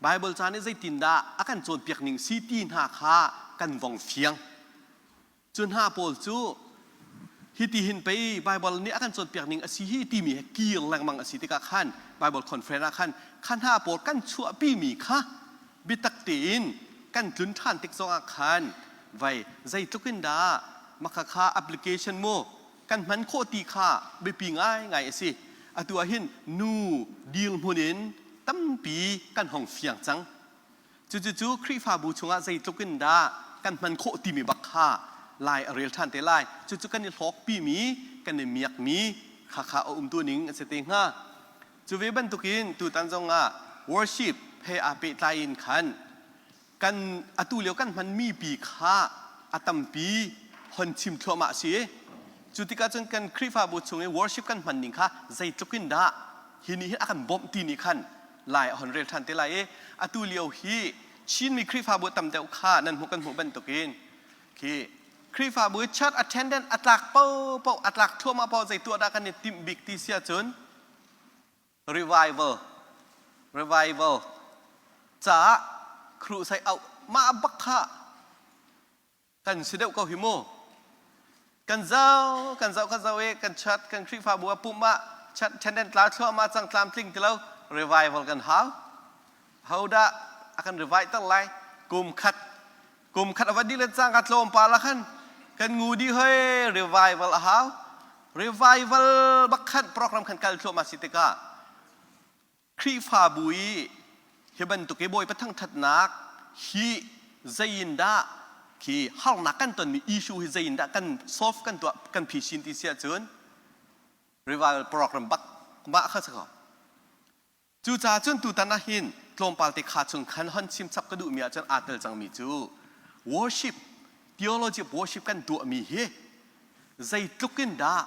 Bible ca nih zeitindah a kan cawnpiak ning si ti hna kha kan vong fiang. Cu hna pawl cu hiti hin pei Bible nih a kan cawnpiak ning a si hi timi he kir lengmang a si tikah khan Bible conference ah khan kha hna pawl kan chuahpimi kha biatak tein kan tlun ṭhan tik zongah khan vai zeitluk in dah maka kha application mu kan hman khawh ti kha biapi ngaingai a si. Atu ah hin nu dirhmun in tampi kan hong fiang cang. Cucucu Khrihfabu chungah zeitluk in dah kan hman khawh timi bak kha lai a rel ṭhan te lai. Cucu kan i hlawkpimi, kan i miakmi kha kha a umtu ning a si te hnga. Cu ve bantukin tutan zongah worship he aa pehtlai in khan kan atu lio kan hmanmi pi kha a tampi hon chim thluahmah a si. Cu tikah cun kan Khrihfabu chung i worship kan hman ning kha zeitluk in dah hi nih hin a kan bawmh ti nih khan lai a hon rel ṭhan te lai i atu lio hi Chinmi Khrihfabu tam deuh kha nan hmuh kan hmuh bantukin khi Khrihfabu i church attendant a tlak paohpaoh a tlak thluahmah paoh zei tuah dah kan i timh bik ti si ahcun revival revival caah crusade auh mah bak kha kan si deuh ko hi mu kan zau kan zau kan zau i kan chat kan Khrihfabu ah pumh ah chat ṭhenden tla thluahmah cang tlamtling ti lo revival kan hau hodah a kan revive ter lai kum khat kum khat a va dih le cang ka tlawmpal ah khan kan ngu dih hoi revival a hau revival bak khan program khan kal thluahmah si tikah Khrihfabu i hi bantuk i Bawipa thangṭhatnak hi zei in dah khi harnak kan tonmi issue hi zei in dah kan solve kan tuah kan phisin ti si ahcun revival program bak mah kha si ko. Cucaah cun tutan ah hin tlawmpal te kha chung khan hon chim chap ka duhmi ahcun aa tel cangmi cu worship theology of worship kan tuahmi hi zeitluk in dah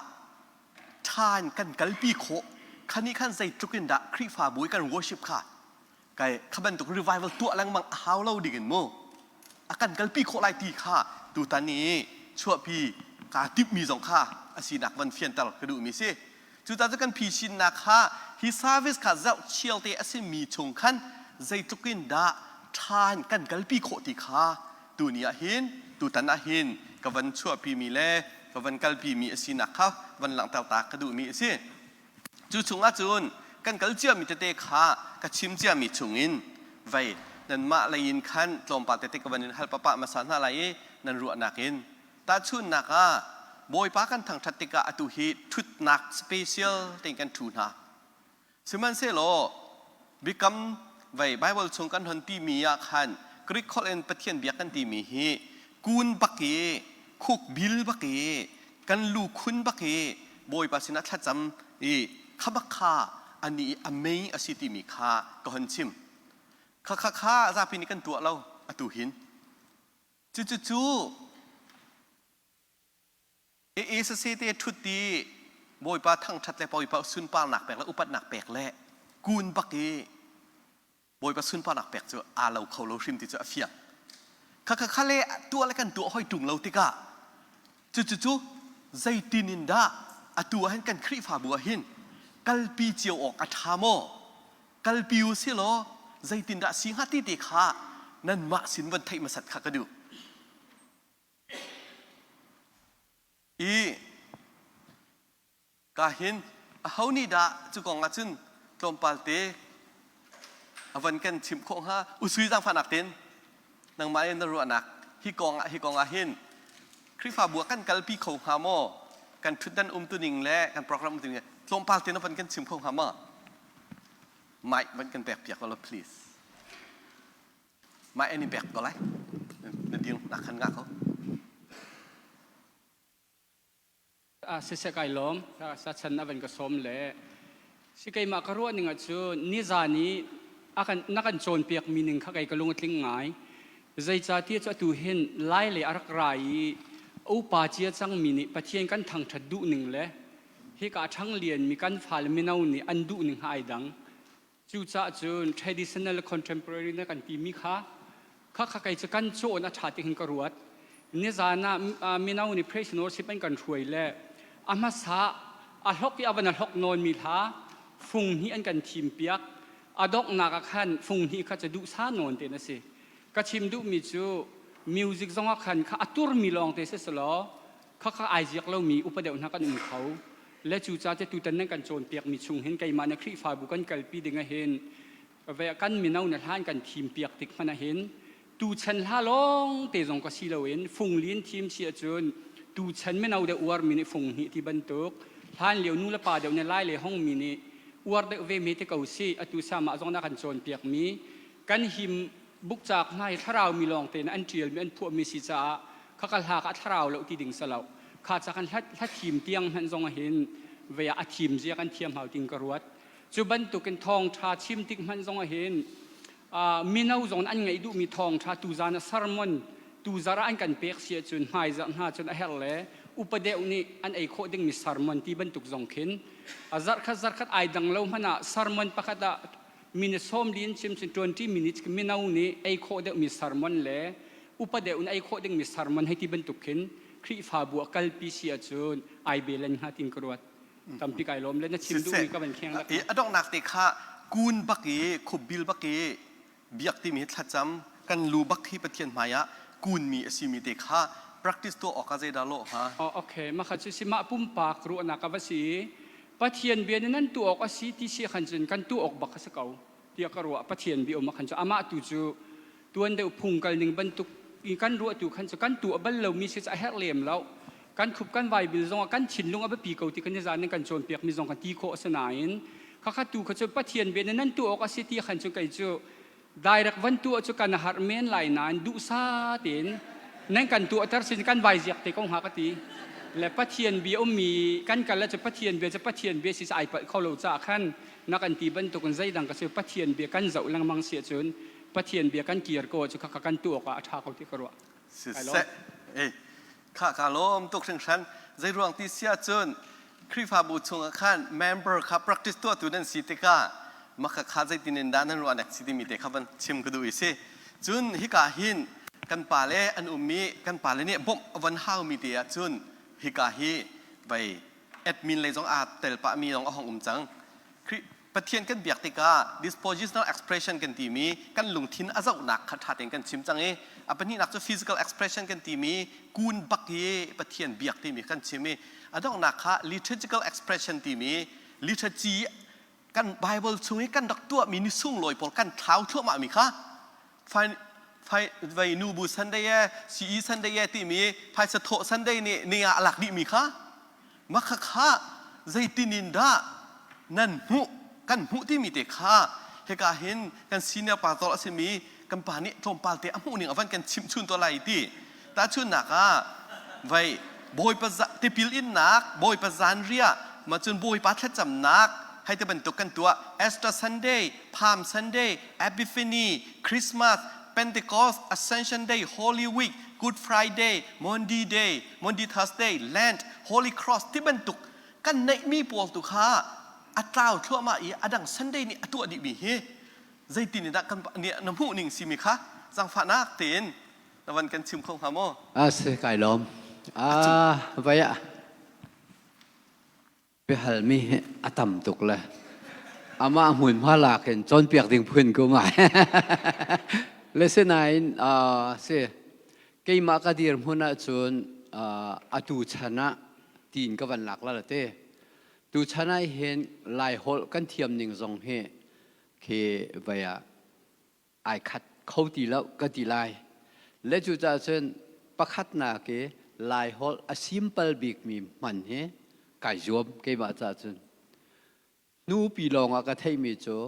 ṭha in kan kalpi khawh khani khan zeitluk in dah Khrihfabu i kan worship kha kai kha bantuk revival tuah lengmang a hau lo ding in mu a kan kalpi khawh lai ti kha tutan i chuahpi kaa timhmi zong kha a sinak van fianter ka duhmi si cucaah cu kan phisinnak kha hi service kha zoh chial te a simi chung khan zeitluk in dah ṭha in kan kalpi khawh ti kha tuni ah hin tutan ah hin ka van chuahpimi le ka van kalpimi a sinak kha van langhter ta ka duhmi a si. Cu chungah cun kan kal ciami tete kha ka chim ciami chungin vei nanmah lei in khan tlawmpal tete ka van in hal papa hmasa hna lai i nan ruahnak in tahchunhnak ah Bawipa kan thangṭhat tikah atu hi ṭhutnak special tein kan ṭhu hna. Sihmanhsehlaw biakam vei Baibal chung kan hon timi ah khan Greek holh in Pathian biak kan timi hi kun bak i khuk bil bak i kan lu khun bak i Bawipa sinah thlacam i kha bak kha ani i a mei a si timi kha ka hon chim. Kha kha kha zapi nih kan tuah lo atu hin. Cucu Ee te ṭhut i Bawipa thangṭhat le Bawipa sunparnak pek le upatnak pek le kun bak i Bawipa sunparnak pek cu aa lo kho lo hrim ti cu a fiang. Khakha kha le tuah le kan tuah hoi ṭung lo tikah cucu zeitin in dah atu ah hin kan Khrihfabu ah hin kalpi cio awk a ṭha maw? Kalpi u si law zeitindah si hnga ti te kha nanmah sin van theih hmasat kha ka duh. I ka hin aho nih dah cu kong ah cun tlawmpal te a van kan chimh khawh hnga usui zaangfahnak ten nangmah in na ruahnak hi kong ah hi kong ah hin Khrihfabu ah kan kalpi kho hnga maw kan ṭhutdan umtuning le kan program umtuning tlawmpal te na van kan chim kho hnga maw mic van kan pek piak law please Mah in i pek ko lai. Na dir nak khan ngah ko. Siseh kai lawm sa chan na van ka sawm le si keimah ka ruah ning ah cu nizan i akan na kan cawnpiak mi ning kha kei ka lung a tling ngai zeicahtiah cu atu hin lai le a rak ra i upa cia cang mi nih Pathian kan thangṭhat duh ning le hika ṭhang lian mi kan fale mino nih an duh ning ha ai dang Cucaah cun traditional le contemporary na kan timi kha kha kha kei cu kan cawn a ṭha ti hin ka ruat. Nizan ah mino nih praise and worship an kan hruai le a hmasa a hlok i a van a hlok nawnmi hla fung hnih an kan thim piak. A donghnak ah khan fung hnih kha cu duhsah nawn tein a si. Ka chim duhmi cu music zong ah khan kha a turmi lawng te si selaw khakha ai ziak lomi upa deuh hna kan um kho. Le cucaah te tutan nan kan cawnpiakmi chung hin keimah na Khrihfabu kan kalpi ding ah hin ve kan mino na hlan kan thim piak tik hmanh ah hin tuchan hla lawng te zong ka si loin funglin thim si ahcun tuchan mino deuh uarmi nih fung hnih ti bantuk hlan lio nu le pa deuh nih lai le hongmi nih uar deuh ve mi te ko si. Atu sama zong na kan cawnpiak mi kan him bukcak hna hi thlarau mi lawng te an ṭial mi an phuah mi si caah khaka hla ka thlarau lo ti ding salo kha ca kan hlat hla thim tiang hmanh zong hin ve a thim zia kan thiam hau ting ka ruat. Cu bantukin thawngṭha chim tik hmanh zong ah hin mino zong an ngaih duhmi thawngṭha tuzan a sermon tuzar ah an kan pek si ahcun hmaizarh hna cun a herh le upa deuh nih an ei khawh dingmi sermon ti bantuk zong khin a zarhkhat zarhkhat ai dang lo hmanh ah sermon pakhat ah minute 40 in chim cun 20 minutes mino nih ei khawh deuhmi sermon le upa deuh nih ei khawh dingmi sermon hei ti bantuk khin Khrihfabu a kalpi si ahcun ai belen hnga tin ka ruat. Tampi kai lawm le na chim duhmi ka van kheng lak. A donghnak te kha kun bak i khupbil bak i biak timi hi thlacam kan lu bak hi Pathian hmai ah kunmi a simi te kha practice tuah awk ah zeidah lawh hnga? Oh, okay. Mah kha cu si mah pumpak ruahnak a va si. Pathian bia nih nan tuah awk a si ti si khan cun kan tuah awk bak a si ko tiah ka ruah. Pathian bia um ah khan cu amah tu cu tuan deuh phung kal ning bantuk i kan ruah tu khan cu kan tuah bal lomi si cu a herh lem lo. Kan khup kan vaibil zong ah kan thinlung a biapi ko ti kan i zan in kan cawnpiak mi zong kan ti khawh a si nain khakha tu kha cu Pathian bia nih nan tuah awk a si ti khan cu kei cu direct van tuah cu kan har men lai nain duhsa tein nan kan tuahter sin kan vai ziak te ko hnga ka ti. Le Pathian bia ummi kan kal cu Pathian bia cu Pathian bia si ai palh kho lo caah khan na kan ti bantukin zeidang ka si Pathian bia kan zoh lengmang si ahcun Pathian bia kan kir ko cu khakha kan tuah awk ah a ṭha ko ti ka ruah. Siseh, eh, kha ka lawm tuk hringhran. Zeiruang ti si ahcun Khrihfabu chungah khan member kha practice tuahtu nan si tikah maka kha zeitin in dah nan ruahnak si timi te kha van chim ka duh i si. Cun hika hin kan pale an um i kan pale nih bawmh a van haumi te ahcun hika hi vei admin lei zong aa tel pahmi zong a hong um cang. Khrih Pathian kan biak tikah dispositional expression kan timi kan lungthin a zohnak kha ṭha tein kan chim cang i a pahnihnak cu physical expression kan timi kun bak i Pathian biak timi kan chim i a donghnak kha liturgical expression timi liturgy kan Bible chung i kan rak tuahmi ni sunglawi pawl kan thlau thluahmahmi kha vei nubu Sunday e CE Sunday e timi phaisa thawh Sunday nih ni ah a lak dihmi kha Mah kha zeitin in dah nan hmuh kan hmuh timi te kha hika hin kan senior pastor a simi kan pa nih tlawmpal te a hmuh ning a van kan chimh chun to lai ti. Tahchunhnak ah vai Bawipa tipil innak, Bawipa zanriah, ma cun Bawipa thlacamnak hei ti bantuk kan tuah. Easter Sunday, Palm Sunday, Epiphany, Christmas, Pentecost, Ascension Day, Holy Week, Good Friday, Maundy Day, Maundy Thursday, Lent, Holy Cross ti bantuk kan neihmi pawl tu kha a tlau thluahmah i a dang Sunday nih a tuah dihmi hi zeitin in dah kan na hmuh ning simi kha zaangfahnak tein na van kan chim kho hnga maw? A si kai lawm. Ah, vai ah Biahalmi hi a tam tuk le amah hmunhma lak in cawnpiak ding phun ko ngai. Le sinain si keimah ka dirhmun ahcun atu chan ah tiin ka van lak la te. Tu chan ah hin Laiholh kan thiam ning zong hi khi vai ah ai khat kho ti lo ka ti lai. Le cucaah cun pakhatnak i Laiholh a simple bikmi hman hi kai zuam keimah caah cun. Nupi lawng ah ka theihmi cu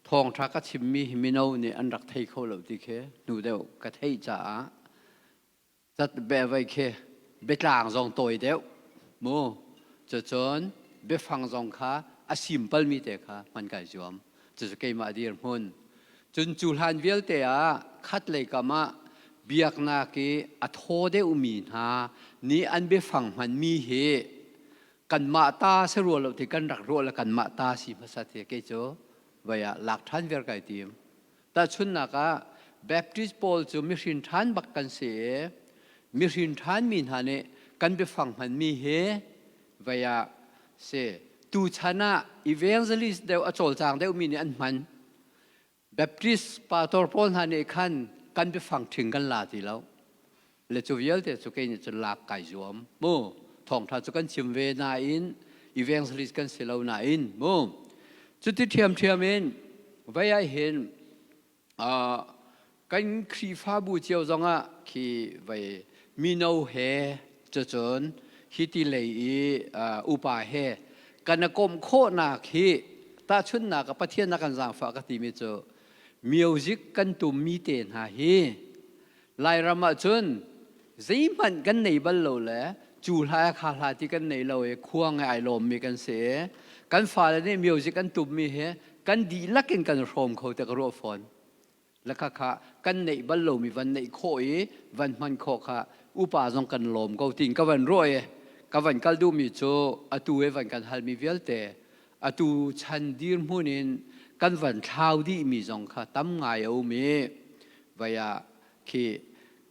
thawngṭha ka chimmi hi mino nih an rak thei kho lo ti khi hnu deuh ka theih caah Cat be voi khi biatlang zong tawi deuh mu. Cucun biafang zong kha a simple mi te kha hman kai zuam. Cucu keimah dirhmun. Cun cu hlan vialte ah khat lei kam ah biaknak i a thaw deuhmi hna nih an biafang hmanmi hi kanmah ta si rua lo ti kan rak ruah le kanmah ta si hmasa ti kei cu vai ah lak ṭhan viar kai tim. Tahchunhnak ah Baptist pawl cu mihrin ṭhan bak kan si i mihrin ṭhanmi hna nih kan biafang hmanmi hi vei ah si tuchan ah evangelist deuh a cawlcang deuhmi nih an hman. Baptist pastor pawl hna nih khan kan biafang ṭhing kan la ti lo. Le cu vialte cu kei nih cun lak kai zuam. Mu thawngṭha cu kan chim ve nain evangelist kan si lo nain mu. Cuti ṭhiamṭhiam in vei ah hin Kan Khrihfabu cio zongah khi vei mino he cucun hiti lei i upa he kan i komh khawhnak hi tahchunhnak ah Pathian a kan zaangfah ka timi cu music kan tummi te hna hi Lairam ahcun zeihmanh kan nei bal lo le cu hla kha hla ti kan nei lo i khuang he ai lawmmi kan si i kan fale nih music an tummi hi kan dihlak in kan hrawm kho te ka ruah fawn. Le khakha kan neih bal lomi van neih khawh i van hman khawh kha upa zong kan lawm ko tiin ka van ruah i ka van kal duhmi cu atu i van kan halmi vialte atu chan dirhmun in kan van thlau dihmi zong kha tam ngai a um i vai ah khi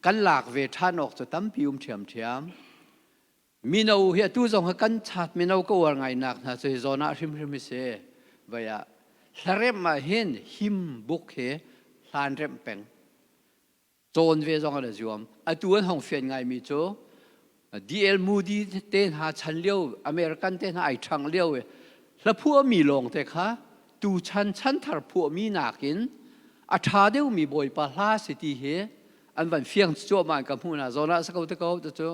kan lak ve ṭhan awk cu tampi um ṭhiamṭhiam. Mino hi atu zong hi kan chat mino ka uar ngai nak hna cu hi zawn ah hrimhrim hi si. Vai ah hlaremh ah hin him buk hi hlan remh peng. Cawn ve zong an i zuam. Atu an hong fian ngaimi cu D.L. Moody te hna chan lio American te hna ai ṭhang lio i hlaphuahmi lawng te kha tuchan chanthar phuahmi nakin a ṭha deuhmi Bawipa hla si ti hi an van fiang cuahmah in ka hmuh hna. Zawn ah a si ko te ko cu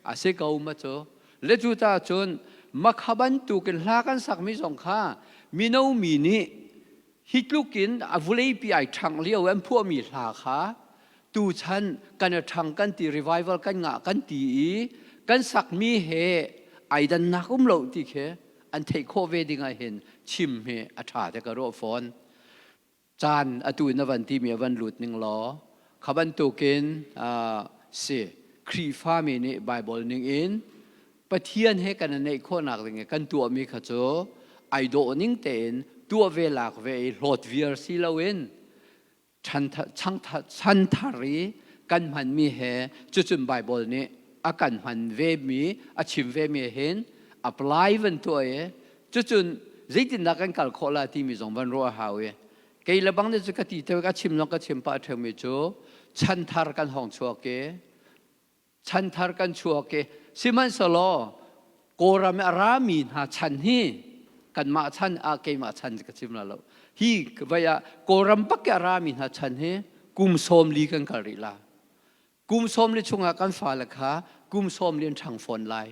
a si ko ma cu. Le cu ta cun makha bantukin hla kan sakmi zong kha mino mi nih hi tluk in a vuleipi ai ṭhangh lio an phuahmi hla kha tuchan kan i ṭhang kan ti revival kan ngah kan ti i kan sakmi he ai dannak um lo ti khi an theih khawh ve ding ah hin chim hi a ṭha te ka ruah fawn. Caan atu in a van timi a van lut ning law kha bantukin si Khrihfami nih Bible ning in Pathian he kan i neih khawhnak ding i kan tuahmi kha cu ai dawh ning tein tuah ve lak ve i hlawt viar si loin chanthar i kan hmanmi he cucun Bible nih a kan hman vemi a chim vemi hin apply van tuah i cucun zeitindah kan kal khawh la timi zong van ruah a hau i kei le bang nih cu ka ti te ka chim zong ka chim pah ṭheumi cu chanthar kan hong chuak i chanthar kan chuak i sihmanhsehlaw Kawlram i a rami hna chan hi kanmah chan ah keimah chan ka chim la lo hi vai ah Kawlram bak i a rami hna chan hi kum 40 kan kal rih la kum 40 chungah kan fale kha kum 40 an ṭhang fawn lai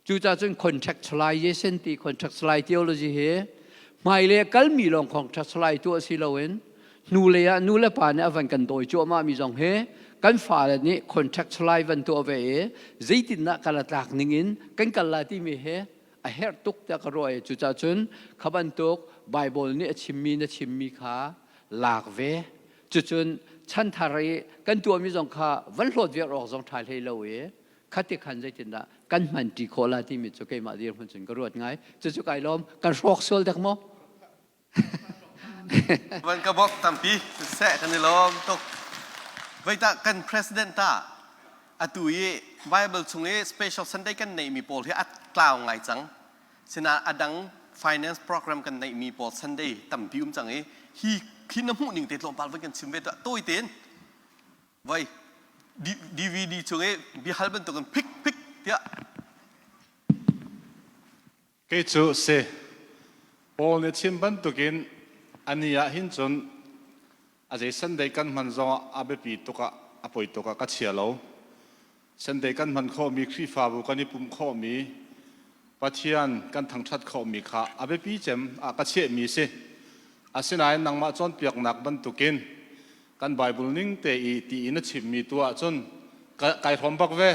Cucaah cun contextualization ti contextualize theology hi hmailei a kalmi lawng contextualize tuah si loin hnulei ah nu le pa nih a van kan dawi cuahmah mi zong hi kan fale nih contextualize van tuah ve i zeitindah kal a tlak ning in kan kal lai timi hi a herh tuk tiah ka ruah i cucaah cun kha bantuk Bible nih a chimmi na chimmi kha lak ve cucun chanthar i kan tuahmi zong kha van hlawt viar awk zong ṭha hlei lo i khati khan zeitindah kan hmanṭi khawh la timi cu keimah dirhmun cun ka ruat ngai cucu kai lawm kan hrawk sual dek maw Van ka bok tampi seh kan i lawm tuk veita kan president ta atu i Bible chung i special Sunday kan neihmi pawl hi a tlau ngai cang sina adang finance program kan neihmi pawl Sunday tampi um cang i hi khi na hmuh ning te tlawmpal van kan chim ve tuah tawi tein Voi DVD chung i biahal bantukin phik phik tiah Kei cu si. Paul nih chim bantukin ani ah hin cun a zei Sunday kan hman zongah a biapi tuk ah a poi tuk ah ka chia lo. Sunday kan hman khawhmi Khrihfabu kan i pumh khawhmi Pathian kan thangṭhat khawhmi kha a biapi cem ah ka chiahmi si. Asinain nangmah cawnpiaknak bantukin kan Bible ning te i ti in a chimmi tu ahcun kai hrawm bak ve.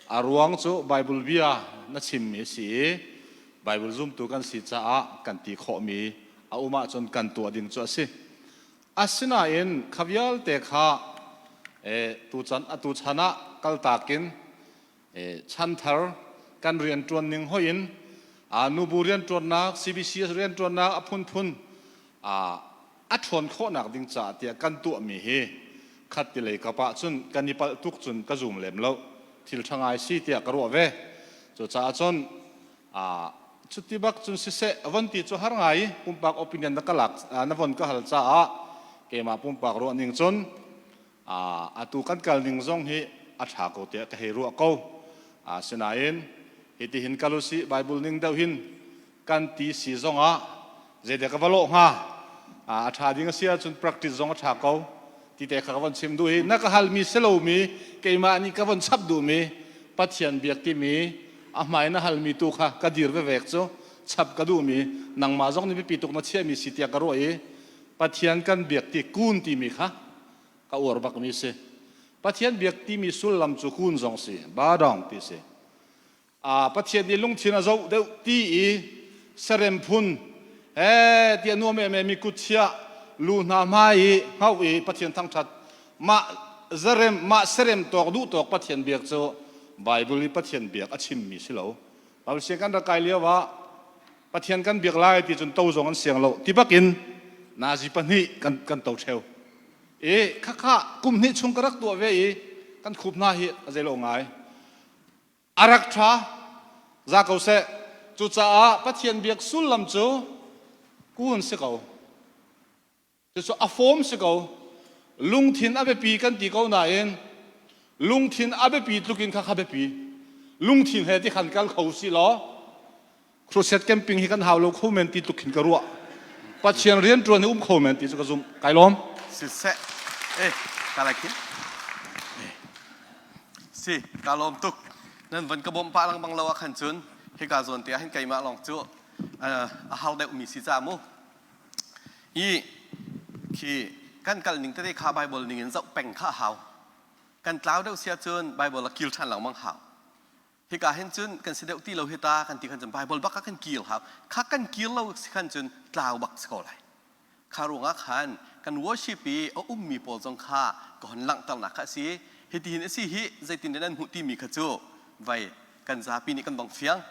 A ruang cu Bible bia na chimmi a si i Bible zumtu kan si caah kan ti khawhmi a um ahcun kan tuah ding cu a si. Asinain kha vialte kha tuchan atu chan ah kaltak in chanthar kan rianṭuan ning hoih in nubu rianṭuannak CBC rianṭuannak a phunphun a ṭhawn khawhnak ding caah tiah kan tuahmi hi khat ti lei kap ah cun kan i palh tuk cun ka zum lem lo thil ṭha ngai si tiah ka ruah ve cucaah cun cuti bak cun siseh von ti cu har ngai pumpak opinion na ka lak na von ka hal caah. Keimah pumpak ruah ning cun atu kan kal ning zong hi a ṭha ko tiah ka hei ruah ko. Asinain hitihin kal usih Bible ning deuh hin kan ti si zongah zeidah ka va lawh hnga? A ṭha ding a si ahcun practice zong a ṭha ko ti te kha ka von chim duh hi na ka halmi si lomi keimah nih ka von chap duhmi Pathian biak timi a hmai na halmi tu kha ka dir vevek cu chap ka duhmi nangmah zong nih biapi tuk na chiahmi si tiah ka ruah i Pathian kan biak ti kun timi kha ka uar bakmi si. Pathian biak timi sullam cu kun zong si, ba dong ti si. Pathian nih lungthin a zoh deuh ti i serem phun he ti a nuam em mi kut chia lu hna hmai i hngauh i Pathian thangṭhat mah zarem mah serem tawk duh tawk Pathian biak cu Bible i Pathian biak a chimmi si lo. Bible siang kan rak kai lio ah Pathian kan biak lai ti cun to zong an siang lo ti bakin nazi pahnih kan kan to ṭheo. I khakha kum hnih chung ka rak tuah ve i kan khup hna hi a zeilo ngai. A rak ṭha za ko seh. Cucaah Pathian biak sullam cu kun si ko. Cucu a fawm si ko. Lungthin a biapi kan ti ko nain lungthin a biapi tluk in kha kha biapi. Lungthin he ti khan kal kho si law crusade camping hi kan hau lo kho men ti tluk khin ka ruah. Pathian rian ṭuan hi um kho men ti cu ka zumh. Kai lawm. Siseh. Eh, ka lai khin. Si, ka lawm tuk. Nan van ka bawmh pah lengmang lo ah khan cun hika zawn te ah hin keimah lawng cu a har deuhmi si ca mu. I khi kan kal ning tete kha Bible ning in zoh peng kha a hau. Kan tlau deuh sia cun Bible a kil ṭhan lengmang hau. Hika hin cun kan si deuh ti lo hi ta kan ti khan cun Bible bak ah kan kir hau. Kha kan kir lo si khan cun tlau bak si ko lai. Kha ruangah khan kan worship i a ummi pawl zong kha ka hon langhternak kha a si. Hitihin a si hi zeitin dah nan hmuh timi kha cu vai kan zapi nih kan bang fiang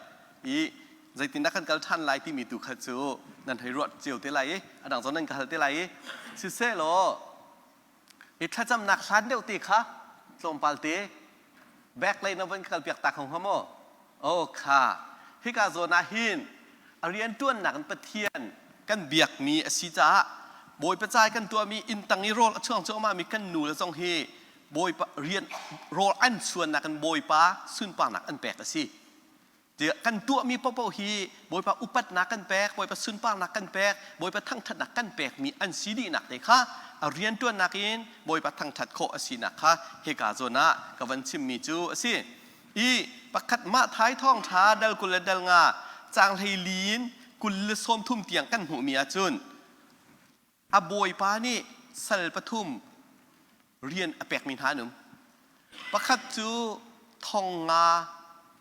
i zeitindah kan kal ṭhan lai timi tu kha cu nan hei ruat cio te lai i a dang zong nan ka hal te lai i siseh law hi thlacamnak hlan deuh te kha tlawmpal te back lei na van kal piak ta kho hnga maw? Oh kha hika zawn ah hin a rian ṭuannak in Pathian kan biakmi a si caah Bawipa cai kan tuahmi inn tang i rawl a chuang cuahmah mi kan nu le zong hi Bawipa rian rawl an chuannak in Bawipa sunparnak an pek a si. Tiah kan tuahmi paohpaoh hi Bawipa upatnak kan pek, Bawipa sunparnak kan pek, Bawipa thangṭhatnak kan pekmi an si dihnak te kha a rianṭuannak in Bawipa thangṭhat khawh a sinak kha hika zawn ah ka van chimmi cu a si. I pakhat mah thai thawngṭha dal 20 le dal nga caang 14 in 23 tiang kan hmuhmi ahcun a bawipa nih sal pathum rian a pekmi hna an um. Pakhat cu thong nga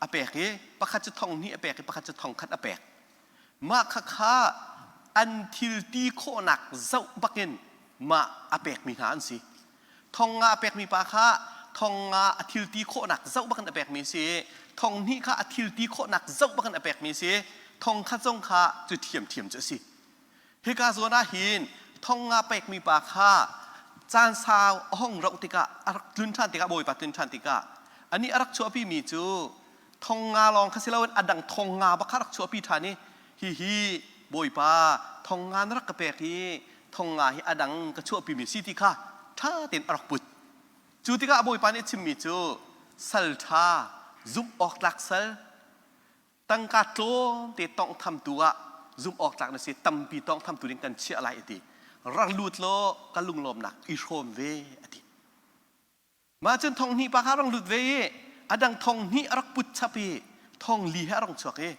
a pek i pakhat cu thong hnih a pek i pakhat cu thong khat a pek. Mah khakha an thil ti khawhnak zoh bakin mah a pekmi hna an si. Thong nga a pekmi pa kha thong nga a thil ti khawhnak zoh bakin a pekmi si. Thong hnih kha a thil ti khawhnak zoh bakin a pekmi si. Thong khat zong kha cu ṭhiamṭhiam cu a si. Hika zawn ah hin thong nga pekmi pa kha caan sau a hong rauh tikah a rak tlun ṭhan tikah Bawipa tlun ṭhan tikah anih a rak chuahpimi cu thong nga lawng kha si loin a dang thong nga bak kha rak chuahpi ṭhan i hihi Bawipa thong nga na rak ka pek i thong nga hi a dang ka chuahpimi si ti kha ṭha tein a rak put. Cu tikah Bawipa nih a chimmi cu sal ṭha zumh awk tlak sal tangka tlawmte tawnghthamtu ah zumh awk tlak na si tampi tawngthamtu ding kan chiah lai a ti rak lut law ka lunglawmnak i hrawm ve a ti mah cun thong hnih pa kha rang lut ve i a dang thong hnih a rak put chap i thong li he a rong chuak i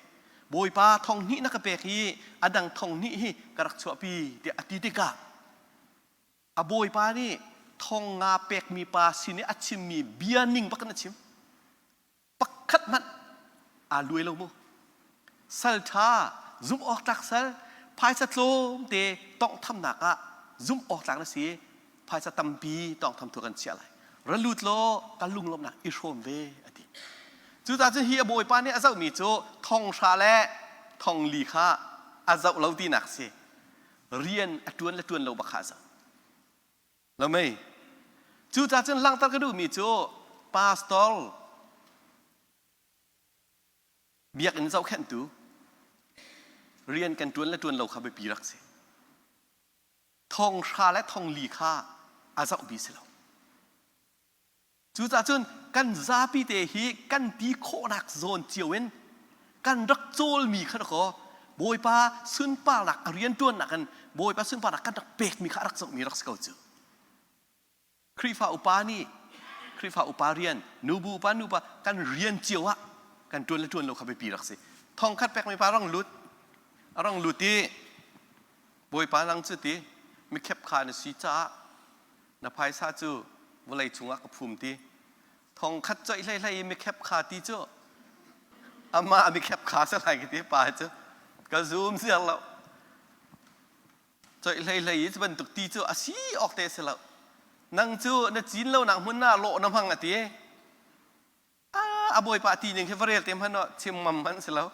bawipa thong hnih na ka pek i a dang thong hnih hi ka rak chuahpi tiah a ti tikah a bawipa nih thong nga pekmi pa sin i a chimmi bia ning bak in a chim pakhat hmanh aa luai lo mu sal ṭha zumh awk tlak sal phaisa tlawmte tawnghthamnak ah zumh awk tlak na si phaisa tampi tawngtham tu kan chiah lai ra lut law ka lunglawmhnak i hrawm ve a ti cucaah cun hi a bawipa nih a zohmi cu thong hra le thong li kha a zoh lo tinak si rian a ṭuan le ṭuan lo bak kha a zoh Lo mei. Cucaah cun langhter ka duhmi cu pastor biakinn zohkhenhtu rian kan ṭuan le ṭuan lo kha biapi rak si. Thonghra le thongli kha a zohmi si lo. Cucaah cun kan zapi te hi kan ti khawhnak zawn cio in kan rak cawlmi kha kaw Bawipa sunparnak a rianṭuannak in Bawipa sunparnak kan rak pekmi kha a rak zohmi rak si ko cu. Khrihfa upa nih Khrihfa upa rian, nubu upa nupa kan rian cio ah kan ṭuan le ṭuan lo kha biapi rak si. Thongkhat pekmi pa rang lut, a rang lut i Bawipa nang cu ti mikhep kha na si caah na phaisa cu vawlei chungah ka phum ti. Thongkhat coih hlei hlei i mikhep kha ti cu amah mikhep kha si lai ka ti pa cu ka zum ziar lo. Coih hlei hlei i cu bantuk ti cu a si awk te si lo. Nang cu na cin lonak hmun ah lawh na hmang a ti. A bawipa ti ning khi va rel te hmanh ah chim ngam hmanh si lo.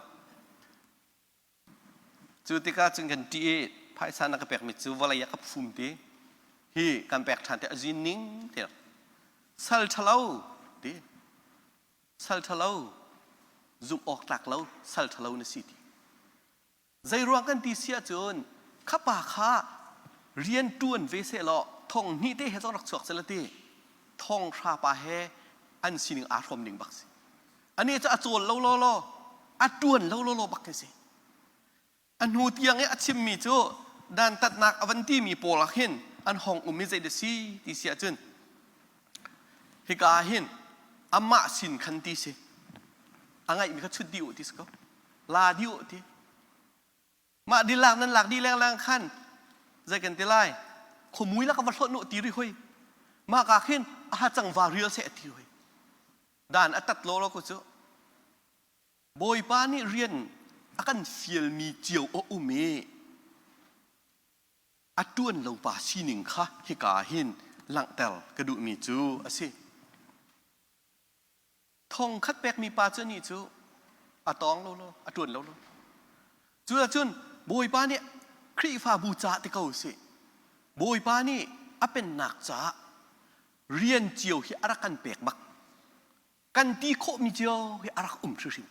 Cu tikah cun kan ṭih i phaisa na ka pekmi cu vawlei ah ka phum ti. Hi kan pek ṭhan te a zin ning ti. Sal ṭhalo ti. Sal ṭhalo zumh awk tlak lo sal ṭhalo na si ti. Zeiruang kan ti si ahcun kha pa kha rian ṭuan ve sehlaw thong hnih te he zong rak chuak sehla ti thong hra pa he an sining aa hrawm ning bak si. Anih cu a cawl lo law law a ṭuan lo law law bak khi si. A hnu tiang i a chimmi cu dantatnak a van timi pawl ah khin an hong um i zei dah si ti si ahcun hika ah hin amah sin khan ti si. A ngaihmi kha chut dih u ti si ko. La dih u ti. Mah dilak nan lak dih lenglang khan zei kan ti lai khuamui lak va hlonh u ti ri hoi. Mah ka khin a ha cang va rial seh ti hoi. Dan a tat lo lo ko cu. Bawipa nih rian a kan fialmi cio a um i a ṭuan lo pa sining kha hika hin langhter ka duhmi cu a si. Thong khat pekmi pa cu anih cu a tawng lo lo, a ṭuan lo lo. Cu ahcun Bawipa nih Khrihfabu caah ti ko sih. Bawipa nih a pennak caah rian cio hi a rak kan pek bak. Kan ti khawhmi cio hi a rak um hrimhrim.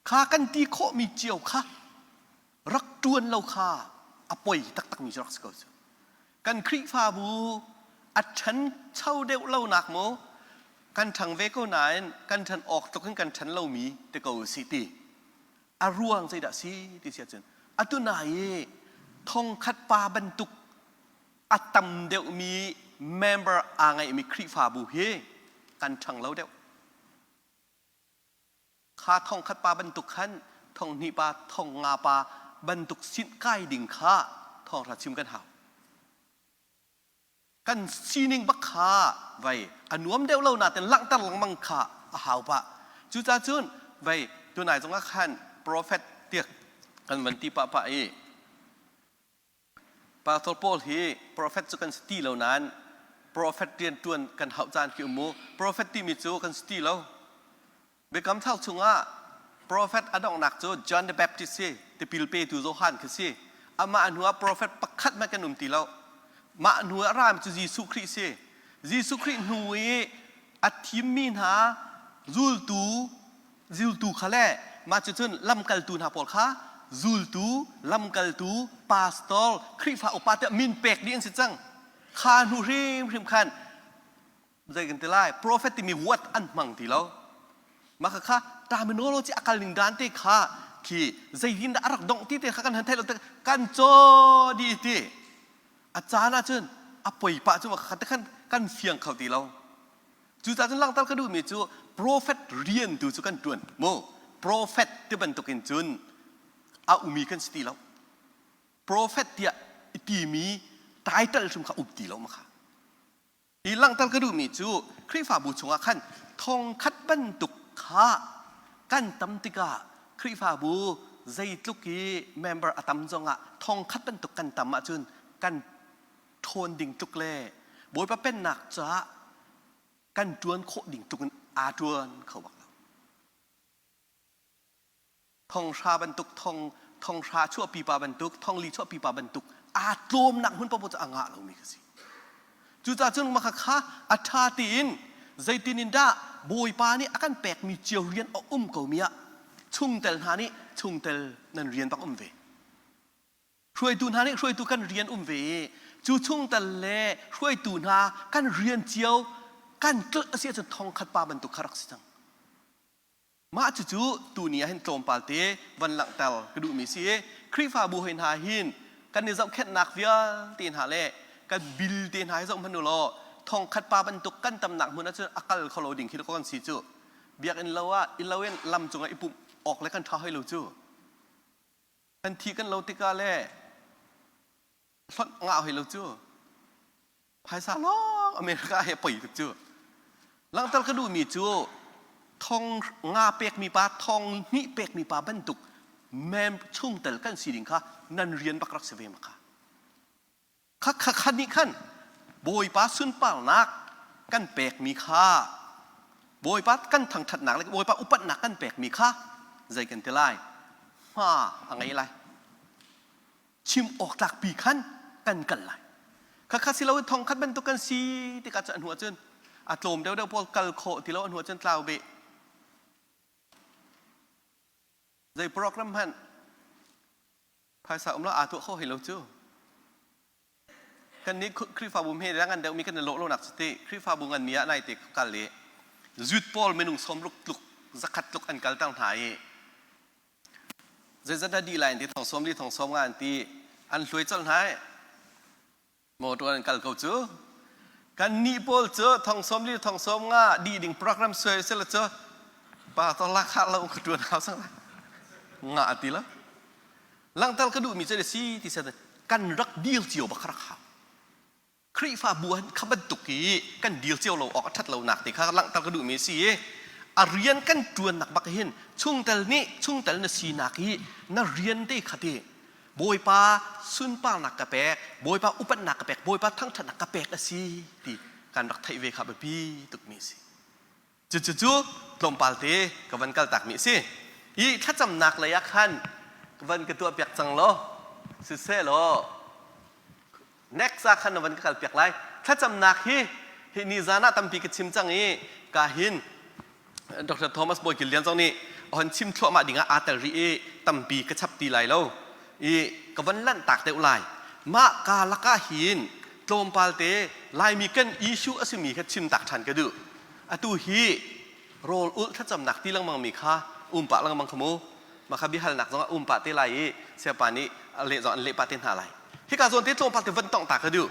Kha kan ti khawhmi cio kha rak ṭuan lo kha a poi taktakmi cu rak si ko cu. Kan Khrihfabu a ṭhancho deuh lonak maw kan ṭhang ve ko nain kan ṭhan awk tluk in kan ṭhan lomi ti ko si ti. A ruang zeidah si ti si ahcun atu nai i thongkhat pa bantuk a tam deuhmi member aa ngeihmi Khrihfabu hi kan ṭhang lo deuh. Kha thongkhat pa bantuk khan thonghnih pa thongnga pa bantuk sinh kai ding kha thawngṭha chim kan hau. Kan sining bak kha vei a nuam deuh lo nain langhter lengmang kha a hau pah. Cucaah cun vei tunai zongah khan prophet tiak kan van ti pah pah i Pastor Paul hi prophet cu kan si ti lo nain prophet rianṭuan kan hauh caan khi um mu. Prophet timi cu kan si ti lo. Biakam Thar chungah prophet a donghnak cu John the Baptist si, tipil petu Johan khi si. Amah hnu ah prophet pakhat hmanh kan um ti lo. Mah hnu ah rami cu Jesuh Khrih si. Jesuh Khrih hnu i a thimmi hna zultu zultu kha le mah cucun lamkaltu hna pawl kha zultu, lamkaltu, pastor, Khrihfa upa tiah min pek dih an si cang. Kha hnu hrimhrim khan zei kan ti lai prophet timi word an hmang ti lo. Mah kha terminology a kal ning dan te kha khi zeitin dah a rak dongh ti te kha kan han theih lo kan caw dih ti. A caan ah cun a poi pah cu kha te khan kan fiang kho ti lo. Cucaah cun langhter ka duhmi cu prophet rian tu cu kan ṭuan mu. Prophet ti bantukin cun a umi kan si ti lo. Prophet tiah i timi title hrim kha um ti lo ma kha. Hi langhter ka duhmi cu Khrihfabu chungah khan thongkhat bantuk kha kan tam tikah Khrihfabu zeitluk i member a tam zongah thongkhat bantuk kan tam ahcun kan ṭhawn ding tluk le Bawipa Pennak caah kan ṭuan khawh ding tluk in aa ṭuan kho bak lo. Thonghra bantuk thong thonghra chuahpi pa bantuk thongli chuahpi pa bantuk aa tlawmnak hmun paoh cu a ngah lomi ka si. Cucaah cun mah kha a ṭha tein zeitin in dah Bawipa nih a kan pekmi cio rian a um komi ah chungtel hna nih chungtel nan rian bak um ve. Hruaitu hna nih hruaitu kan rian um ve i cu chungtel le hruaitu hna kan rian cio kan tlolh a si ahcun thongkhat pa bantuk kha rak si cang. Mah cucu tuni ah hin tlawmpal te van langhter ka duhmi si i Khrihfabu hoi hna hin kan i zohkhenhnak vialte hna le kan bil te hna hi zoh hmanh u law thongkhat pa bantuk kan tamnak hmun ahcun a kal kho lo ding khi kan si cu. Biakinn lo ah i lo in lam cungah i pumh awk le kan ṭha hoi lo cu. Kan thi kan lo tikah le hlonh ngah hoi lo cu. Phaisa lawng America he poi tuk cu. Langhter ka duhmi cu thong nga pekmi pa thong hnih pekmi pa bantuk mem chungtel kan si ding kha nan rian bak rak si ve ma kha. Kha kha kha nih khan Bawipa sunparnak kan pekmi kha Bawipa kan thangṭhatnak le Bawipa upatnak kan pekmi kha zei kan ti lai hma a ngei lai chim awk tlakpi khan kan kal lai khakha si loin thongkhat bantuk kan si tikah cu a hnu ahcun a tlawm deuhdeuh pawl kal khawh ti lo a hnu ahcun tlau beh zei program hmanh phaisa um lo aa tuah kho hei lo cu kan nih Khrihfabu hme le ngan deuhmi kan i lawh lonak cu ti Khrihfabu nganmi ah nai te kal i zut pawl minung sawmruk tluk zakhat tluk an kal tang hna i zeizat dah dih lai an ti thong sawm li thong sawm nga an ti an hluai colh hna i motor an kal ko cu kan nih pawl cu thong sawm li thong sawm nga dih ding program suai sila cu pa to lakha lo ka tuan hau sang nga ti lo Langhter ka duhmi cu si ti set kan rak deal cio bak rak hau. Khrihfabu ah kha bantuk i kan deal cio lo awk a ṭhat lonak te kha langhter ka duhmi si i a rian kan ṭuannak bak hin chungtel nih chungtel na sinak hi na rian te kha ti Bawipa sunparnak ka pek, Bawipa upatnak ka pek, Bawipa thangṭhatnak ka pek a si ti kan rak theih ve kha biapi tukmi a si. Cucu tlawmpal te ka van kaltakmi a si. Hi thlacamnak lei ah khan ka van ka tuahpiak cang law siseh law next ah khan na van ka kalpiak lai. Thlacamnak hi hi nizan ah tampi ka chim cang i ka hin Dr. Thomas Bawi Kil Lian zong nih a hon chim thluahmah dingah aa tel rih i tampi ka chap ti lai lo i ka van lanhtak deuh lai. Mah ka lakah hin tlawmpal te Laimi kan issue a simi kha chim tak ṭhan ka duh. Atu hi rawl ulh thlacamnak ti lengmang mi kha um pah lengmang kha mu. Mah kha biahalnak zong ah um pah te lai i sayapa nih a leh zong an leh pah te hna lai. Hika zawn te tlawmpal te van tongh ta ka duh.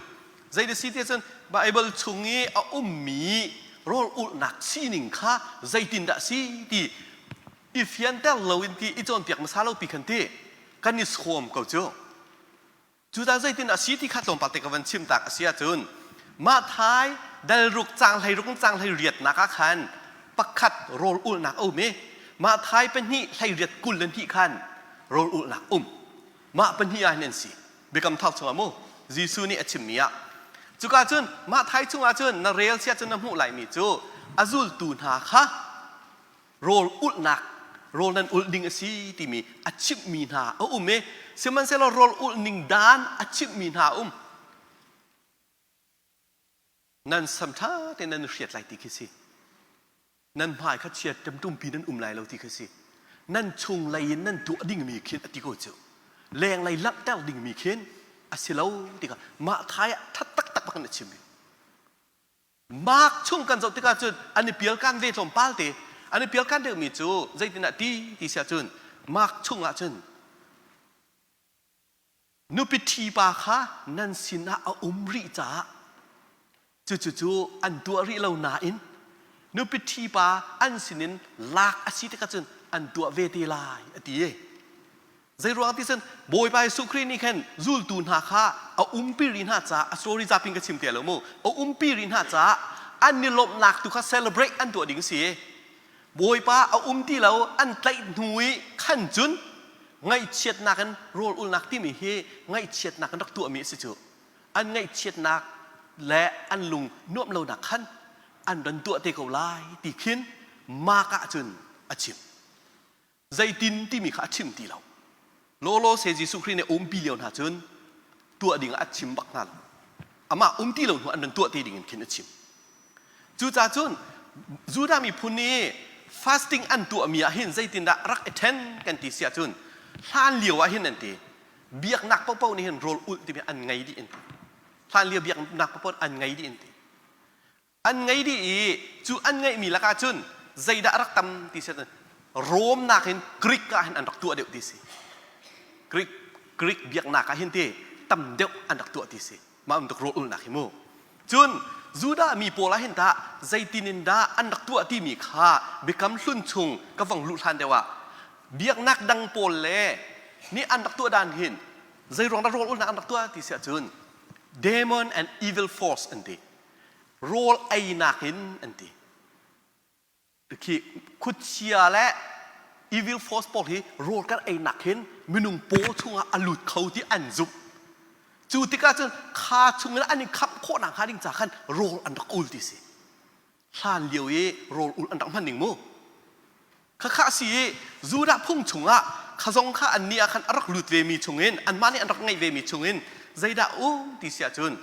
Zei na si ti cun Bible chung i a ummi rawl ulhnak sining kha zeitindah si ti i fianter loin ti i cawnpiak hmasa lo pi khan ti kan i sawm ko cu. Cudah zeitin a si ti kha tlawmpal te ka van chim tak a si ahcun mah thai dalruk cang hleiruk in cang hleiriatnak ah khan pakhat rawl ulhnak a um i mah thai pahnih hleiriat 22 khan rawl ulhnak um mah pahnih ah hin an si biakam thar chungah mu Jesuh nih a chimmi ah cuka cun mah thai chungah cun na rel sia cun na hmuh laimi cu a zultu hna kha rawl ulhnak rawl nan ulh ding a si timi a chimhmi hna a um i sihmanhsehlaw rawl ulh ning dan a chimhmi hna a um nan sam ṭha tein nan hriat lai ti khi si nan hmai kha chiat ṭemṭumpi nan um lai lo ti khi si nan chung lei in nan tuah dingmi khin a ti ko cu lenglei langhter dingmi khin a si lo tikah mah thai ah ṭhat taktak bak in a chim Mark chung kan zoh tikah cun an i pialkan ve tlawmpal te. An i pialkan deuhmi cu zeitindah ti ti si ahcun Mark chung ah cun nupi ṭhi pa kha nan sinah a um rih caah cucu cu an tuah rih lo nain nupi ṭhi pa an sinin lak a si tikah cun an tuah ve te lai a ti. Zeiruang ti cun Bawipa Jesuh Khrih nih khan zultu hna kha a umpi rih hna caah a story zapin ka chim te lo mu a umpi rih hna caah an i lawmhnak tu kha celebrate an tuah ding si Bawipa a um ti lo an tlaih hnu i khan cun ngaihchiatnak in rawl ulnak timi hi ngaihchiatnak in rak tuahmi a si cu an ngaihchiatnak le an lung nuamh lonak khan an ran tuah te ko lai ti khin Mark ah cun a chim zeitin timi kha a chim ti lo lawlaw se Jesuh Khrih nih umpi lio hna cun tuah ding ah a chim bak hna lo amah um ti lo hnu an ran tuah te ding in khin a chim cucaah cun Judah miphun nih fasting an tuahmi ah hin zeitindah rak i ṭhen kan ti si ahcun hlan lio ah hin an ti. Biaknak paohpaoh nih hin rawl ulh timi an ngei dih in ti. Hlan lio biaknak paohpaoh an ngei dih in ti. An ngei dih i cu an ngeihmi lakah cun zeidah a rak tam ti si Rom nakin Greek ah hin an rak tuah deuh ti si. Greek Greek biaknak ah hin ti tam deuh an rak tuah ti si. Mah bantuk rawl ulhnak hi mu. Cun Judah mi pawl ah hin tah zeitin in dah an rak tuah timi kha biakam hlun chung ka vong luh hlan deuh ah biaknak dang pawl le nih an rak tuah dan hin zei ruang dah rawl ulhnak an rak tuah ti si ahcun demon and evil force an ti. Rawl einak in an ti. Khi khuachia le evil force pawl hi rawl kan einak hin minung paw chungah a lut kho ti an zumh. Cu tikah cun kha chungin an i khamh khawhnak hnga ding ca khan rawl an rak ul ti si. Hlan lio i rawl ul an rak hman ning mu. Khakha si i Judah phung chungah kha zong kha annih ah khan a rak lut vemi chungin anmah nih an rak ngeih vemi chungin zeidah um ti si ahcun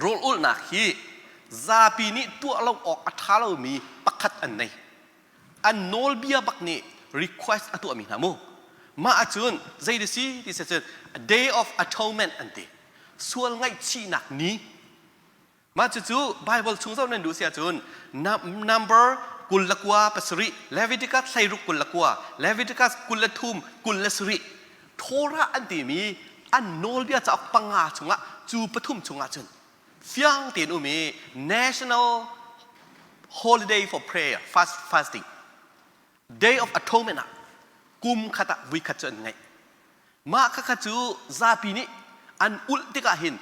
rawl ulhnak hi zapi nih tuah lo awk a ṭha lomi pakhat an nei. An nawlbia bak nih request a tuahmi hna mu. Mah ahcun zei si ti si cun a day of atonement an ti. Sual ngaihchihnak ni. Mah cucu Bible chung zoh nan duh si ahcun number 27, Leviticus 16 29, Leviticus 23 27 Torah an timi an nawlbia cauk panga chungah cu pathum chungah cun fiang tein um i national holiday for prayer fast fasting day of atonement ah kum khat ah vui khat cu an ngeih mah khakha cu zapi nih an ulh tikah hin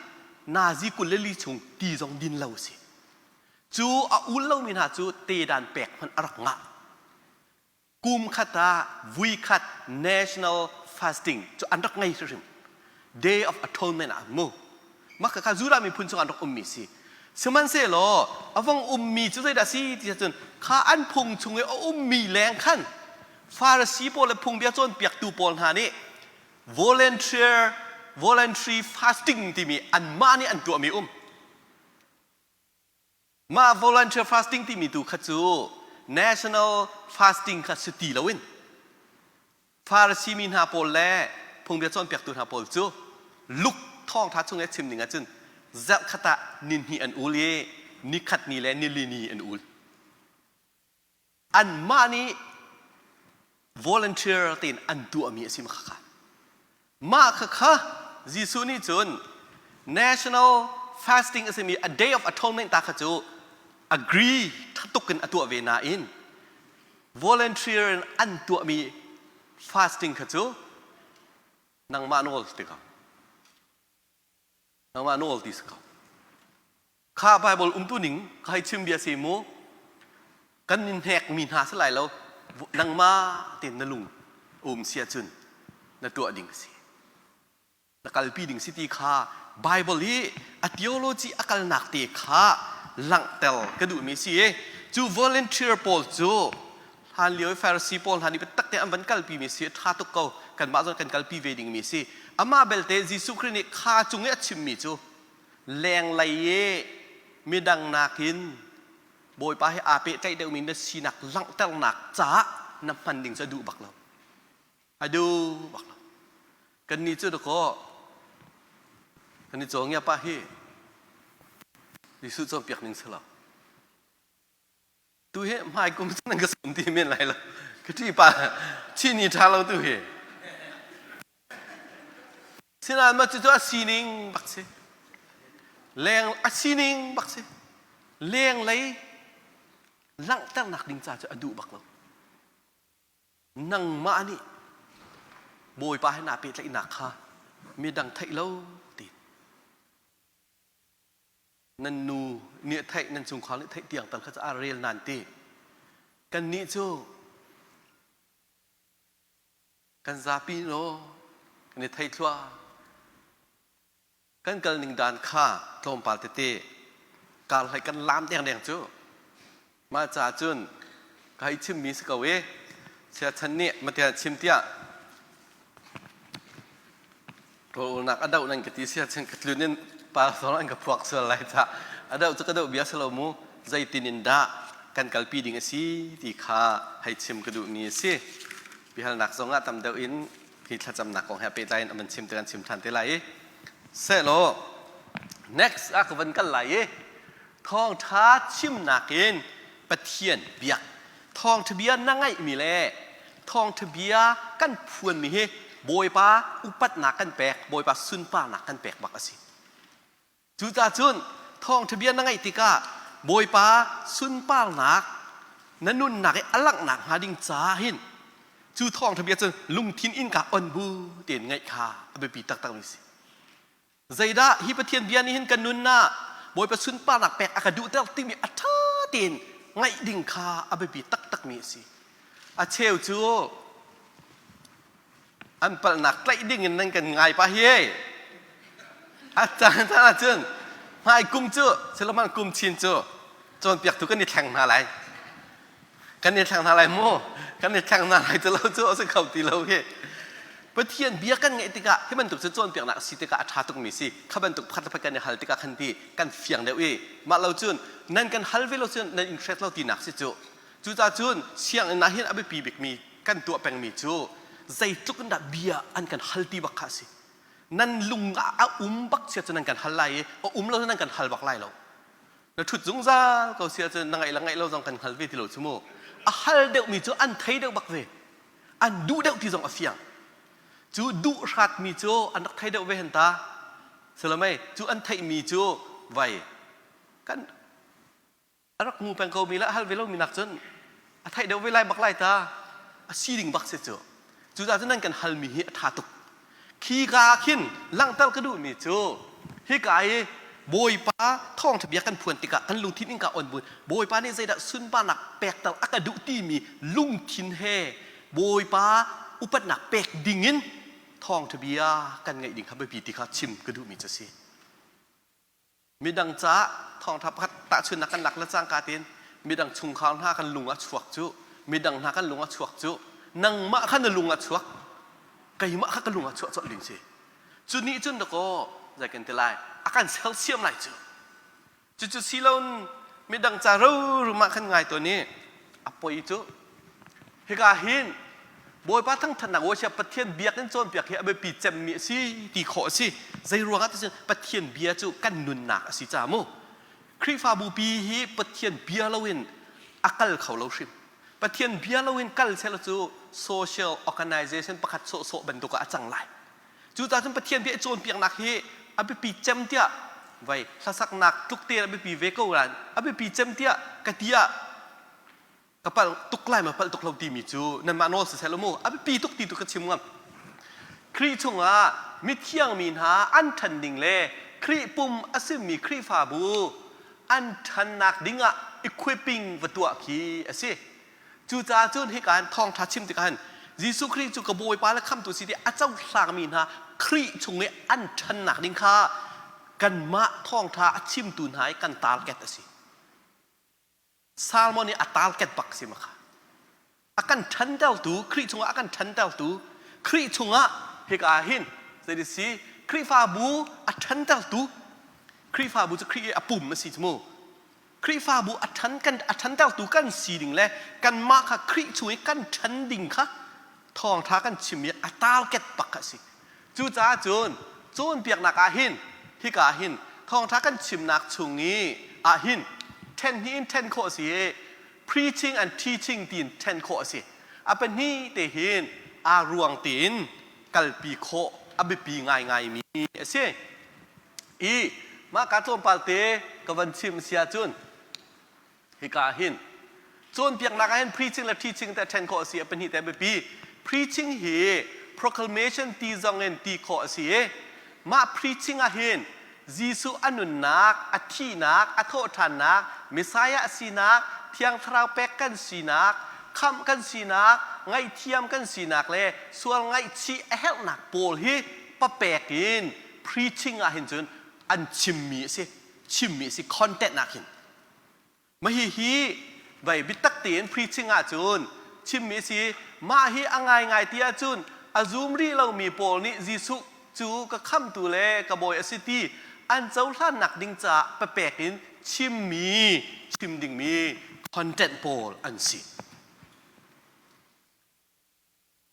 nazi 24 chung ti zong din lo si cu a ul lomi hna cu tedan pek hmanh a rak ngah Kum khat ah vuikhat national fasting cu an rak ngei hrimhrim. Day of Atonement ah mu. Mah kha Judah miphun chung an rak ummi si. Sihmanhsehlaw a vong ummi cu zeidah si ti cun kha an phung chung i a ummi leng khan Pharisee pawl le phungbia cawnpiaktu pawl hna nih volunteer voluntary fasting timi anmah nih an tuahmi um. Mah volunteer fasting timi tu kha cu national fasting kha si ti loin Pharisee mi hna pawl le phungbia cawnpiaktu hna pawl cu Luke thawngṭha chung i a chim ning ahcun zarhkhat ah nihnih an ul i nikhat ni le nili ni an ul. Anmah nih volunteer tein an tuahmi a si ma khakha. Mah khakha Jesuh nih cun national fasting a simi a day of atonement ta kha cu agree tuk in a tuah ve nain volunteer in an tuahmi fasting kha cu nangmah nawl ti ko. Nangmah nawl ti si ko. Kha Bible umtu ning ka hei chim bia si mu kan in hnek mi hna si lai lo nangmah tein na lung um si ahcun na tuah ding si na kalpi ding si ti kha Bible i a theology a kalnak te kha langhter ka duhmi si i cu volunteer pawl cu hlan lio i Pharisee pawl hna nih biatak te an van kalpi mi si ṭha tuk ko kanmah zong kan kalpi ve ding mi si amah belte Jesuh Khrih nih kha cung i a chimmi cu lenglei i midang nakin Bawipa he aa pehtlaih deuhmi na sinak langhternak caah na hman ding cu a duh bak lo. A duh bak lo. Kannih cu dakaw kan i cawngia pah hi Jesuh cawnpiak ning si lo. Tu hi hmai kum cun nan ka sum ti men lai lo. Ka ṭih pa chini ṭha lo tu hi. Sinain mah cucu a sining bak si. Leng a sining bak si. Lenglei langhternak ding ca cu a duh bak lo. Nangmah nih Bawipa he naa pehtlaihnak kha midang theih lo ti. Nan nu nih theih, nan chungkhar nih theih tiang tal kha cu a rel nan ti. Kannih cu Kan zapi law kan i thei thluah. Kan kal ning dan kha tlawmpal tete kar hlei kan lam dengdeng cu. Mah ca cun ka hei chimmi si ko i siachan nih matian chim tiah rawlulnak a doh nan ka ti siachan ka tlun in pastor an ka phuak sual lai cah a doh cu ka doh bia si lo mu zeitin in dah kan kalpi ding a si ti kha hei chim ka duhmi a si. Biahalnak zong ah tam deuh in. Hi thlacamnak kong he pehtlai in a van chim te kan chim ṭhan te lai i sehlaw next ah ka van kal lai i thawngṭha chimnak in Pathian biak thawngṭha bia na ngaihmi le thawngṭha bia kan phuanmi hi Bawipa upatnak kan pek Bawipa sunparnak kan pek bak a si. Cucaah cun thawngṭha bia na ngaih tikah Bawipa sunparnak na nunnak i a langhnak hnga ding caah hin cu thawngṭha bia cu lungthin innka on bu tein ngaih kha a biapi taktakmi a si. Zeidah hi Pathian bia nih hin kan nunnak Bawipa sunparnak pek a ka duhter timi a ṭha tein ngaih ding kha a biapi taktakmi a si. A cheu cu an palhnak tlaih ding in nan kan ngai pah hi a caan caan ahcun hmai kum cu siloman kum chin cu cawnpiaktu kan i thleng hna lai kan i thleng hna lai mu kan i thleng hna lai ti lo cu a si kho ti lo hi Pathian bia kan ngeih tikah hi bantuk cu cawnpiaknak a si tikah a ṭha tukmi si kha bantuk pakhat le pakhat kan i hal tikah khan ti kan fiang deuh i mah lo cun nan kan hal ve lo cun nan interest lo tinak si cu Cucaah cun sianginn ah hin a biapi bikmi kan tuah pengmi cu zeitluk in dah bia an kan hal ti bak kha a si. Nan lung ah a um bak sia cu nan kan hal lai i a um lo nan kan hal bak lai lo. Na ṭhut zungzal ko sia cun na ngaih le ngaih lo zong kan hngal ve ti lo cu mu. A hal deuhmi cu an thei deuh bak ve. An duh deuh ti zong a fiang. Cu duh hratmi cu an rak thei deuh ve hen ta. Silamei cu an theihmi cu vai kan a rak hmu peng ko mi le a hal ve lomi nak cun a theih deuh ve lai bak lai ta a si ding bak si cu cucaah cun nan kan halmi hi a ṭha tuk khi ka khin langhter ka duhmi cu hika i Bawipa thawngṭha bia kan phuan tikah kan lungthin in ka on bu Bawipa nih zeidah sunparnak pekter a ka duh timi lungthin he Bawipa upatnak pek dingin thawngṭha bia kan ngeih ding kha biapi ti kha chim ka duhmi cu a si. Midang caah thawngṭha pakhat tahchunhnak kan lak le cangka tein midang chungkhar hna kan lung a chuak cu midang hna kan lung a chuak cu nangmah kha na lung a chuak keimah kha ka lung a chuah colh ding si cu nih cun dakaw zei kan ti lai a kan sersiam lai cu cucu siloin midang ca rorum ah khan ngai tawn i a poi cu Hika hin Bawipa thangthatnak worship Pathian biakinn cawnpiak hi a biapi cemmi a si ti khawh a si. Zei ruangah ti Pathian bia cu kan nunnak a si ca mu. Khrihfabu pi hi Pathian bia loin a kal kho lo hrim. Pathian bia loin kal sehla cu social organization pakhat sawhsawh bantuk ah a cang lai. Cucaah cun Pathian bia i cawnpiaknak hi a biapi cem tiah vai hlasaknak tluk te a biapi ve ko ran a biapi cem tiah ka ti ah ka palh tuk lai ma palh tuk lo timi cu nanmah nawl siseh law mu a biapi tuk ti tu ka chim ngam Khrih chungah mithiang mi hna an ṭhan ding le Khrih pum a simi Khrihfabu an ṭhannak dingah equipping va tuah khi a si cucaah cun hika hin thawngṭha chim tikah hin Jesuh Khrih cu ka Bawipa le khamtu si ti a cohlangmi hna Khrih chung i an ṭhannak ding kha kanmah thawngṭha a chimtu hna i kan target a si Salmon i a target bak si ma kha. A kan ṭhantertu, Khrih chungah a kan ṭhantertu, Khrih chungah hika ah hin zei si Khrihfabu a ṭhantertu, Khrihfabu cu Khrih i a pum a si cu mu. Khrihfabu a ṭhan kan a ṭhantertu kan si ding le kanmah kha Khrih chung i kan ṭhan ding kha thawngṭha kan chim i a target bak kha a si. Cucaah cun cawnpiaknak ah hin hika ah hin thawngṭha kan chimnak chung i ah hin ṭhen hnih in ṭhen khawh a si i preaching and teaching tiin ṭhen khawh a si. A pahnih te hin aa ruang tein kalpi khawh a biapi ngaingaimi a si. I mah ka tlawmpal te ka van chim si ahcun Hika ah hin cawnpiaknak ah hin preaching le teaching te ṭhen khawh a si a pahnih te biapi. Preaching hi proclamation ti zong in ti khawh a si i mah preaching ah hin Jesuh a nunnak, a thihnak, a thawhṭhannak, Messiah a sinak, Thiang Thlarau pek kan sinak, khamh kan sinak, ngaihthiam kan sinak le sual ngaihchih a herhnak pawl hi papek in preaching ah hin cun an chimmi a si. Chimmi a si content ah khin. Mah hihi vei biatak tein preaching ahcun chimmi a si. Mah hi a ngaingai ti ahcun a zum rih lomi pawl nih Jesuh cu ka khamtu le ka bawi a si ti an cohlannak ding caah papek in chimmi, chim dingmi content pawl an si.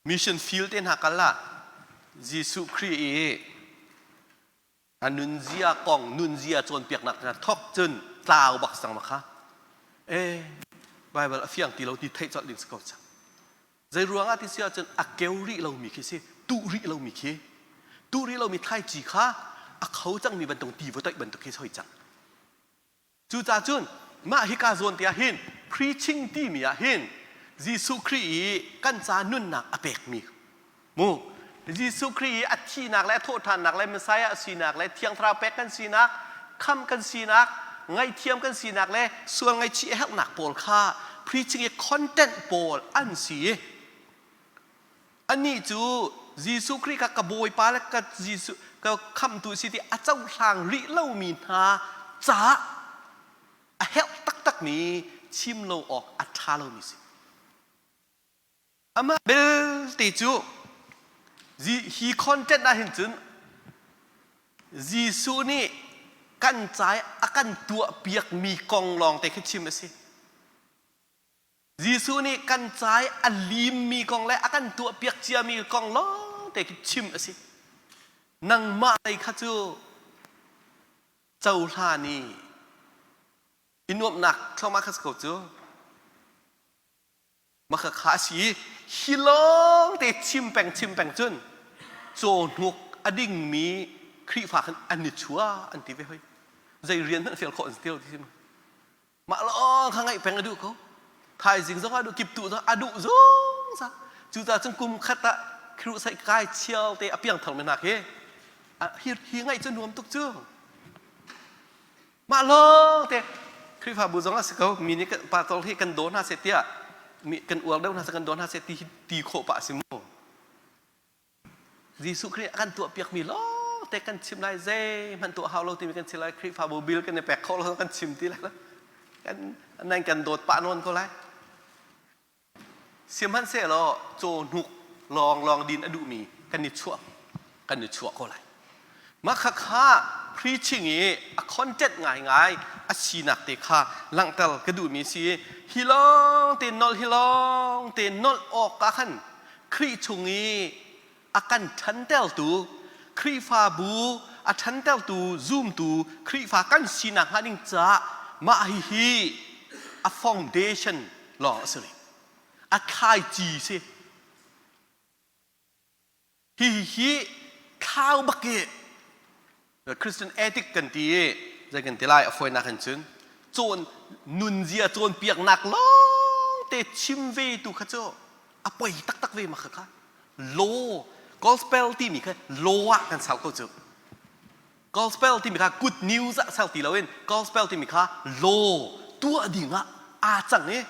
Mission field te hna kal ah. Jesuh Khrih i a nunzia kong nunzia cawnpiaknak hna thawk cun tlau bak cang ma kha e Bible a fiang ti lo ti theih colh ding si ko cang. Zei ruangah ti si ahcun a keu rih lomi khi si tuh rih lomi khi tuh rih lomi thlaici kha a kho cangmi bantuk ti va toih bantuk khi soi cang. Cucaah cun mah hika zawn te ah hin preaching timi ah hin Jesuh Khrih i kan ca nunnak a pekmi mu Jesuh Khrih i a thihnak le a thawhṭhannak le Messiah a sinak le Thiang Thlarau pek kan sinak khamh kan sinak ngaihthiam kan sinak le sual ngaihchih a herhnak pawl kha preaching i content pawl an si i Anih cu Jesuh Khrih kha ka Bawipa le ka Jesuh ka khamhtu si ti a cohlang rih lomi hna caah a herh taktakmi chim lo awk a ṭha lomi si. Amah belte cu hi content ah hin cun Jesuh nih kan ca i a kan tuahpiakmi kong lawng te khi chim a si. Jesuh nih kan ca i a limmi kong le a kan tuahpiak ciami kong lawng te khi chim a si. Nangmah lei kha cu cohlan i i nuamhnak thluahmah kha si ko cu. Maka kha a si i hi lawng te chim peng chim peng cun cawhnuk a dingmi Khrihfa khan an i chua an ti ve hoi. Zei rian hmanh fial khawh an si ti lo ti si. Mah lawng kha ngaih peng a duh ko. Thaizing zong a duh, kiptuh zong a duh zungzal. Cucaah cun kum khat ah crusade kai chial te a piangthar mi hna khi hi, hi ngaih cu nuam tuk cu. Mah lawng te Khrihfabu zong a si ko. Mi nih pastor hi kan daw hna seh tiah mi kan uar deuh hna seh kan daw hna seh ti hi ti khawh pah a si mu. Jesuh Khrih a kan tuahpiakmi lawngte kan chim lai zeihmanh tuah hau lo timi kan chim lai Khrihfabu bil kan i pek kho lo kan chim ti lai lo kan nan kan dawt pah nawn ko lai sihmanhsehlaw cawhnuk lawng lawng din a duhmi kan i chuah kan i chuah ko lai mah kha kha preaching i a content ngaingai a sinak te kha langhter ka duhmi si hi lawng te nolh hi lawng te nolh awk ah khan Khrih chung i a kan ṭhantertu Khrihfabu a ṭhantertu zumtu Khrihfa kan sinak hnga ding caah mah hihi a foundation lawng a si rih. A thlaici si. Hihi thlau bak i The Christian ethic kan ti i zei kan ti lai a fawinak in cun cawn nunzia cawnpiaknak lawngte chim ve tu kha cu a poi taktak ve ma kha kha law gospel timi kha law ah kan sal ko cu gospel timi kha good news ah sal ti loin gospel timi kha law tuah ding ah aa cang i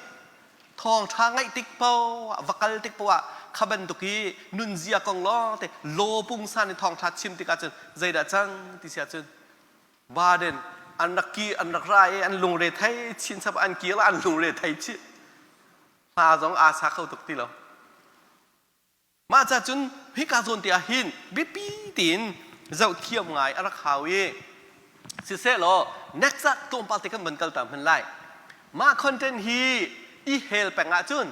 Thawngṭha ngaih tik poah, va kal tik poah kha bantuk i nunzia kong lawngte law pungsan in thawngṭha chim tikah cun zeidah cang ti si ahcun burden an rak ki an rak ra i an lungre thei chin chap an kir an lungre thei chih hla zong aa sa kho tuk ti lo. Mah ca cun hika zawn te ah hin biapi tein zohthiam ngai a rak hau i sisehlaw next ah tlawmpal te kan van kal ta hman lai. Mah content hi i hel peng ahcun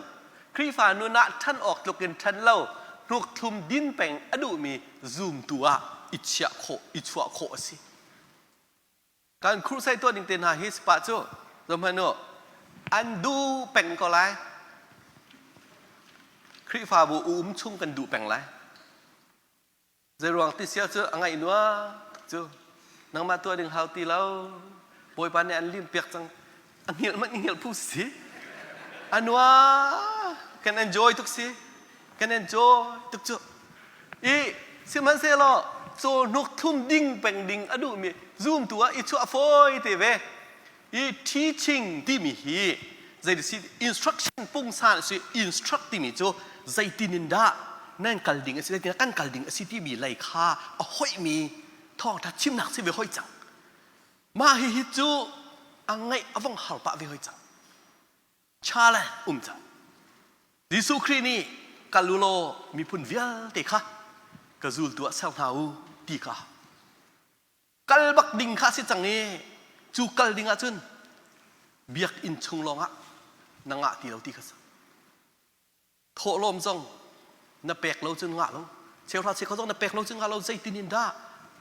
Khrihfa nun ah ṭhan awk tluk in ṭhan lo hnuk thlum din peng a duhmi zumtu ah i chiah khawh i chuah khawh a si. Kan crusade tuah ding te hna hi spa cu zohhmanh u an duh peng ko lai. Khrihfabu um chung kan duh peng lai. Zeiruang ti sia cu a ngaih nua cu nangmah tuah ding hau ti lo. Bawipa nih an lim piak cang. A hngilh hmanh i hngilh phu si. A nua kan enjoy tuk si. Kan enjoy tuk cu. I sihmanhsehlaw cawhnuk thlum ding peng ding a duhmi zumtu ah i chuah fawi te ve. I teaching timi hi zei si instruction pungsan si instruct timi cu zeitin in dah nan kal ding a si zeitin kan kal ding a si timi lei kha a hoihmi thawngtha chimnak si ve hoi cang. Mah hihi cu a ngaih a vong har pah ve hoi cang. Chale um cang. Jesuh Khrih nih kal u law miphun vialte kha ka zultu ah ser hna u ti kha kal bak ding kha si cang i cu kal ding ahcun biakinn chung lawngah na ngah ti lo ti kha si. Thawhlawm zong na pek lo cun ngah lo. Cheuhra cheukhat zong na pek lo cu hnga lo zeitin in dah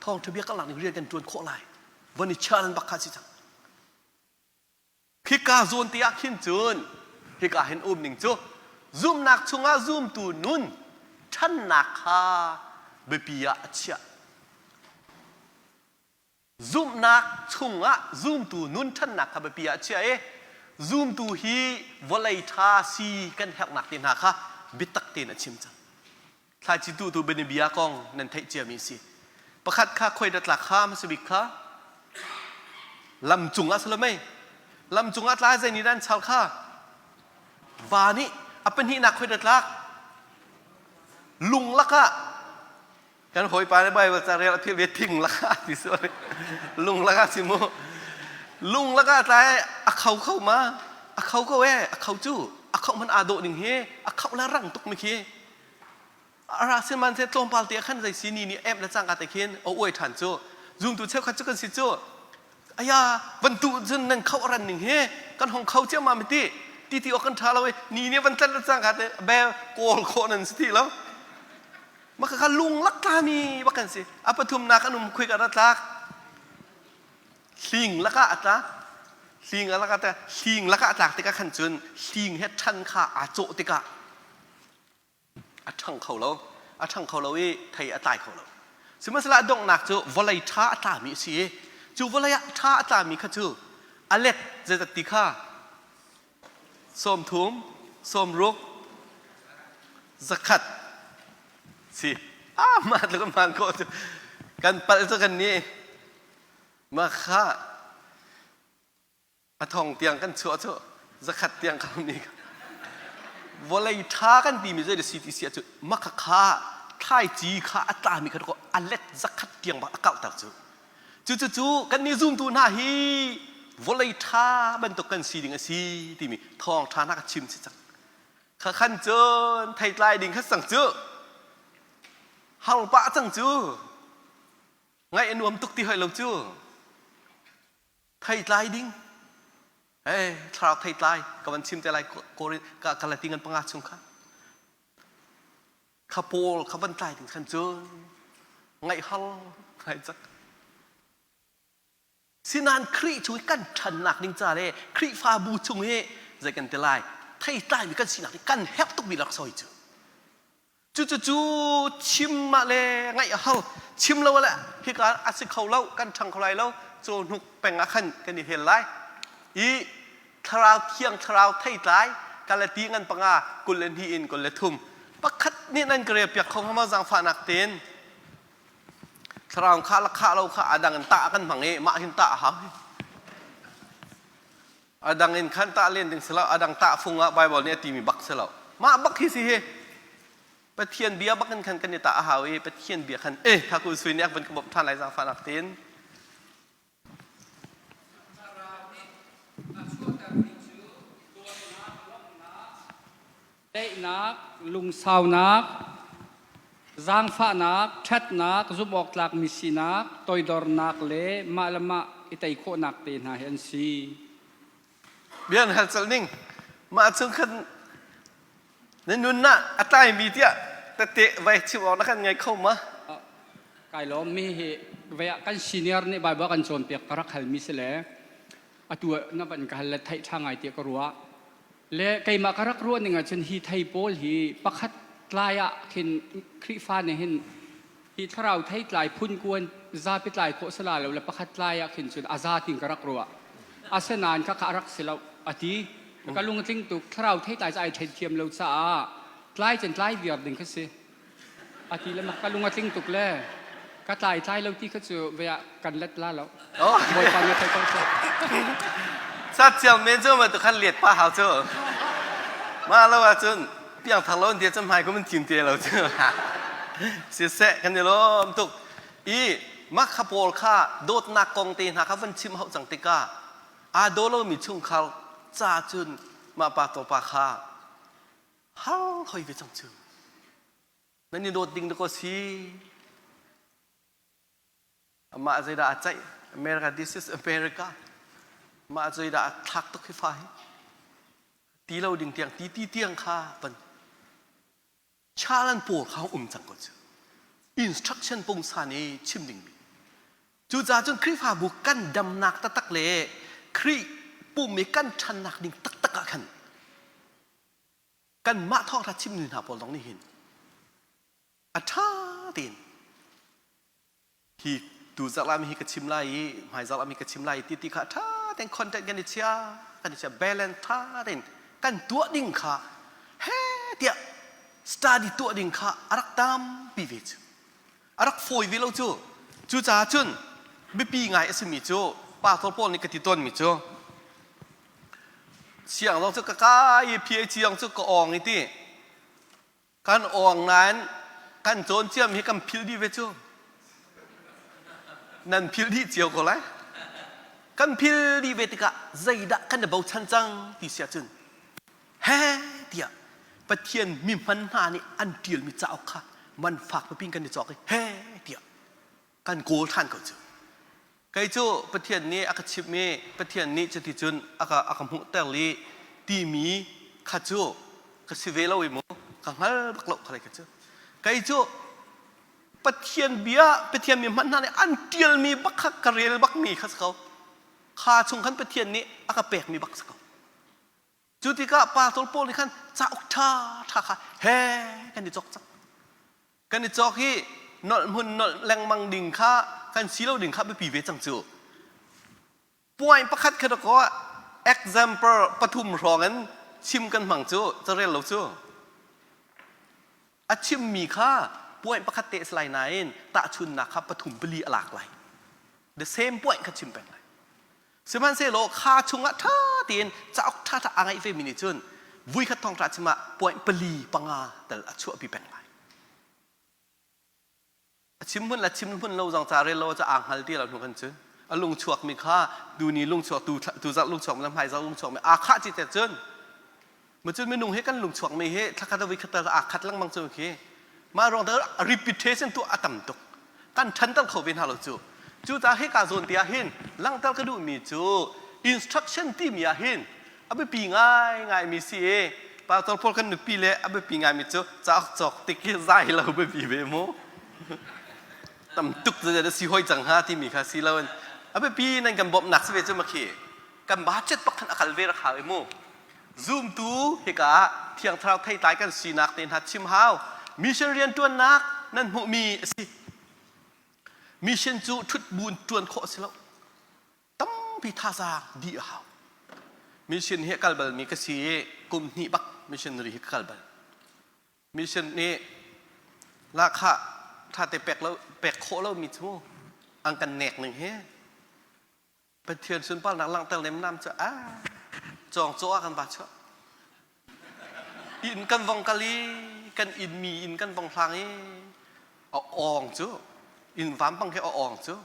thawngṭha bia karlak ning rian kan ṭuan khawh lai? Von i challenge bak kha si cang. Khika zawn te ah khin cun hika hin um ning cu zumhnak chungah zumtu nun ṭhannak kha biapi ah a chiah. Zumhnak chungah zumtu nun ṭhannak kha biapi ah a chiah i zumtu hi vawlei ṭha si kan herhnak te hna kha biatak tein a chim cang. Thlaici tuhtu bianabia kong nan theih ciami a si. Pakhat kha khoi dah tlak kha hmasa bik kha lam cungah si lo mei? Lam cungah tla zei nih dah an char kha? Va nih a pahnihnak khoi dah tlak? Lung lakah kan hawipa nih Bible ca rel a philh ve thing lakah ti si lung lakah si mu lung lakah tla a kho kho ma a kho ko e a kho cu a kho man aa dawh ning hi a kho la rang tuk mi khi a ra sihmanhseh tlawmpal te ah khan zei si ni nih em le cangka te khin a uai ṭhan cu zumtu cheukhat cu kan si cu aya van tu cun nan kho ran ning hi kan hong kho ciammam ti ti ti awk kan ṭha lo i ni nih van tlat le cangka te bel kawl khawh nan si ti lo maka kha lung lak tlami bak kan si a pathumnak an um khuik a ra tlak hling lakah a tla hling lakah te hling lakah a tlak tikah khan cun hling he ṭhan kha aa cawh tikah a ṭhang kho lo a ṭhang kho lo i thei a tlai kho lo sihmanhsehlaw a donghnak cu vawlei ṭha a tlami a si i cu vawlei ah ṭha a tlami kha cu a let zeizat ti kha 30 60 100 si ah mah tluk hmaan khawh cu kan palh cu kan nih mah kha A thong tiang kan chuah cu zakhat tiang kan um vawlei ṭha kan timi zei si ti si ahcun maka kha thlaici kha a tlami kha a let zakhat tiang bak a kauhter cu cucu cu kan nih zumtu hna hi vawlei ṭha bantuk kan si ding a si timi thawngṭha hna ka chim si cang kha khan cun theitlai ding kha cang cu har pah cang cu ngaih a nuam tuk ti hoi lo cu Theitlai ding. Hey, thlarau theitlai ka van chim te lai Korin ka Galati ngan panga chung kha. Kha Paul kha van tlai ding khan cun ngaih hal ngai cak. Sinan Khrih chung i kan ṭhannak ding ca le Khrihfabu chung i zei kan ti lai theitlai mi kan sinak hi kan herh tuk mi laksawng cu. Cucu chim ah le ngaih a hau. Chim lo le hika a si kho lo, kan ṭhang kho lai lo. Cawhnuk peng ah khan kan i hel lai. I thlarau thiang thlarau theitlai Galati ngan panga 22 in 23 pakhat nih nan ka rel piak kho hnga maw zaangfahnak tein thlarau kha la khah lo kha a dang in tah kan hmang i mah hin tah a hau hi A dang in khan tah len ding si lo, a dang tah fung ah Bible nih a timi bak si lo. Mah bak hi si hi. Pathian bia bak in khan kan i tah a hau i Pathian bia khan eh kha ku sui nih a van ka bawmh ṭhan lai zaangfahnak tein. Daihnak, lungsaunak, zaangfahnak, ṭhatnak, zumhawktlakmi sinak, toidornak le mah le mah i tei khawhnak te hna hi an si. Bia an hal colh ning. Mah chung khan na nun ah a tlaimi tiah tete vai chim awk na kan ngei kho ma? Kai lawm mi hi vei ah kan senior nih Bible kan cawnpiak ka rak halmi si le atu ah na van ka hal le theih ṭha ngai tiah ka ruah. Le keimah ka rak ruah ning ahcun hi thei pawl hi pakhat tlai ah khin Khrihfa nih hin hi thlarau thei tlai phun kuan zapi tlai khawh sala lo le pakhat tlai ah khin cun a za tin ka rak ruah. Asinain kha kha a rak si lo a ti. Ka lung a tling tuk thlarau thei tlai cu ai then thiam lo caah tlai cun tlai viar ding kha si. A ti le ka lung a tling tuk le ka tlai tlai lo ti kha cu ve ah kan let la lo. Bawipa nih thei ko seh. Sat ciang men cu ma tu khan let pa hau cu. Ma lo ahcun piang thar lo an ti cun hmai kum in thim te lo cu. Siseh kan i lawm tuk. I makha pawl kha dawtnak kong te hna kha van chim hau cang tikah aa daw lomi chungkhar ca cun mah pa to pa kha Har hoi ve cang cu. Nan i dawt ding dakaw si. Amah zeidah a ceih? America, this is America. Mah zeidah a thlak tuk hi fa hi. Ti lo ding tiang, ti ti tiang kha pan. Chalan pawl kha um cang ko cu. Instruction pungsan i chim dingmi. Cucaah cun Khrihfabu kan damnak taktak le Khrih pum i kan ṭhannak ding taktak ah khan kanmah thawngṭha chimmi hna pawl zong nih hin a ṭha tein hi tu zarh ah mi hi ka chim lai i hmai zarh ah mi ka chim lai ti ti kha ṭha tein content kan i chia kan i chia balance ṭha tein kan tuah ding kha he tiah study tuah ding kha a rak tampi ve cu a rak fawi ve lo cu cucaah cun biapi ngai a simi cu pastor Paul nih ka ti tawnmi cu siang zong cu ka kai i PhD zong cu ka awng i ti Kan awng nain kan cawn ciam hi kan philh dih ve cu. Nan philh dih cio ko lai. Kan phil dih ve tikah zeidah kan i bochan cang ti si ahcun he tiah Pathian mi hman hna nih an ṭialmi cauk kha man fak pipi in kan i cawk i he tiah kan kawl ṭhan ko cu. Kei cu Pathian nih a ka chimh i Pathian nih cuticun a ka, a ka hmuhter li timi kha cu ka si ve lo i mu ka hngal bak lo kha kha cu. Kei cu Pathian bia Pathian mi hmanh hna nih an ṭialmi bak kha ka rel bakmi kha si ko. Kha chung khan Pathian nih a ka pekmi bak si ko. Cu tikah pastor pawl nih khan cauk ṭha ṭha kha he kan i cawk cang. Kan i cawk hi nolh hmun nolh lengmang ding kha kan si lo ding kha biapi ve cang cu. Point pakhat kha dakaw example pathum hrawng in chim kan hmang cu carel lo cu. A chimmi kha point pakhat te a si lai nain tahchunnak kha pathum pali a lak lai. The same point kha chim peng lai. Sihmanhsehlaw kha chungah ṭha tein cauk ṭhaṭha aa ngeih vemi nih cun vuikhat thawngṭha chim ah point pali panga tal a chuahpi peng lai. A chim hmun le chim hmun lo zong ca rel lo ca aa hngal ti lo hnu kan cun a lung chuakmi kha tuni lung chuak tu tu zarh lung chuakmi le hmai zarh lung chuakmi aa khah ci te cun Macun minung hi kan lungchuakmi hi thlakhat a voikhat aa khat lengmang cu khi mah ruang te repetition tu a tam tuk kan ṭhanter kho ve hna lo cu cucaah hika zawn te ah hin langhter ka duhmi cu instruction timi ah hin a biapi ngaingaimi si i pastor pawl kan nupi le a biapi ngaimi cu cauk cawk tik hi zai lo biapi ve mu tam tuk na si hoi cang hnga timi kha si lo in a biapi nan kan bawmhnak si ve cu makhi kan budget bak khan a kal ve rak hau i mu Zumtu hika ah Thiang Thlarau theitlai kan sinak te hna chim hau. Mission rianṭuannak nan hmuhmi a si. Mission cu ṭhut bu in ṭuan khawh a si lo. Tampi thazaang dih a hau. Mission hi a kal balmi ka si i kum hnih bak missionary hi ka kal bal. Mission nih lahkhah ṭhate pek lo pek khawh lomi cu an kan nek ning hi Pathian sunparnak langhter nemnam cu a cawng caw ah kan va chuah. Inn kan vong kal i kan inn mi inn kan vong hlang i a awng cu inn vampang khi a awng cu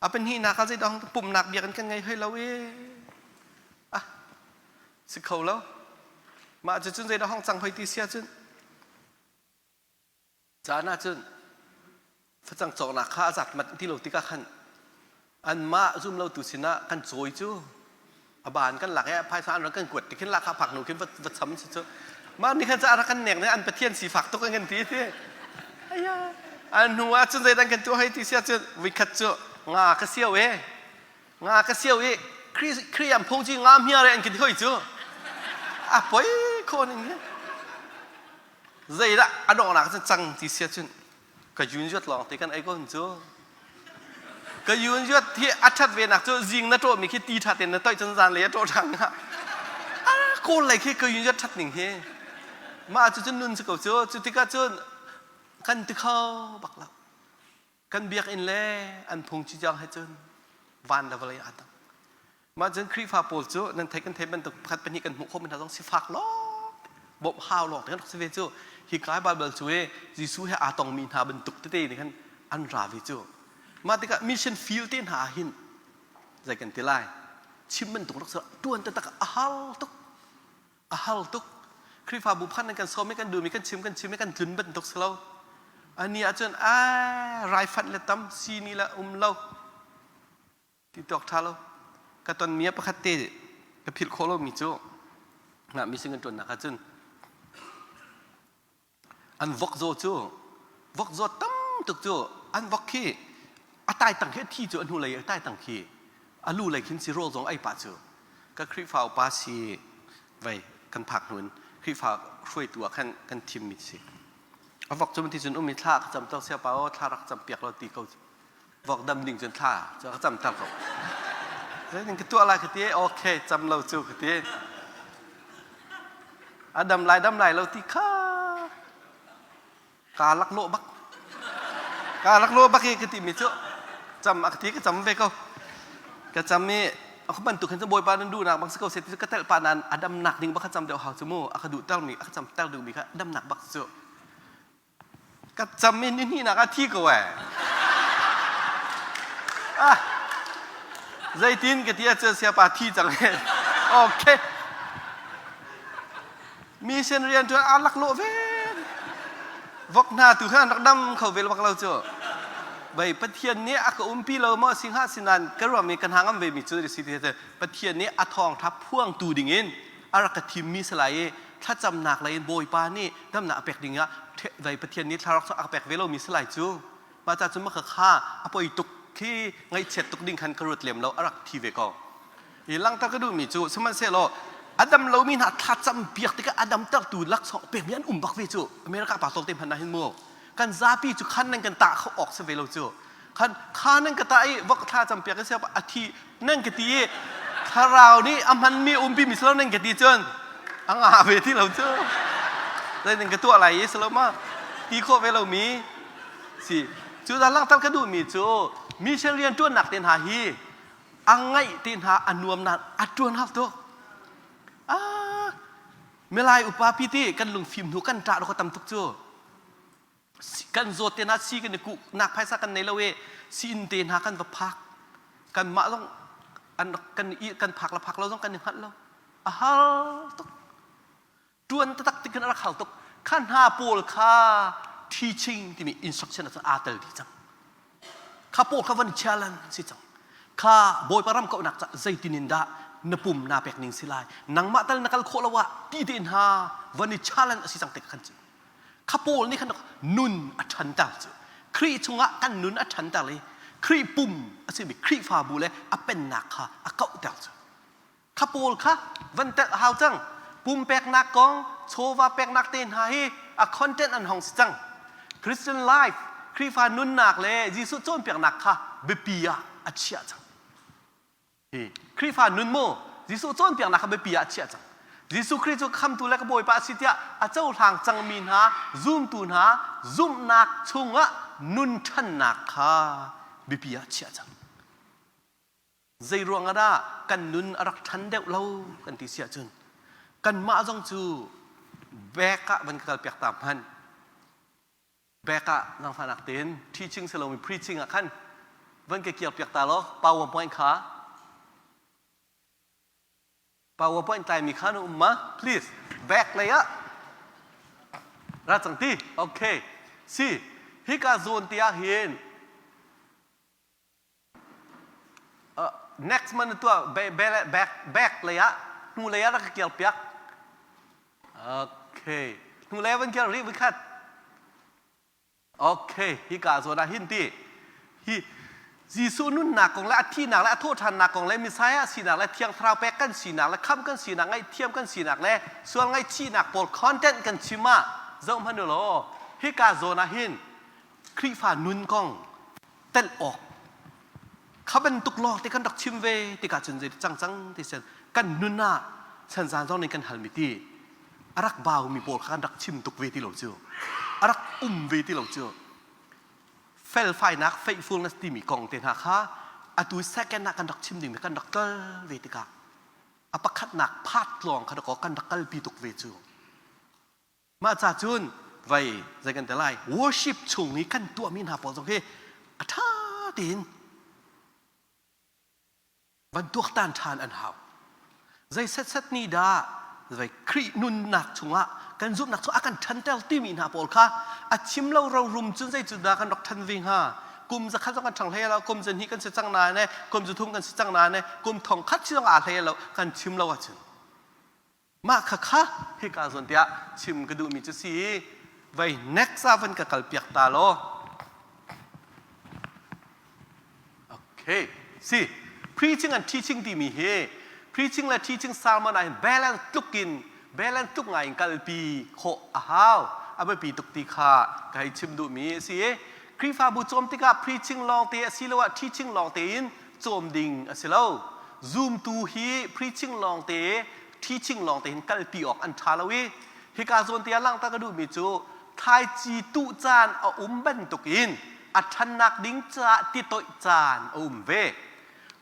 a pahnihnak ah zeidang pumnak biakinn kan ngei hoi lo i ah si kho lo mah cu cun zeidah hong cang hoi ti sia cun Caan ahcun facang cawknak kha a zat mat ti lo tikah khan anmah zum lotu sinah kan cawi cu a baan kan lak i phaisa an rak kan kuat ti khin lak phak hnu khin va cham si cu mah ni khan ca rak kan nek ne an pathian sifak tuk an kan ti ti aya an hnu ah cun zeidang kan tuah hei ti sia cun vikhat cu nga ka siau e nga ka siau i Khrih an phung ci nga hmia re an kan ti hoi cu a poi kho ning hi Zeidah a donghnak cu cang ti sia cun ka yun zuat lawng te kan ei ko cu. Ka yun zuat hi a ṭhat ve nak cu zing na ṭawhmi khi ti ṭha tein na toih cun zan lei a ṭawh ṭhan hnga. A kawl lei khi ka yun zuat ṭhat ning hi. Mah cu cun nun si ko cu. Cu tikah cun kan ti kho bak lo. Kan biakinn le an phungci tiang he cun van le vawlei aa dang. Mah cun Khrihfa pawl cu nan theih kan theih bantuk pakhat pahnih kan hmuh khawhmi hna zong sifak lawng bawmh hau lawng te kan rak si ve cu. Hi kai Baibal cu i Jesuh he aa tongmi hna bantuk tete nih khan an ra ve cu. Mah tikah mission field te hna ah hin zei kan ti lai chim bantuk rak si tuan taktak a har tuk. A har tuk. Khrihfabu phan in kan sawm i kan duhmi kan chim kan chim i kan tlun bantuk si lo. Ani ahcun a raifanh le tam sini le um lo ti tuak ṭha lo. Ka tonmi ah pakhat te ka philh khawh lomi cu ngah mi sin kan ṭuannak ahcun an vok zaw cu vok zaw tam. tuk cu an vok khi a tai tang khi a thi cu a hnu lei a tai tang khi a lu lei khin si rawl zong ei pah cu ka Khrihfa upa si vei kan phak hnun Khrihfa hruaitu ah khan kan thim mi si a vok cu ti cun um i thla ka cam ter sia pa aw thla rak cam piak lo ti ko vok dam ding cun thla cu ka cam ter ko zeitin ka tuah lai ka ti okay cam lo cu ka ti a dam lai dam lai lo ti kha Kaa laklawh bak. Kaa laklawh bak i ka timi cu cam a ka ti ka cam ve ko. Ka cam i a bantuk hin cu Bawipa nan duhnak bang si ko seh ti cu ka telh pah nain a damnak ding bak kha cam deuh hau cu mu. A ka duh termi a ka cam ter duhmi kha damnak bak cu. Ka cam i ni hnihnak ah thi ko eh. Ah, zeitin ka ti ahcun siapa thi cang he. Okay. Mission rian ṭuan aa laklawh ve. Vok hna tu khan rak dam kho ve bak lo cu. Vei Pathian nih a ka umpi lo maw si hnga sinan ka ruahmi ka hna ngam ve mi cu si ti Pathian nih a thawngṭha phuangtu dingin a rak ka thimmi si lai i thlacamnak lei in Bawipa nih damnak a pek ding ah vei Pathian nih thlarau a ka pek ve lomi si lai cu. Mah ca cu maka kha a poi tuk khi ngaihchiat tuk ding khan ka ruat lem lo a rak thi ve ko. Hi langhter ka duhmi cu sihmanhsehlaw a dam lomi hna thlacam piak tikah a damtertu laksawng pekmi an um bak ve cu America pa tawlte hmanh ah hin mu kan zapi cu khan nan kan tah kho awk si ve lo cu khan kha nan ka tah i vok thlacam piak i siapa a thi nan ka ti i thlarau nih a hmanmi umpi mi silo nan ka ti cun a nga ve ti lo cu zeitin ka tuah lai i silo ma ti khawh ve lomi si cu dah langhter ka duhmi cu mission rian ṭuannak te hna hi a ngaih te hna a nuam na a ṭuan hau tuk ah milai upa pi ti kan lungfim hnu kan ṭah ro tam tuk cu kan zawt te hna si kan i kuh nak phaisa kan nei lo i si inn te hna kan va phak kan mah zong an kan i kan phak la phak lo zong kan i hngalh lo a har tuk ṭuan taktak ti khin a rak hal tuk kha hna pawl kha teaching timi instruction ah cun aa tel dih cang kha pawl kha van challenge si cang kha bawipa ram kauhnak ca zeitin in dah na pum naa pek ning si lai nangmah tal na kal khawh lo ah ti te hna van i challenge a si cang te khan cu kha pawl nih khan nun a ṭhanter cu Khrih chungah kan nun a ṭhanter i Khrih pum a simi Khrihfabu le a pennak kha a kauhter cu Kha pawl kha van telh hau cang. Pumpeknak kong, chawva peknak te hna hi a content an hong si cang. Christian life, Khrihfa nunnak le Jesuh cawnpiaknak kha biapi ah a chiah cang. Hi Khrihfa nun mu Jesuh cawnpiaknak kha biapi ah a chiah cang. Jesuh Khrih cu khamtu le ka Bawipa a si tiah a cohlang cangmi hna, zumtu hna zumhnak chungah nun ṭhannak kha biapi ah a chiah cang. Zei ruang ah dah kan nun a rak ṭhan deuh lo kan ti si ahcun kanmah zong cu bek ah van ka kalpiak ta hmanh. Bek ah zaangfahnak tein teaching si lomi preaching ah khan van ka kirpiak ta law PowerPoint kha PowerPoint tlaimi kha na um ma? Please back lei ah ra cang ti. Okay. Si hika zawn te ah hin Next man na tuah back back lei ah hnu lei ah rak ka kiar piak. Okay. Hnu lei ah van kiar rih vikhat. Okay, hika zawn ah hin ti. Hi Jesuh nunnak kong le a thihnak le a thawhṭhannak kong le Messiah sinak le Thiang Thlarau pek kan sinak le khamh kan sinak ngaihthiam kan sinak le sual ngaihchihnak pawl content kan chim ah zoh hmanh u law hika zawn ah hin Khrihfa nun kong telh awk kha bantuk lawng te kan rak chim ve tikah cun zei cang cang ti sen kan nun ah sanzan zong nih kan halmi ti a rak baumi pawl kha kan rak chim tuk ve ti lo cu a rak um ve ti lo cu felfainak faithfulness timi kong te hna kha atu second ah kan rak chim dingmi kan rak kal ve tikah a pakhatnak part lawng kha kan rak kalpi tuk ve cu Mah ca cun vei zei kan ti lai worship chung i kan tuahmi hna pawl zong hi a ṭha tein van tuaktan ṭhan an hau. Zei setset nih dah zei Khrih nunnak chungah kan zumhnak chungah a kan ṭhanter timi hna pawl kha a chim lo rorum cun zei cu dah kan rak ṭhan ve hnga kum zakhat zong kan ṭhang hlei lo kum zahnih kan si cang nain kum zathum kan si cang nain kum thong khat si zong aa hlei lo kan chim lo ahcun Mah khakha hika zawn tiah chim ka duhmi cu si i vei next ah van ka kal piak ta law. Okay. Si, preaching and teaching timi hi preaching le teaching sermon ah hin balance tluk in balance tluk ngai in kalpi khawh a hau. A biapi tuk ti kha ka hei chim duhmi a si i Khrihfabu cawm tikah preaching lawngte asiloah teaching lawngte in cawm ding a si lo. Zumtu hi preaching lawngte teaching lawngte hin kalpi awk an ṭha lo i hika zawn te ah langhter ka duhmi cu thlaici tuh caan a um bantukin a ṭhannak ding caah titoih caan a um ve.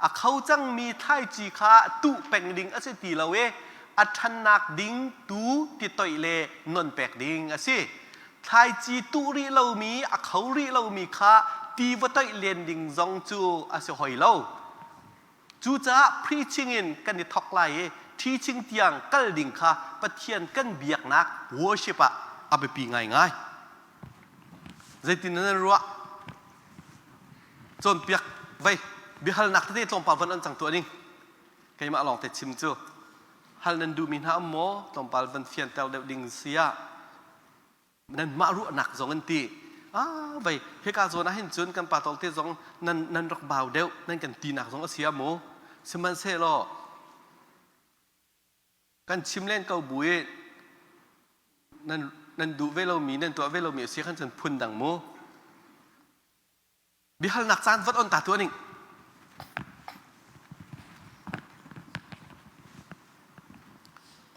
A kho cangmi thlaici kha tuh peng ding a si ti lo i a ṭhannak ding tu titoih le non pek ding a si. Thlaici tuh rih lomi, a kho rih lomi kha ti va toih len ding zong cu a si hoi lo. Cucaah preaching in kan i thawk lai i teaching tiang kal ding kha Pathian kan biaknak worship ah a biapi ngaingai. Zeitin nan ruah? Cawnpiak vei biahalnak tete tlawmpal van an cang tuah ning. Keimah lawng te chim cu hal nan duhmi hna um maw tlawmpal van fianter deuh ding si ah nanmah ruahnak zong an ti ah vei hika zawn ah hin cun kan pa tawlte zong nan nan rak bau deuh nan kan tinak zong a si ah mu sihmanhsehlaw kan chim len ko bu i nan nan duh ve lomi nan tuah ve lomi a si khan cun phun dang mu biahalnak caan vat on ta tuah ning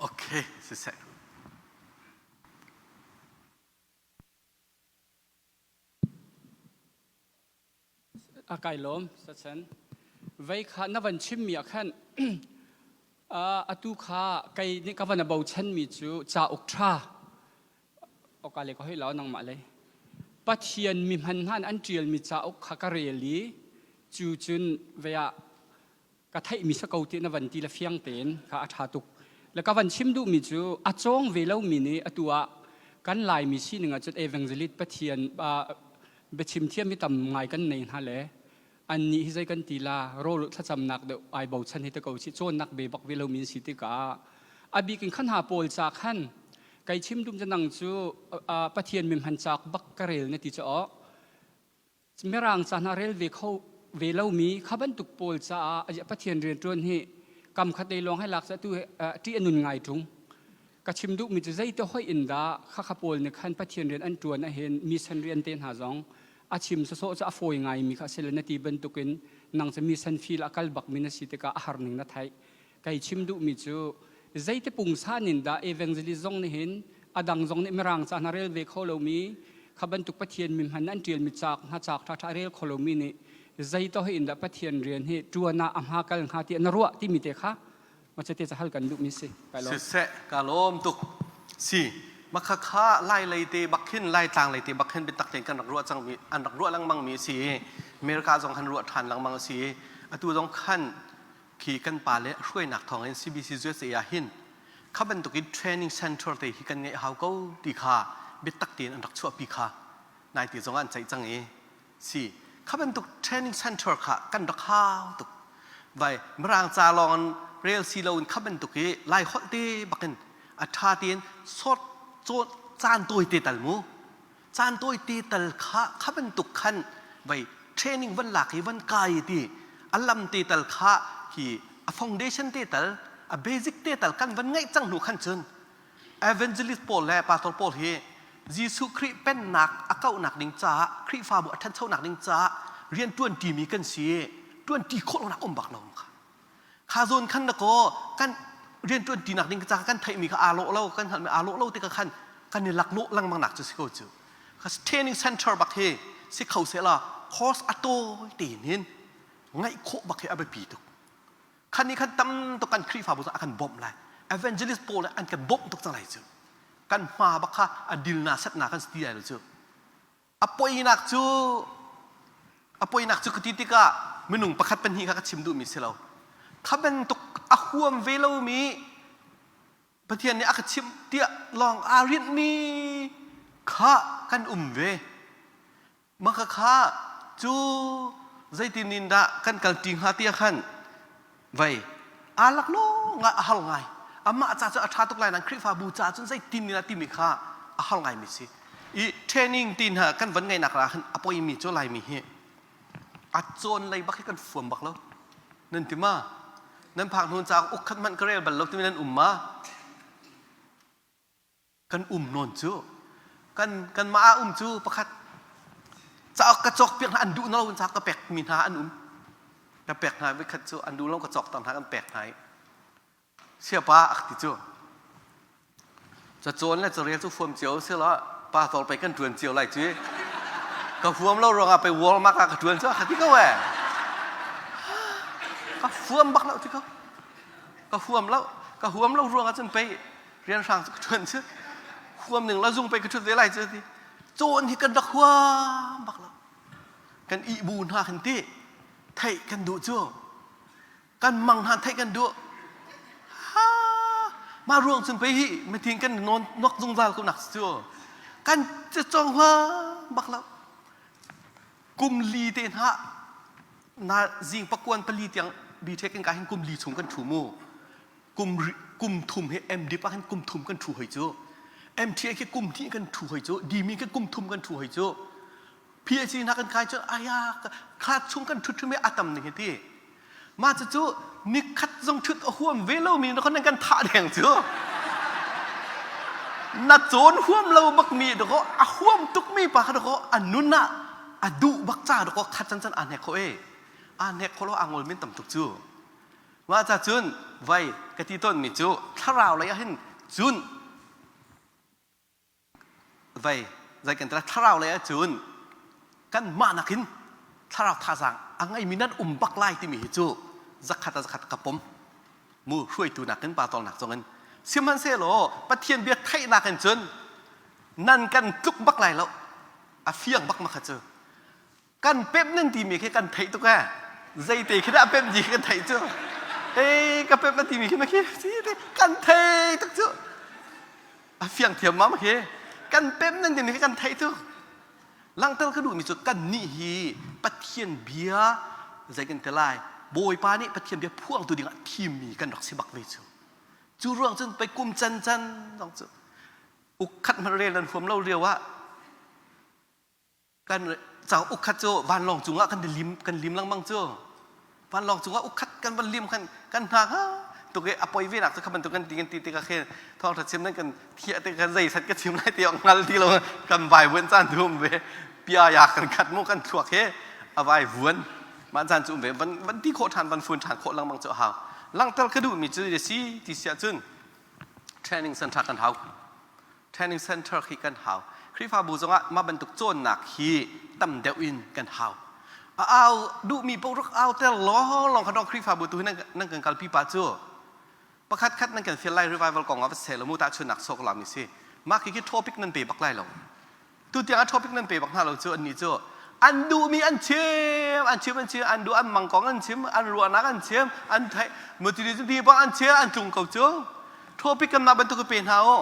okay siseh A kai lawm sachan vei kha na van chimmi ah khan atu kha kei nih ka van a bochanmi cu cauk ṭha Oka le ka hoi lo nangmah lei. Pathian mi hman hna an ṭialmi cauk kha ka rel i cu cun ve ah ka theihmi sa ko ti na van ti le fiang tein kha a ṭha tuk. Le ka van chim duhmi cu a cawng ve lomi nih atu ah kan Laimi sining ah cun evangelist Pathian biachim thiam hi tam ngai kan nei hna le annih hi zei kan ti la rawl thlacamnak deuh ai bochan hi te ko si cawnnak be bak ve lomi si tikah a bik in khan ha pawl ca khan kai chim dum nang cu Pathian min hman cak bak ka rel na ti cha mirang ca hna rel ve kho ve lomi kha bantuk pawl caah Pathian rian ṭuan hi kam khat lei lawng hai lak ca tu ṭih a nun ngai ṭung ka chim duhmi cu zeite hoih in dah khakha pawl nih khan Pathian rian an ṭuan ahhin mission rian te hna zong a chim sawsawh cu a fawi ngaimi kha a si le na ti bantukin nang cu mission field a kal bakmi na si tikah a har ning na theih kai chim duhmi cu zeite pungsan in dah evangelist zong nih hin a dang zong nih mirang ca hna rel ve kho lomi kha bantuk Pathian mi hman an ṭialmi caak hna caak ṭha ṭha rel kho lomi nih zei to in dah Pathian rian hi ṭuan ah a hma kal hnga ti na ruah timi te kha Macete ca hal kan duhmi si. Siseh ka lawm tuk. Si makha kha lai lei te bak khin lai tlang lei te bak khin biatak tein kan rak ruah cangmi an rak ruah lengmang mi si America zong han ruah ṭhan lengmang a si atu zong khan khi kan pa le hruainak thawng in CBC USA ah hin kha bantukin training center te hi kan ngeih hau ko ti kha biatak tein an rak chuahpi kha nai ti zong an ceih cang i Si. Kha bantuk training center kha kan rak hau tuk. Vai Mirang ca lawng in rel si loin kha bantuk i Lai holh te bakin a ṭha tein sort caan tawi te tal mu. Caan tawi te tal kha kha bantuk khan vai training van lak i van kai ti a lam te tal kha hi a foundation te tal a basic te tal kan van ngaih cang hnu khan cun Evangelist pawl le pastor pawl hi Jesuh Khrih pennak a kauhnak ding caah Khrihfabu a ṭhanchonak ding caah rian ṭuanṭimi kan si i ṭuanṭi khawh lonak um bak lo kha. Kha zawn khan na kaw kan rian ṭuanṭinak ding caah kan theihmi kha aa lawh lo kan hngalhmi aa lawh lo tikah khan kan i laklawh lengmang nak cu si ko cu. Kha training center bak hi si kho sehla course a tawi tein hin ngaih khawh bak hi a biapi tuk. Khan nih khan tam tuk kan Khrihfabu a kan bawmh lai. Evangelist pawl an kan bawmh tuk cang lai cu. Kan hma bak kha a dilna setna kan si lai lo cu. A poinak cu a poinak cu ka ti tikah minung pakhat pahnih kha ka chim duhmi si lo. Kha bantuk a huam ve lomi Pathian nih a ka chimh tiah lawng aa rinhmi kha kan um ve. Maka kha cu zeitin in dah kan kalṭi hnga tiah khan vei aa laklawng ah a har ngai. Amah ca cu a ṭha tuk lai nain Khrihfabu ca cun zeitin in dah timi kha a har ngaimi si. I training ti hna kan van ngeihnak ah khan a poimi cu Laimi hi. A cawn lei bak hi kan fuam bak lo. Nan ti ma? Nan phak hnu cauk uk khat hmanh ka rel bal lo timi nan um ma? Kan um nawn cu. Kan kanmah ah um cu pakhat cauk ka cawk piak hna an duh na lo in cauk ka pek mi hna an um. Ka pek hna vikhat cu an duh lo ka cawk tang hna kan pek hna i Siapa a ti cu. Cacawn le carel cu huam cio si la pa tawr pei kan ṭuan cio lai ci. Ka huam lo ruangah pei Walmart ah ka ṭuan cu ka ti ko eh. Ka huam bak lo ti ko. Ka huam lo. Ka huam lo ruangah cun pei rianhrang cu ka ṭuan cu. Huam ning la zung pei ka ṭhut ve lai cu ti. Cawn hi kan rak huam bak lo. Kan ihbu hna kan ti. Theih kan duh cu. Kan mang hna theih kan duh. Ha mah ruang cun pei hi mithing kan nawn nok zungzal ko nak cu. Kan cong hua bak lo. Kum li te hna na zing pakuan pali tiang BTech kan ka hin kum li chung kan thu mu. Kum kum thum hi MDip ah hin kum thum kan thu hoi cu. MTA khi kum hnih kan thu hoi cu. Dimi khi kum thum kan thu hoi cu. PhD hna kan kai cu aya kha chung kan thut thumi atam ning hi ti mah cucu nikhat zong thut a huam ve lomi na kan kan thah deng cu na cawn huam lo bak mi dako a huam tuk mi pa kha dako a nun ah a duh bak ca dako khat can can a hnek kho e a hnek kho lo a ngol min tam tuk cu mah ca cun vai ka ti tawn mi cu thlarau lei ah hin cun Vei, zei kan thlarau lei ahcun kan mah nakin thlarau thazaang a ngeimi nan um bak lai timi hi cu zakhat a zakhat ka pom. Mu hruaitu nakin pa tawlnak zong in. Sihmanhsehlaw Pathian bia theihnak in cun nan kan tluk bak lai lo. A fiang bak ma kha cu. Kan pemh nan timi khi kan theih tuk eh. Zeite khi dah pemh ti kan theih cu. Hey, ka pemh na timi khi ma khi kan thei tuk cu. A fiang thiam ma khi. Kan pemh nan timi khi kan theih tuk. Langhter ka duhmi cu kan nih hi Pathian bia zei kan ti lai Bawipa nih Pathian bia phuangtu dingah thimmi kan rak si bak ve cu. Cu ruang cun pei kum can can zong cu uk khat hmanh rel nan huam lo lio ah kan cauk khat cu vanlawng cungah kan lim kan lim lengmang cu vanlawng cungah uk khat kan van lim khan kan hna ha tuk i a poi ve nak cu kha bantuk kan ti kan ti tikah khin thawngtha chim nan kan thiah te kan zei sat ka chim lai ti hngal ti lo kan vai vuan caan thum ve pia ya kan khat mu kan thluak he a vai vuan mah caan cu um ve van van ti khawh than van fun than khawh lengmang cu a hau langter ka duh mi cu si ti siah cun training center kan hau training center khi kan hau. Khrihfabu zongah mah bantuk cawnnak hi tam deuh in kan hau. A au duhmi paoh rak au ter lawng lawng kha dong Khrihfabu tu hi nan, nan kan kalpi pa cu. Pakhat khat nan kan fial lai revival kong ah va seh lo mu tahchunnak sok la mi si. Mah khi khi topic nan pe bak lai lo. Tutiang a topic nan pe bak hna lo cu annih cu an duhmi an chim an chim an chim an duh an mang kong an chim an ruahnak an chim an theih mutili cu ti bang an chim an tlung ko cu topic kan mah bantuk pe hna u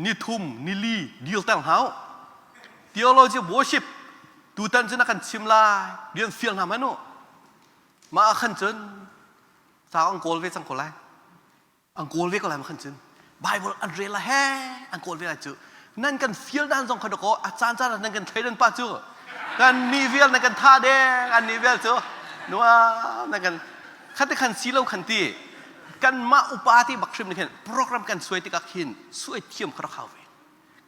ni thum ni li deal ter hna u theology worship tutan cu na kan chim lai rian fial hna man u mah ah khan cun ca an kawl ve cang ko lai An kawl ve ko lai ma khan cun Bible an rel la he an kawl ve lai cu nan kan fial dan zong kha dakaw a caan caan nan kan thleidan pa cu kan ni vial nan kan tha deng an ni vial cu nuam nan kan khate khan si lo khan ti kan mah upa ti bak hrim ni khin program kan suai tikah khin suai thiam kha rak hau ve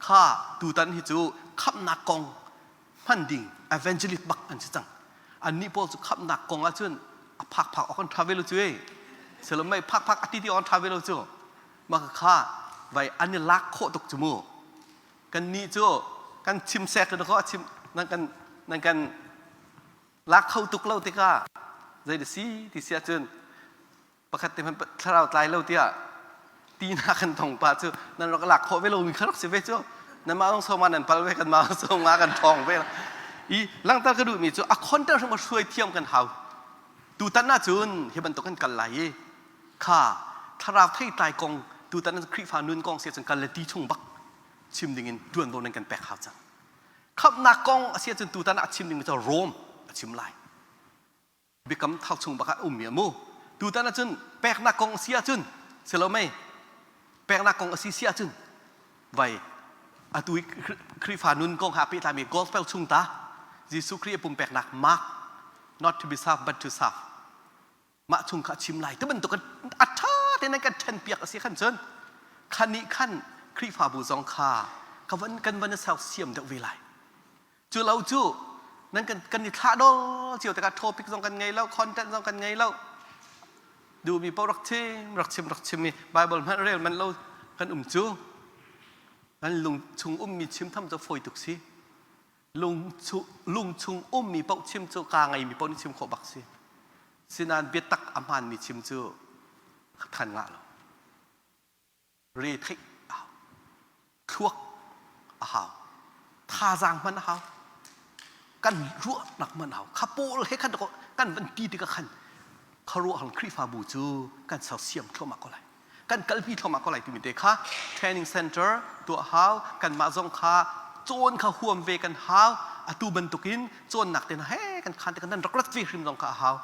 kha tutan hi cu khamnak kong hman ding evangelist bak an si cang annih pawl cu khamhnak kong ahcun a phak phak awk an ṭha ve lo cu ei selomei phak phak a ti ti awk an ṭha ve lo cu mah kha vai an i lak khawh tuk cu mu kan nih cu kan chim sek ko a chim nan kan nan kan lak kho tuk lo tikah zei da si ti si ahcun pakhat te hmanh thlarau tlai lo tiah ti na kan tong pa cu nan rak lak khawh ve lo mi kha rak si ve cu nan mah zong soma nan pal ve kan mah zong nga kan ṭhawng ve i langhter ka duh mi cu a content hrim hruai thiam kan hau tutan ahcun hi bantuk kan kal lai i kha thlarau theitlai kong tutan Khrihfa nun kong si ahcun kal le ti chung bak chim ding in ṭuanvo nan kan pek hau cang khamhnak kong a si ahcun tutan ah a chim ding mi cu Rome a chim lai biakam thau chung bak ah ummi a mu tutan ahcun peknak kong a si ahcun si lo mei peknak kong a si si ahcun vai atu i Khrihfa nun kong ha pehtlaimi gospel chung ta Jesuh Khrih a pumpeknak mark. Not to be served but to serve. Mah chung kha a chim lai. Ti bantuk a ṭha tein an kan ṭhenpiak a si khan cun khan nih khan Khrihfabu zong kha ka van kan van i sersiam deuh ve lai. Cu lo cu nan kan kan i thlah dol cio tikah topic zong kan ngei lo, content zong kan ngei lo. Duhmi paoh rak chim, rak chim, rak chim i Bible hmanh rel manh lo kan um cu. Kan lung chung ummi chim tham cu fawi tuk si. Lung, lung chung ummi paoh chim cu kaa ngeimi paoh nih chim khawh bak si. Sinain biatak a hmaanmi chim cu than ngah lo. Re theih a hau. Thluak a hau. Thazaang hman a hau. Kan ruahnak hman a hau. Kha pawl he khan kan van ti tikah khan khuaruahhar Khrihfabu cu kan sersiam thluahmah ko lai. Kan kalpi thluahmah ko lai timi te kha training center tuah hau. Kanmah zong kha cawn kha huam ve kan hau. Atu bantukin cawnnak te hna he kan khan te kan rak rat ve hrim zong kha a hau.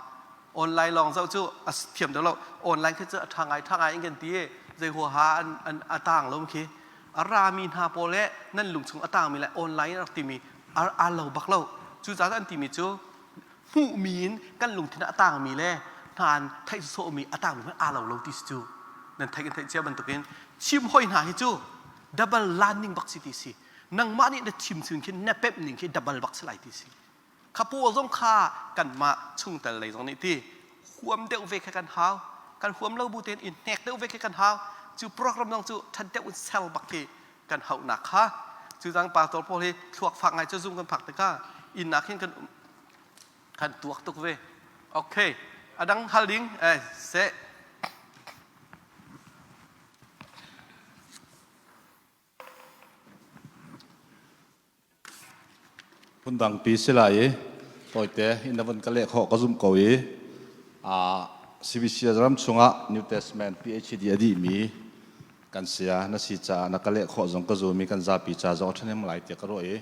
Online lawng zoh cu a thiam deuh lo. Online khi cu a ṭha ngai ṭha ngai in kan ti i zei huaha an, an a taang lo khi. A rami hna pawl le nan lung chung a taangmi le online in rak timi a, a lo bak lo. Cucaah an timi cu hmuhmi in kan lungthin ah a taangmi le hna theih sawhmi a taangmi hmanh aa lo lo ti si cu. Nan theih kan theih cia bantukin chim hoi hna hi cu double learning bak si ti si. Nangmah nih na chim chung khin na pemh ning khi double bak si lai ti si. Kha pawl zong kha kanmah chungtel lei zong nih ti huam deuh ve kha kan hau. Kan huam lo bu tein in hnek deuh ve khi kan hau. Cu program zong cu ṭhat deuh in ser bak khi kan hauhnak kha. Cu dang pastor pawl hi thluak fak ngai cu zum kan phak tikah inn ah khin kan kan tuak tuk ve. Okay. A dang hal ding eh seh. Phundangpi si lai i tawite in na vun ka leh khawh ka zumh ko i CBC ram chungah New Testament PhD a dihmi kan sia na si caah na ka leh khawh zong ka zum i kan zapi ca zong a ṭhahnem lai tiah ka ruah i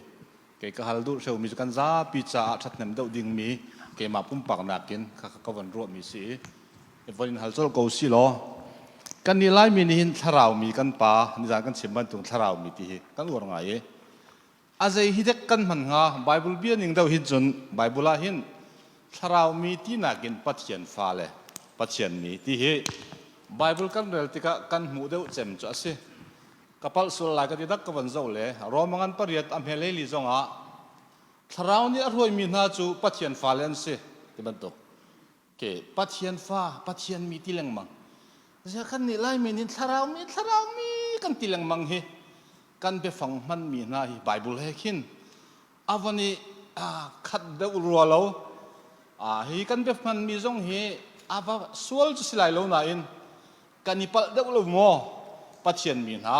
kei ka hal duh hreumi cu kan zapi caah ṭhathnem deuh dingmi keimah pumpak nakin kha ka von ruahmi si i von in hal colh ko si law kan nih Laimi nih hin thlaraumi kan pa nizan kan chim bantuk thlaraumi ti hi kan uar ngai i A zei hi dek kan hman hnga? Bible bia ning deuh hin cun Bible ah hin thlarau mi tinak in Pathian fale Pathian mi ti hi Bible kan rel tikah kan hmuh deuh cem cu a si. Ka palh sual lai ka ti dak ka van zoh le Roma ngan pariat a hmelei li zongah thlarau nih a hruaimi hna cu Pathian fale an si ti bantuk. Ke Pathian fa Pathian mi ti lengmang. Zia kan nih Laimi nih thlarau mi thlarau mi kan ti lengmang hi kan biafang hmanmi hna hi Bible he khin a von i khat deuh rua lo. Hi kan biahmanmi zong hi a va sual cu si lai lo nain kan i palh deuh lo maw Pathian mi hna?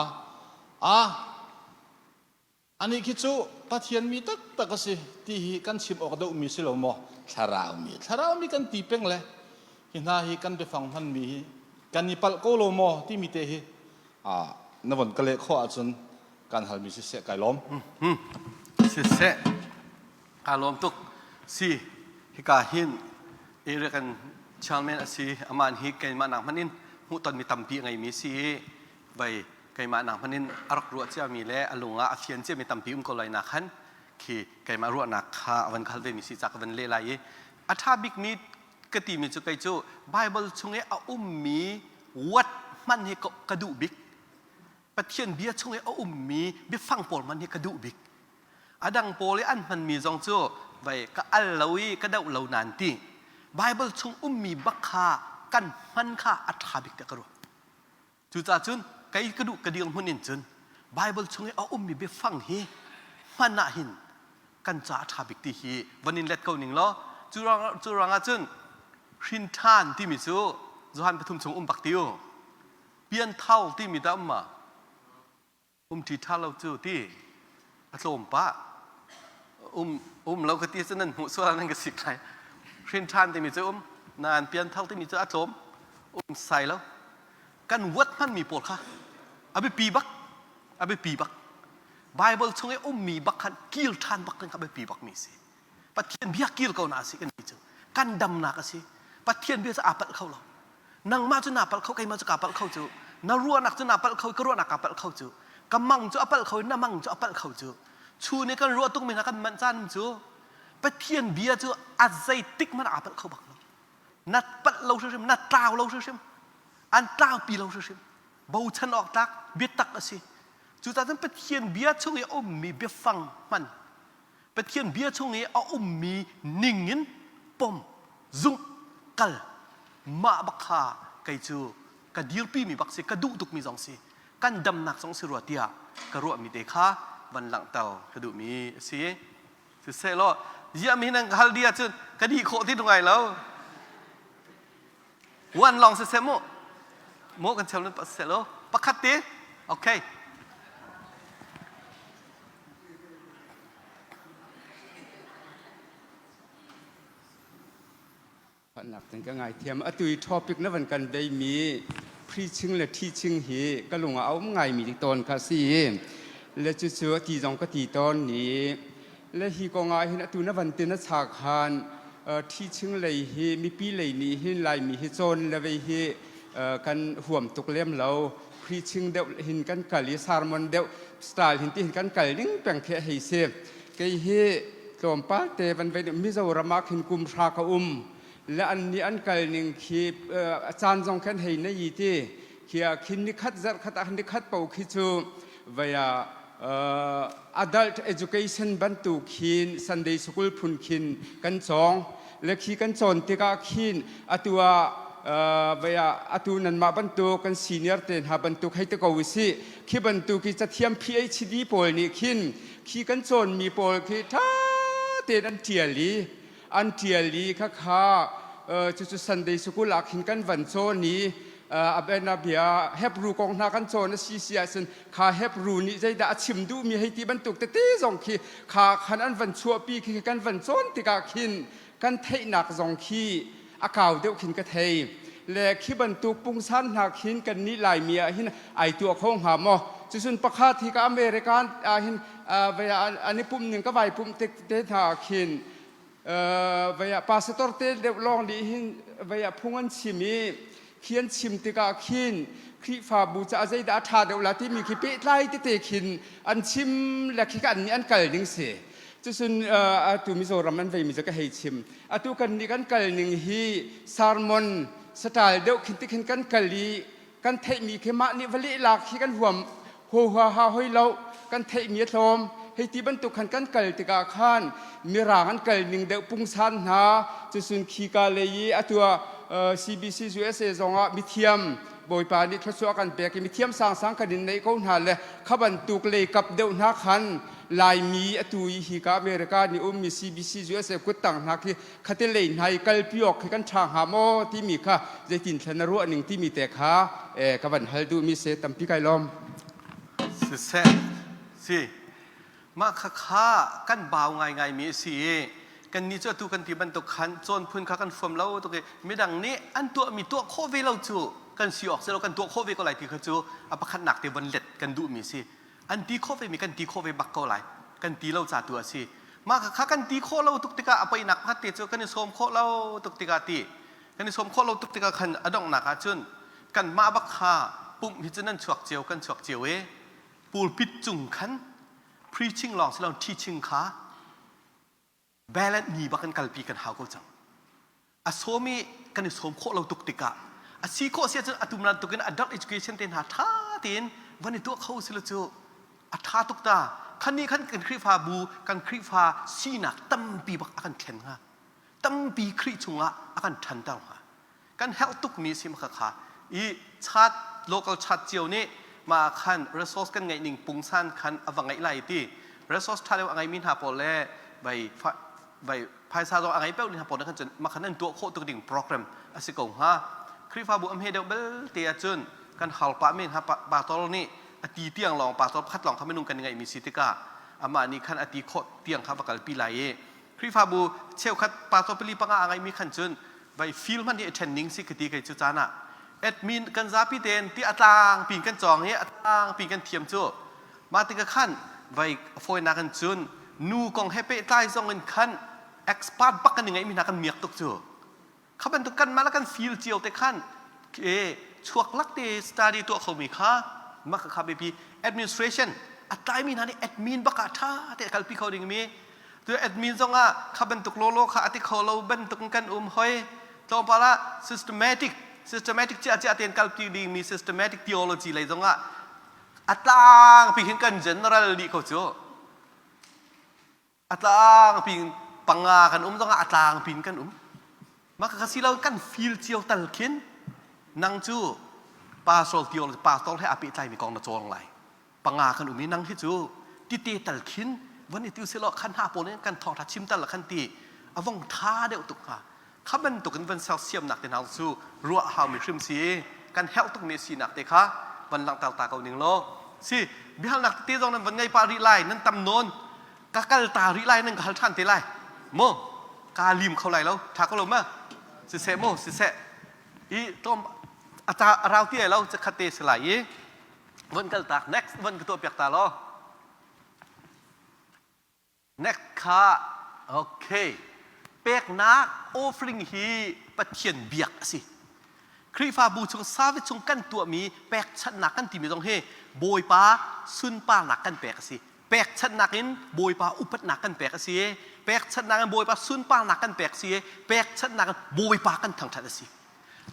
Ah, Anih khi cu Pathian mi taktak a si ti hi kan chim awk deuhmi si lo maw? Thlarau mi, thlarau mi kan ti peng le hi hna hi kan biafang hmanmi hi kan i palh ko lo maw timi te hi ah na von ka leh khawh ahcun kan halmi siseh kai lawm. Siseh kaa lawm tuk. Si hika hin area kan chairman a si amah hi keimah nak hmanh in hmuhtonmi tampi a ngeimi si i vai keimah nak hmanh in a rak ruah ciami le a lung ah a fian ciami tampi um ko lai nak khan khi keimah ruahnak kha a van khal vemi si ca ka van leh lai i a ṭha bikmi ka timi cu kei cu Bible chung i a ummi what hman hi ka duh bik Pathian bia chung i a ummi biafang pawl hman hi ka duh bik a dang pawl i an hmanmi zong cu vai ka al lo i ka doh lo nan ti Bible chung ummi bak kha kan hman kha a ṭha bik tiah ka ruah Cucaah cun kei ka duh ka dirhmun in cun Bible chung i a ummi biafang hi hman ah hin kan ca a ṭha bik ti hi van in let ko ning law cu ruangah cun hrin ṭhan timi cu Johan pathum chung um bak ti u pianthau timi dah um ma Um ṭi ṭha lo cu ti a tlawm pah. Um, um lo ka ti cu nan hmuh sual nan ka sik lai. Hrin ṭhan timi cu um, nain pianthar timi cu a tlawm. Um sai lo. Kan huat hmanmi pawl kha a biapi bak, a biapi bak. Bible chung i ummi bak khan kir ṭhan bak kan kha biapi bakmi si. Pathian bia kir ko na a si kan ti cu. Kan damnak a si. Pathian bia cu aa palh kho lo. Nangmah cu naa palh kho, keimah cu kaa palh kho cu. Na ruahnak cu naa palh kho, ka ruahnak kaa palh kho cu. Ka mang cu a palh kho, na mang cu a palh kho cu. Chun i kan ruah tukmi hna kan manh caan cu. Pathian bia cu a zeitik hmanh aa palh kho bak lo. Na palh lo hrimhrim, na tlau lo hrimhrim, an tlaupi lo hrimhrim. Bochan awk tlak biatak a si. Cucaah cun Pathian bia chung i a ummi biafang hman Pathian bia chung i a ummi ningin pom, zumh, kal mah bak kha kei cu ka dirpimi bak si, ka duh tukmi zong si, kan damnak zong si rua tiah ka ruahmi te kha van langhter ka duhmi a si. Siseh law, ziah mi nan ka hal dih ahcun ka dih khawh ti ngai lo. One long siseh mu. Mu kan cheu nan siseh law. Pakhat te. Okay. Nak ten ka ngai thiam atu i topic na van kan bei mi preaching le teaching hi ka lung ah a um ngai mi tawn kha si le cu cu ti zong ka ti tawn ni le hi kong ah hin atu na van tin a chak han teaching lei hi mipi lei nih hin laimi hi cawn le vei hi kan huam tuk lem lo preaching deuh hin kan kal i sermon deuh style hin ti hin kan kal ning peng khi hei si kei hi tlawmpal te van vei Mizoram ah khin kum hra ka um le an nih an kal ning khi caan zong khan hei nei ti khi khin ni khat zarh khat ah ni khat po khi cu vei adult education bantuk khin Sunday school phun khin kan cawng le khi kan cawn tikah khin atu ah vei ah atu nanmah bantuk kan senior te hna bantuk hei te ko usih khi bantuk i cathiam PhD pawl nih khin khi kan cawnmi pawl khi ṭha tein an ṭial i an ṭial i khakha cucu Sunday school ah khin kan van cawn i a bia Hebrew kong hna kan cawn a si si ahcun kha Hebrew nih zeidah a chim duhmi hei ti bantuk tete zong khi kha khan an van chuahpi khi kan van cawn tikah khin kan theihnak zong khi a kau deuh khin ka thei le khi bantuk pungsan hna khin kan nih laimi ah hin ai tuah kho hnga maw cucun pakhat hi ka American ah hin an i pumh ning ka vai pumh tik te hna khin vei ah pastor te deuh lawng nih hin vei ah phung an chim i khi an chim tikah khin Khrihfabu caah zeidah a ṭha deuh la timi khi pehtlai tete khin an chim le khi an nih an kal ding si cucun atu Mizoram an veimi cu ka hei chim atu kan nih kan kal ning hi sermon saṭal deuh khin tikhin kan kal i kan theihmi khi mah nih va leh lak khi kan huam ho hua ha hoi lo kan theihmi a tlawm hei ti bantuk khan kan kal tikah khan mirang an kal ning deuh pungsan hna cucun khika lei i atu ah CBC USA zongah mithiam Bawipa nih thluachuah kan pek i mithiam sangsang kan in neih ko hna le kha bantuk lei kap deuh hna khan Laimi atu i hika America nih ummi CBC USA kuttang hna khi khate lei hna i kalpi awk khi kan ṭha hnga maw timi kha zeitin thlen na ruah ning timi te kha ka van hal duhmi si tampi kai lawm. Siseh si mah kha kha kan bau ngaingai mi a si i kannih cu atu kan ti bantuk khan cawn phun kha kan huam lo tuk i midang nih an tuahmi tuah khawh ve lo cu kan si awk si lo kan tuah khawh ve ko lai ti kha cu a pakhatnak te von let kan duhmi si an ti khawh ve mi kan ti khawh ve bak ko lai kan ti lo ca tu a si mah kha kan ti khawh lo tuk tikah a poinak pakhat te cu kan i sawm khawh lo tuk tikah ti kan i sawm khawh lo tuk tikah khan a donghnak ah cun kanmah bak kha pumh hi cu nan chuak cio kan chuak cio i pulpit cung khan preaching lawng si lo teaching kha balance ni bak in kalpi kan hau ko cang a sawm i kan i sawm khawh lo tuk tikah a si khawh si ahcun atum ran tukin adult education te hna ṭha tein van i tuah kho si lo cu a ṭha tuk ta khan nih khan kan Khrihfabu kan Khrihfa sinak tampi bak a kan thlen hnga tampi Khrih chungah a kan ṭhanter hnga kan herh tukmi si kha kha i chat local chat cio nih mah khan resource kan ngeih ning pungsan khan a va ngeih lai ti resource ṭha deuh a ngeimi hna pawl le vai vai phaisa zong a ngei peuh hna pawl khan cun mah khan an tuah khawh tuk ding program a si ko hnga Khrihfabu am he deuh belte ahcun kan hal pah men ha pastor nih a ti tiang lawng pastor pakhat lawng kha minung kan ngeihmi si tikah amah nih khan a ti khawh tiang kha va kalpi lai i Khrihfabu cheukhat pastor pali panga a ngeihmi khan cun vai feel hmanh hi a ṭhen ning si ka ti kei cu caan ah admin kan zapi tein ti a tlang pin kan cawng i a tlang pin kan thiam cu mah tikah khan vai fawinak in cun nu kong he pehtlai zong in khan expert bak kan i ngeihmi hna kan miak tuk cu kha bantuk kanmah le kan feel cio te khan e chuak lak te study tuah khomi kha mah kha biapi administration a tlaimi hna nih admin bak ah ṭha te kalpi kho dingmi. Tu admin zong ah kha bantuk lawlaw kha a ti kho lo bantuk in kan um hoi. Tlawmpal ah systematic systematic cia cia tein kalpi dingmi systematic theology lei zong ah a tlangpi hin kan general dih ko cu. A tlangpi in panga kan um zong ah a tlangpi in kan um. Mah ka si lo kan feel cio tal khin nang cu pastor theology pastor he aa pehtlaimi kong na cawng lai. Panga kan um i nang hi cu tite tal khin von i tiu selaw khan hna pawl in kan thawngtha chim tal khan ti a vong tha deuh tuk hnga. Kha bantuk in van sersiamnak te hna cu ruah haumi hrim si kan herh tukmi sinak te kha van langhter ta ko ning law si biahalnak tete zong nan van ngei pah rih lai nan tam nawn ka kal ta rih lai nan ka hal ṭhan te lai mu ka lim kho lai lo ṭha ko lo ma siseh mu siseh i tlawm a ta a rau ti ai lo cakhat te si lai i von kal tak next von ka tuah piak ta law Next kha okay. Peknak offering hi Pathian biak a si. Khrihfabu chung service chung kan tuahmi pekchanhnak kan timi zong hi Bawipa sunparnak kan pek a si. Pekchanhnak in Bawipa upatnak kan pek a si. Pekchanhnak in Bawipa sunparnak kan pek a si. Pekchanhnak in Bawipa kan thangṭhat a si.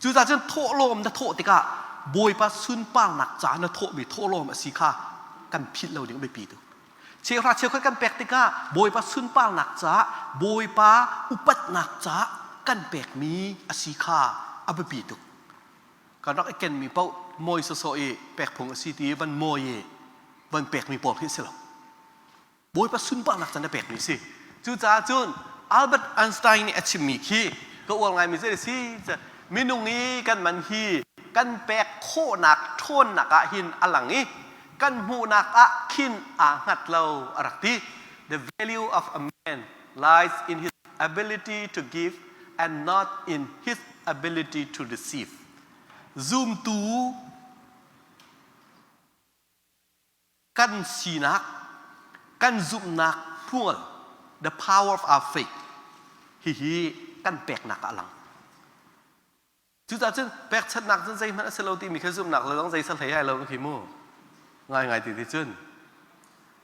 Cucaah cun thawhlawm na thawh tikah Bawipa sunparnak ca na thawhmi thawhlawm a si kha kan philh lo ding a biapi tuk. Cheuhra cheukhat kan pek tikah Bawipa sunparnak caah Bawipa upatnak caah kan pekmi a si kha a biapi tuk. Kan rak i kenmi paoh mawi sawsawh i pek phung a si ti i van mawi i van pekmi pawl khi a si lo. Bawipa sunparnak can na pekmi a si. Cucaah cun Albert Einstein nih a chimmi khi ka uar ngaimi cu a si. Minung i kan man hi kan pek khawhnak ṭhawnnak ah hin a lang i kan hmuhnak ah khin aa hngat lo a rak ti. The value of a man lies in his ability to give and not in his ability to receive. Zumtu kan sinak, kan zumhnak hmual, the power of our faith, hihi kan peknak ah a lang. Cucaah cun pekchanhnak cun zeihmanh a si lo timi kha zumhnak le zong zei sa hlei ai lo khi mu. Ngaingai ti ti cun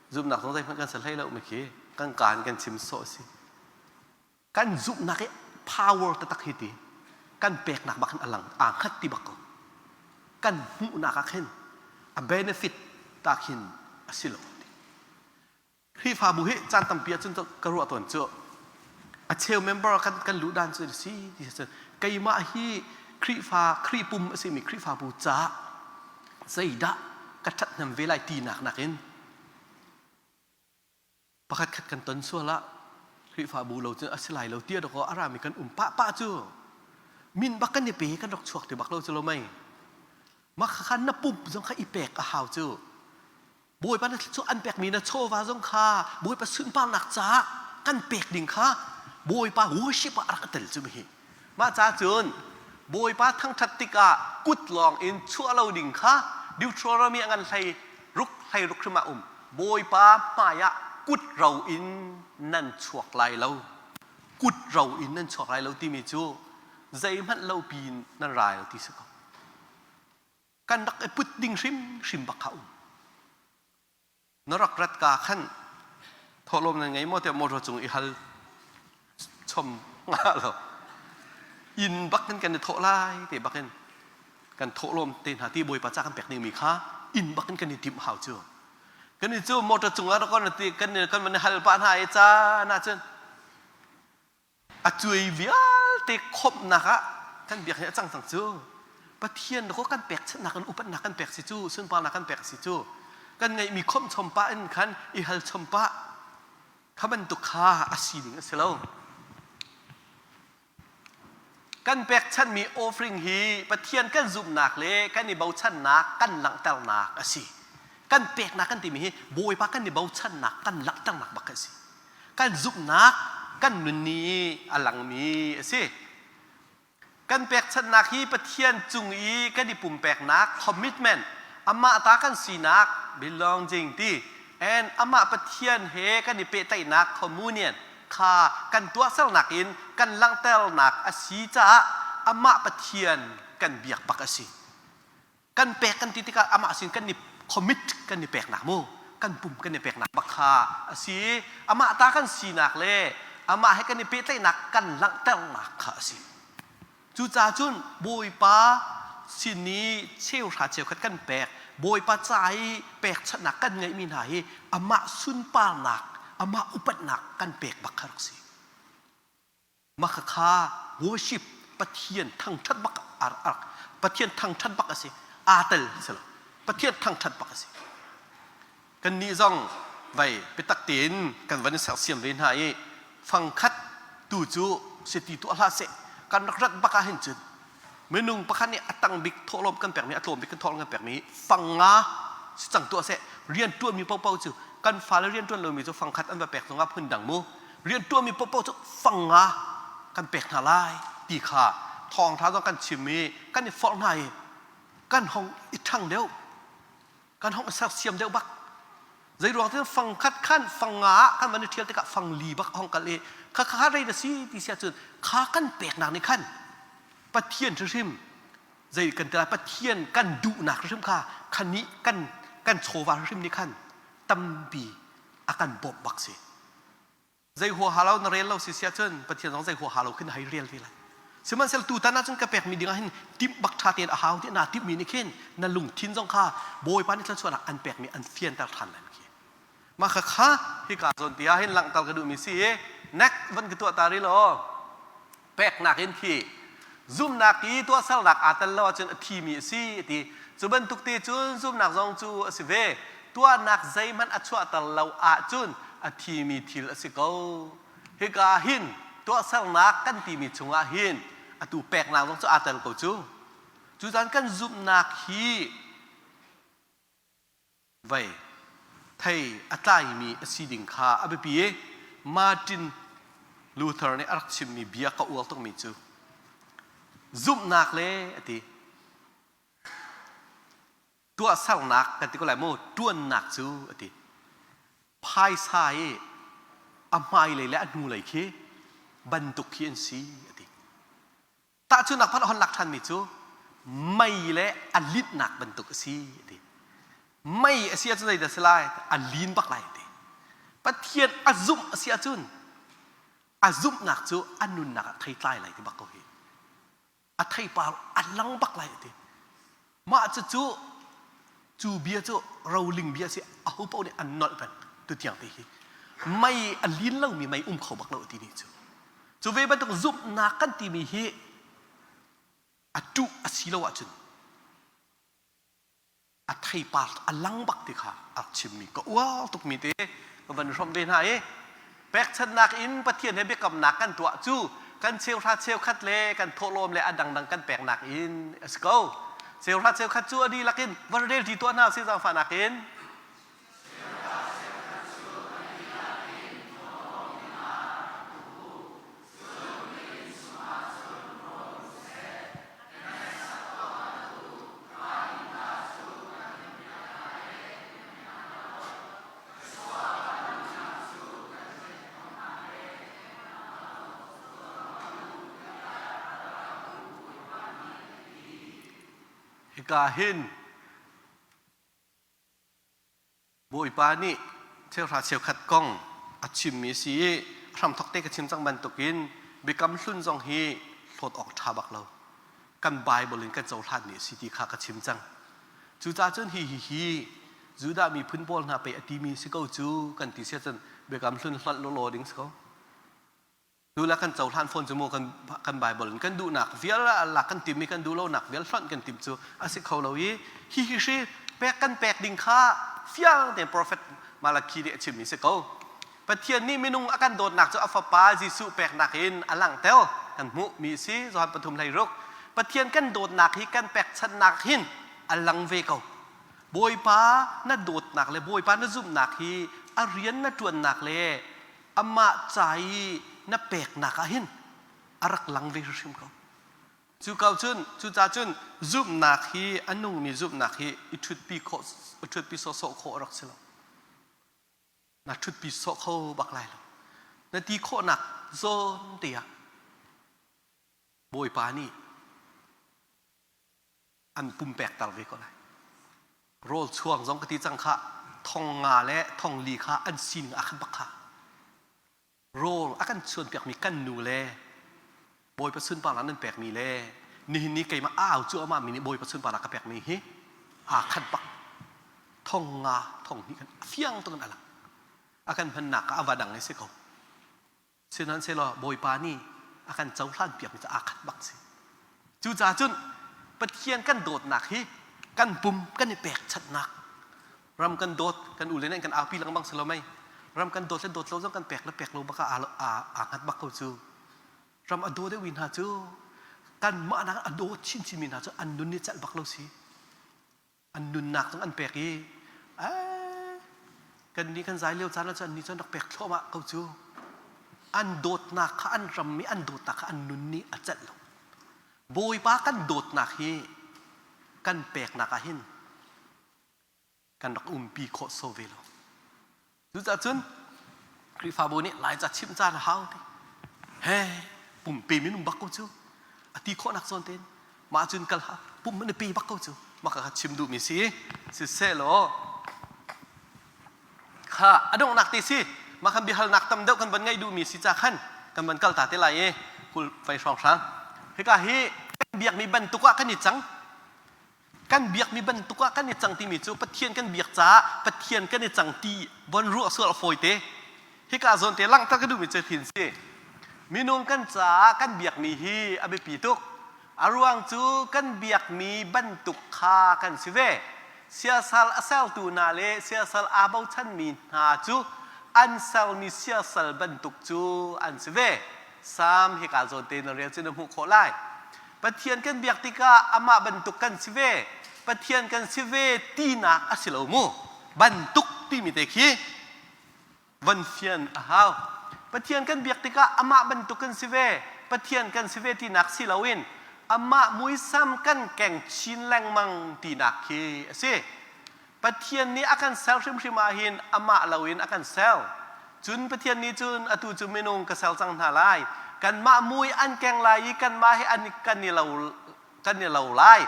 zumhnak zong zeihmanh kan sa hlei lo mi khi kan kaan kan chim sawh a si. Kan zumhnak i power taktak hi ti kan peknak bak hin a lang aa hngat ti bak ko. Kan hmuhnak ah khin a benefit ta khin a si lo. Khrihfabu hi caan tampi ahcun ka ruah tawn cu a cheu member kan kan luh dan cu si ti cun keimah hi Khrihfa Khrih pum a simi Khrihfabu caah zeidah ka ṭhathnem ve lai tinak nakin pakhat khat kan ton sual ah Khrihfabu lo cun a si lai lo tiah dawkaw a rami kan um pah pah cu min bak kan i pe kan rak chuak ti bak lo cu lo mei mah kha na pum zong kha i pek a hau cu Bawipa na thluachuah an pekmi na chawva zong kha Bawipa sunparnak caah kan pek ding kha Bawipa worship ah a rak tel cu hi. Mah ca cun Bawipa thangṭhat tikah kut lawng in chuah lo ding kha Deuteronomy a ngan hlei ruk hlei ruk hrim ah um. Bawipa hmai ah kut ro in nan chuak lai lo. Kut ro in nan chuak lai lo timi cu zeihmanh lo piin nan rai lo ti si ko. Kan rak i put ding hrimhrim bak kha um. Na rak rat ka khan thawhlawm nan ngei maw tiah motor cung i hal chom nga lo. Inn bak in kan i thawh lai te bak in kan thawhlawm te hna ti bawipa ca kan pek dingmi kha inn bak in kan i timh hau cu. Kan i cu motor cung ah rak ti kan kan van i hal pah hna i caan ahcun A cuai vialte khawmhnak ah kan biak hi a cang cang cu. Pathian dakaw kan pekchanhnak in upatnak kan pek si cu, sunparnak kan pek si cu. Kan ngeihmi khawmh chom pah in khan i hal chom pah kha bantuk kha a si ding a si lo. Kan pekchanhmi offering hi Pathian kan zumhnak le kan i bochannak kan langhternak a si. Kan peknak kan timi hi Bawipa kan i bochannak kan langhternak bak a si. Kan zumhnak kan nun ni a langmi a si. Kan pekchanhnak hi Pathian cung i kan i pumpeknak commitment, amah ta kan sinak belonging ti and amah Pathian he kan i pehtlaihnak communion kha kan tuahsernak in kan langhternak a si caah amah Pathian kan biak bak a si. Kan pek kan ti tikah amah sin kan i commit kan i peknak mu. kan pum kan i peknak bak kha a si. Amah ta kan sinak le amah he kan i pehtlaihnak kan langhternak kha a si. Cucaah cun Bawipa sin i cheuhra cheukhat kan pek, Bawipa ca i pekchanhnak kan ngeihmi hna hi amah sunparnak, amah upatnak kan pek bak kha rak si. Mah khakha worship Pathian thangṭhat bak Pathian thangṭhat bak a si. Aa tel si lo. Pathian thangṭhat bak a si. Kannih zong vei biatak tein kan van i sersiam ve hna i fangkhat tu cu siti tuah hlah seh kan rak rat bak ah hin cun minung pakhat nih a tang bik thawhlawm kan pekmi a tlawm bik kan thawhlawm kan pekmi fang nga si cang tuah seh rian ṭuanmi paohpaoh cu kan fale rian ṭuan lomi cu fangkhat an va pek zongah phun dang mu rian ṭuanmi paohpaoh cu fang nga kan pek hna lai ti kha thawngṭha zong kan chim i kan i forh hna i kan hong i ṭhang deuh kan hong sersiam deuh bak zei ruang tin fang khat khan fang nga ah kan van i ṭhial tikah fang li bak hong kal i kha kha rei na si ti si ahcun kha kan peknak nih khan Pathian hrimhrim zei kan ti lai Pathian kan duhnak hrimhrim kha khan nih kan kan chawva hrimhrim nih khan tampi a kan bawmh bak si Zei huaha lo na rel lo si siah cun Pathian zong zei huaha lo khin hei rel ve lai. Sihmanhsehlaw tutan ahcun ka pekmi ding ah hin timh bak ṭha tein a hau ti naa timhmi nih khin na lungthin zong kha Bawipa nih thluachuahnak an pekmi an fianter ṭhan lai khi. Mah kha kha hika zawn ti ah hin langhter ka duhmi si i nek van ka tuah ta rih law peknak in khi zumnak i tuahsernak aa tel lo ahcun a thimi a si a ti. Cu bantuk te cun zumnak zong cu a si ve. Tuahnak zeihmanh a chuahter lo ahcun a thimi thil a si ko. Hika hin tuahsernak kan timi chungah hin atu peknak zong cu aa tel ko cu. Cucan kan zumhnak hi Vei thei a tlaimi a si ding kha a biapi i Martin Luther nih a rak chimmi bia ka uar tukmi cu zumhnak le a ti tuahsernak kan ti ko lai mu ṭuannak cu a ti phaisa i a hmailei le a hnulei khi bantuk khi an si a ti Tahchunhnak phanh a hon lak ṭhanmi cu mei le a linhnak bantuk a si a ti. Mei a si ahcun zeidah a si lai? A lin bak lai a ti. Pathian a zumh a si ahcun a zumhnak cu a nunnak ah theitlai lai ti bak ko hi. A theipar a lang bak lai a ti. Mah cucu cu bia cu roling bia si aho paoh nih an nolh peng tutiang te hi mei a lin lomi mei um kho bak lo ti ni cu cu ve bantuk zumhnak kan timi hi a tuh a si lo ahcun a theipar a lang bak ti kha a rak chimmi ka uar tukmi te ka van hrawmh ve hna i Pekchanhnak in Pathian he biakamnak kan tuah cu kan cheuhra cheukhat le kan thawhlawm le a dangdang kan peknak in a si ko. Cheuhra cheukhat cu a dihlak in van rel ṭi tuah hna usih zaangfahnak in. Hika hin Bawipa nih cheuhra cheukhat kong a chimmi a si i hramthok te ka chim cang bantukin biakam hlun zong hi hlawt awk ṭha bak lo. Kan Bible in kan cohlanmi a si ti kha ka chim cang. Cucaah cun hi hi hi Judah miphun pawl hna pei a timi si ko cu kan ti siah cun biakam hlun hlawt lawlaw ding si ko. Tu le kan cohlan fawn cu mu kan kan Bible in kan duhnak vial lak kan tim i kan duh lonak vial hlonh kan tim cu a si kho lo i hi hi hri pek kan pek ding kha fiang tein prophet Malakhi nih a chimmi si ko. Pathian nih minung a kan dawtnak cu a fapa Jesuh peknak in a langhter kan hmuh mi a si Johan pathum hlei ruk. Pathian kan dawtnak hi kan pekchanhnak hin a lang ve ko. Bawipa na dawtnak le Bawipa na zumhnak hi a rian na ṭuannak le amah ca i na peknak ah hin a rak lang ve hrimhrim ko. Cu ko cun cucaah cun zumhnak hi a nungmi zumhnak hi i ṭhutpi khawh i ṭhutpi sawhsawh khawh a rak si lo. Na ṭhutpi sawh kho bak lai lo. Na ti khawhnak zawn te ah Bawipa nih an pumpekter ve ko lai. Rawl chuang zong ka ti cang khah. thong nga le 4,000 kha an sining ah khan bak kha rawl a kan chuanpiakmi kan nu le Bawipa sunparnak nan pekmi le nihin ni keimah a au cuahmah mi nih Bawipa sunparnak ka pekmi hi aa khat bak 5,000 2,000 kan fiang tuk in a lang a kan hmannak ah a va dang i si ko Sihmanhsehlaw Bawipa nih a kan cohlan piakmi cu aa khat bak si. Cucaah cun Pathian kan dawtnak hi kan pum kan i pekchanhnak ram kan dawt kan u le nih kan aupi lengmang si lo mei ram kan dawt le dawt lo zong kan pek le pek lo bak ah aa hngat bak ko cu ram a daw deuhmi hna cu kanmah nak a daw chinchinmi hna cu an nun nih celh bak lo si an nunnak zong an pek i kan nih kan zai lio caan ah cun annih cu an rak pek thluahmah ko cu an dawtnak kha an ram i an dawtnak kha an nun nih a celh lo bawipa kan dawtnak hi kan peknak ah hin kan rak umpi khawh so ve lo Cucaah cun Khrihfabu nih Laica chimh caan a hau ti. He pumpe minung bak ko cu. A ti khawhnak zawn tein mah cun kal ha pum an pe bak ko cu. Mah ka chim duhmi si. Siseh law kha a donghnak te si mah kan biahalnak tam deuh kan van ngaih duhmi si ca khan kan van kal ta te lai i kul fei hrawnghrang. Hika hi kan biakmi bantuk ah kan i cang. Kan biakmi bantuk ah kan i cang timi cu Pathian kan biak caah Pathian kan i cang ti von ruah sual a fawite. Hika zawn te langhter ka duhmi cu thin si. Minung kan caah kan biakmi hi a biapi tuk. A ruang cu kan biakmi bantuk kha kan si ve. Siasal a sertu hna le siasal aa bochanmi hna cu an sermi siasal bantuk cu an si ve. Salm hika zawn te na rel cu na hmuh khawh lai. Pathian kan biak tikah amah bantuk kan si ve. Pathian kan si ve tinak a si lo mu. Bantuk timi te khi van fian a hau. Pathian kan biak tikah amah bantuk kan si ve. Pathian kan si ve tinak si loin amah muisam kan keng chin lengmang tinak khi a si. Pathian nih a kan ser hrimhrim ah hin amah loin a kan ser. Cun Pathian nih cun atu cu minung ka ser cang hna lai. Kanmah mui an keng lai i kanmah he an kan i lo kan i lo lai.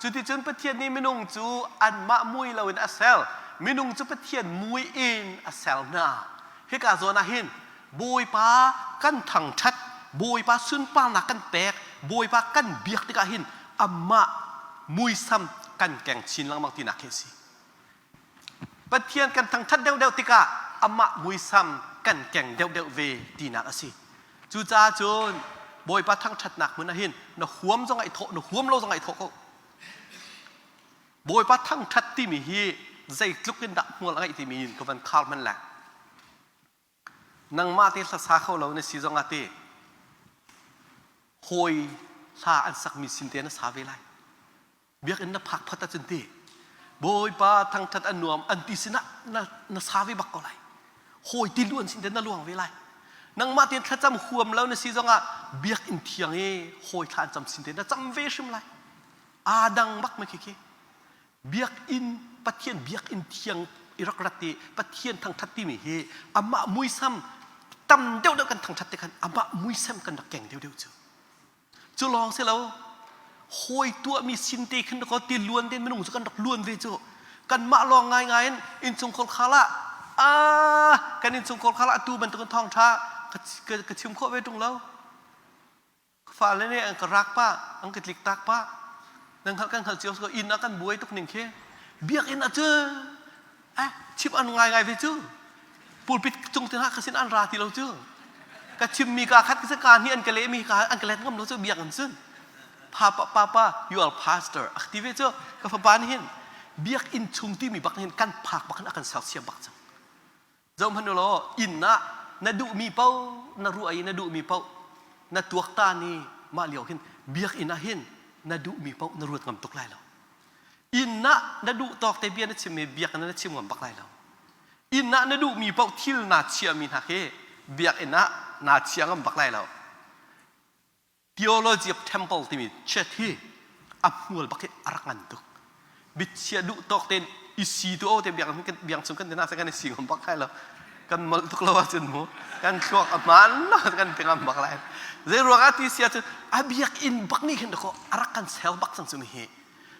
Cuticun Pathian nih minung cu anmah mui loin a ser. Minung cu Pathian mui in a ser hna. Hika zawn ah hin Bawipa kan thangṭhat, Bawipa sunparnak kan pek, Bawipa kan biak tikah hin amah muisam kan keng chin lengmang tinak khi a si. Pathian kan thangṭhat deuhdeuh tikah amah muisam kan keng deuhdeuh ve tinak a si. Cucaah cun Bawipa thangṭhatnak hmun ah hin na huam zong ai thawh, na huam lo zong ai thawh ko. Bawipa thangṭhat timi hi zeitluk in dah hmual a ngeih timi in ka van khar hman le Nangmah te hlasa kho lo na si zongah te hawi hla an sakmi sin te na sa ve lai. Biakinn na phak phot ahcun te Bawipa thangṭhat a nuam an ti sinah na, na sa ve bak ko lai. Hawi ti luan sin te na luang ve lai. Nangmah tein thlacam huam lo na si zongah biakinn thiang i hawi thla an cam sin te na cam ve hrim lai. Aa dang bak ma khi khi. Biakinn Pathian biakinn thiang i rak rat i Pathian thangṭhat timi hi amah muisam tam deuhdeuh kan thangṭhat te khan amah muisam kan rak keng deuhdeuh cu. Cu lawng si lo hawi tuahmi sin te khin ko ti luan ten minung cu kan rak luan ve cu. Kanmah lawng ngaingai in innchungkhar khal ah ah kan innchungkhar khal ah atu bantukin thawngṭha ka chim khawh ve ṭung lo. Fale nih an ka rak pah, an ka tlik tak pah. Nan hngalh kan hngalh cio ko inn ah kan buai tuk ning khi. Biakinn ah cun eh chim an ngai ngai ve cu. Pulpit cung te hna ka sin an ra ti lo cu. Ka chimmi ka khat ka ka hnih an ka lehmi ka an ka let ngam lo cu biakinn cun. Papa papa you are pastor a ti ve cu ka fapa nih hin biakinn chung timi bak hin kan phak bak hin a kan sersiam bak cang. Zohhmanh u law inn ah na duhmi paoh na ruah i na duhmi paoh na tuaktan i mah lio hin biakinn ah hin na duhmi paoh na ruat ngam tuk lai lo. Inn ah na duh tawk te bia na chimmi biakinn ah na chim ngam bak lai lo. Inn ah na duhmi paoh thil naa chiahmi hna khi biakinn ah naa chia ngam bak lai lo. Theology of Temple timi chat hi a hmual bak hi a rak ngan tuk. Biachia duh tawk tein i si tu o te biang biang chung kan tina kan i si ngam bak lai lo. Kan molh tuk lo ahcun mu kan thluak a hmaan lo kan ti ngam bak lai. Zei ruang ah ti si ahcun a biakinn bak nih khin dakaw a rak kan sel bak cang cu mi hi.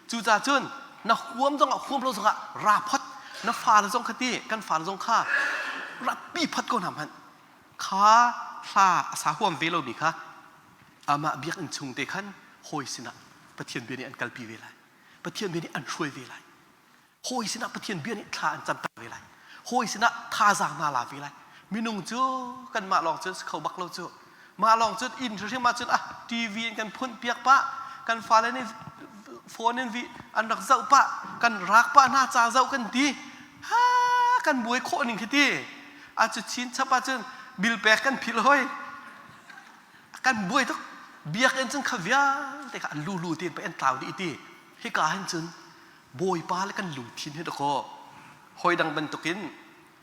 Cucaah cun na huam zongah huam lo zongah ra phot. Na fale zong kha ti kan fale zong kha ratpi phat ko hna hmanh. Kha hla a sa huam ve lomi kha amah biakinn chung te khan hawi sinah Pathian bia nih an kalpi ve lai. Pathian bia nih an hruai ve lai. Hawi sinah Pathian bia nih thla an camter ve lai. Hawi sinah thazaang hna la ve lai. Minung cu kanmah lawng cun si kho bak lo cu. Mah lawng cun inn hrimhrim ahcun ah TV in kan phunh piak pah, kan fale nih phone in vi an rak zoh pah, kan rak pah hna ca zoh kan ti. Ha kan buai khawh ning khi ti. A cu chin chap ahcun bill pek kan philh hoi. Kan buai tuk. Biakinn cun kha vialte kha an lulu tein pei an tlau dih ti. Hika hin cun Bawipa le kan lungthin hi dakaw hawi dang bantukin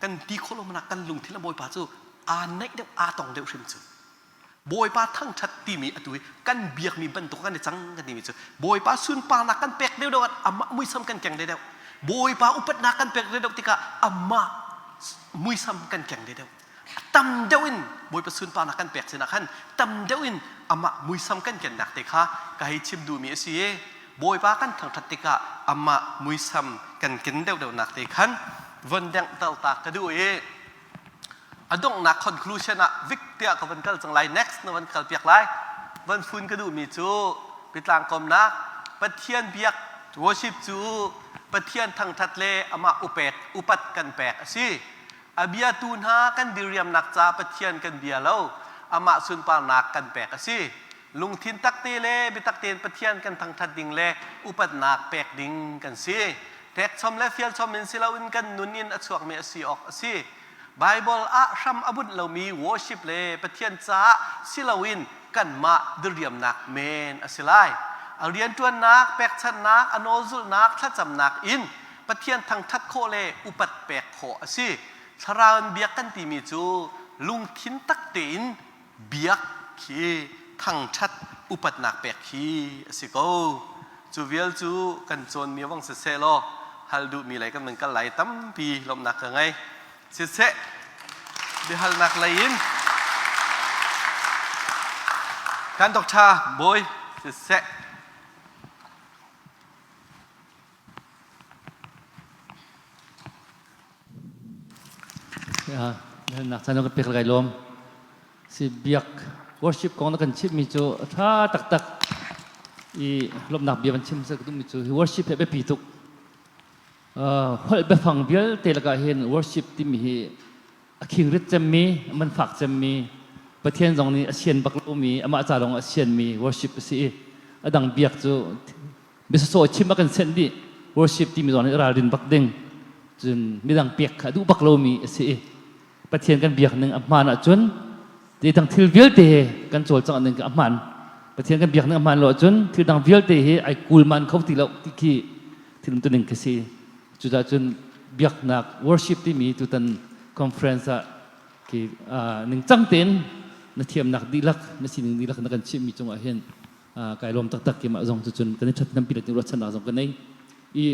kan ti khawh lo manak kan lungthin le Bawipa cu aa naih deuh aa tong deuh hrim cu Bawipa thangṭhat timi atu hi kan biakmi bantuk kan i cang kan timi cu Bawipa sunparnak kan pek deuh deuh amah muisam kan keng deuh Bawipa upatnak kan pek deuh tikah amah muisam kan keng deuh tam deuh in Bawipa sunparnak kan pek sinah khan tam deuh in amah muisam kan kennak te kha ka hei chim duhmi a si i Bawipa kan thangṭhat tikah amah muisam kan ken deuhdeuhnak te khan von dengh ta ka duh i a donghnak conclusion ah vik tiah ka von kal cang lai next na von kal piak lai von fun ka duhmi cu pitlang komnak Pathian biak worship cu Pathian thangṭhat le amah upek upat kan pek a si A biatu hna kan diriamnak ca Pathian kan bia lo, amah sunparnak kan pek a si. Lungthin takte le biatak tein Pathian kan thangṭhat ding le upatnak pek ding kan si. Pekchom le fialchom in si loin kan nun in a chuakmi a si awk a si. Baibal ah hram a bunh lomi worship le Pathian caah si loin kanmah diriamnak men a si lai. A rianṭuannak, pekchanhnak, a nawlzulhnak, thlacamnak in Pathian thangṭhat khawh le upat pek khawh a si. Thlarau in biak kan timi cu lungthin tak tein biak khi thangṭhat upatnak pek khi a si ko. Cu vial cu kan cawnmi vong siseh law hal duhmi lei kan van kal lai tampi lawmhnak ka ngei. Siseh biahalnak lei in kan Dr. Bawi siseh Nak caan ka pek lai lawm. Si biak worship kong na kan chimmi cu a ṭha taktak i lawmhnak bia van chim sa ka duhmi cu hi worship hi a biapi tuk. Holh biafang vialte lakah hin worship timi hi a khingrit cemmi, a man fak cemmi, Pathian zong nih a sian bak lomi, amah ca lawng a sianmi worship a si i a dang biak cu biasawsawh chim a kan senh dih worship timi zong nih ralrin bak ding cun midang pek kha duh bak lomi a si i Pathian kan biak ning a hmaan ahcun dang thil vialte he kan cawlcangh ning a hmaan Pathian kan biak ning a hmaan lo ahcun thil dang vialte hi ai kulman kho ti lo ti khi thil umtuning khi si cucaah cun biaknak worship timi tutan conference ah khi ningcang tein na thiamnak dihlak na sining dihlak na kan chimhmi cungah hin kai lawm taktak keimah zong cu cun kan i ṭhathnempi le ruahchannak zong ka nei i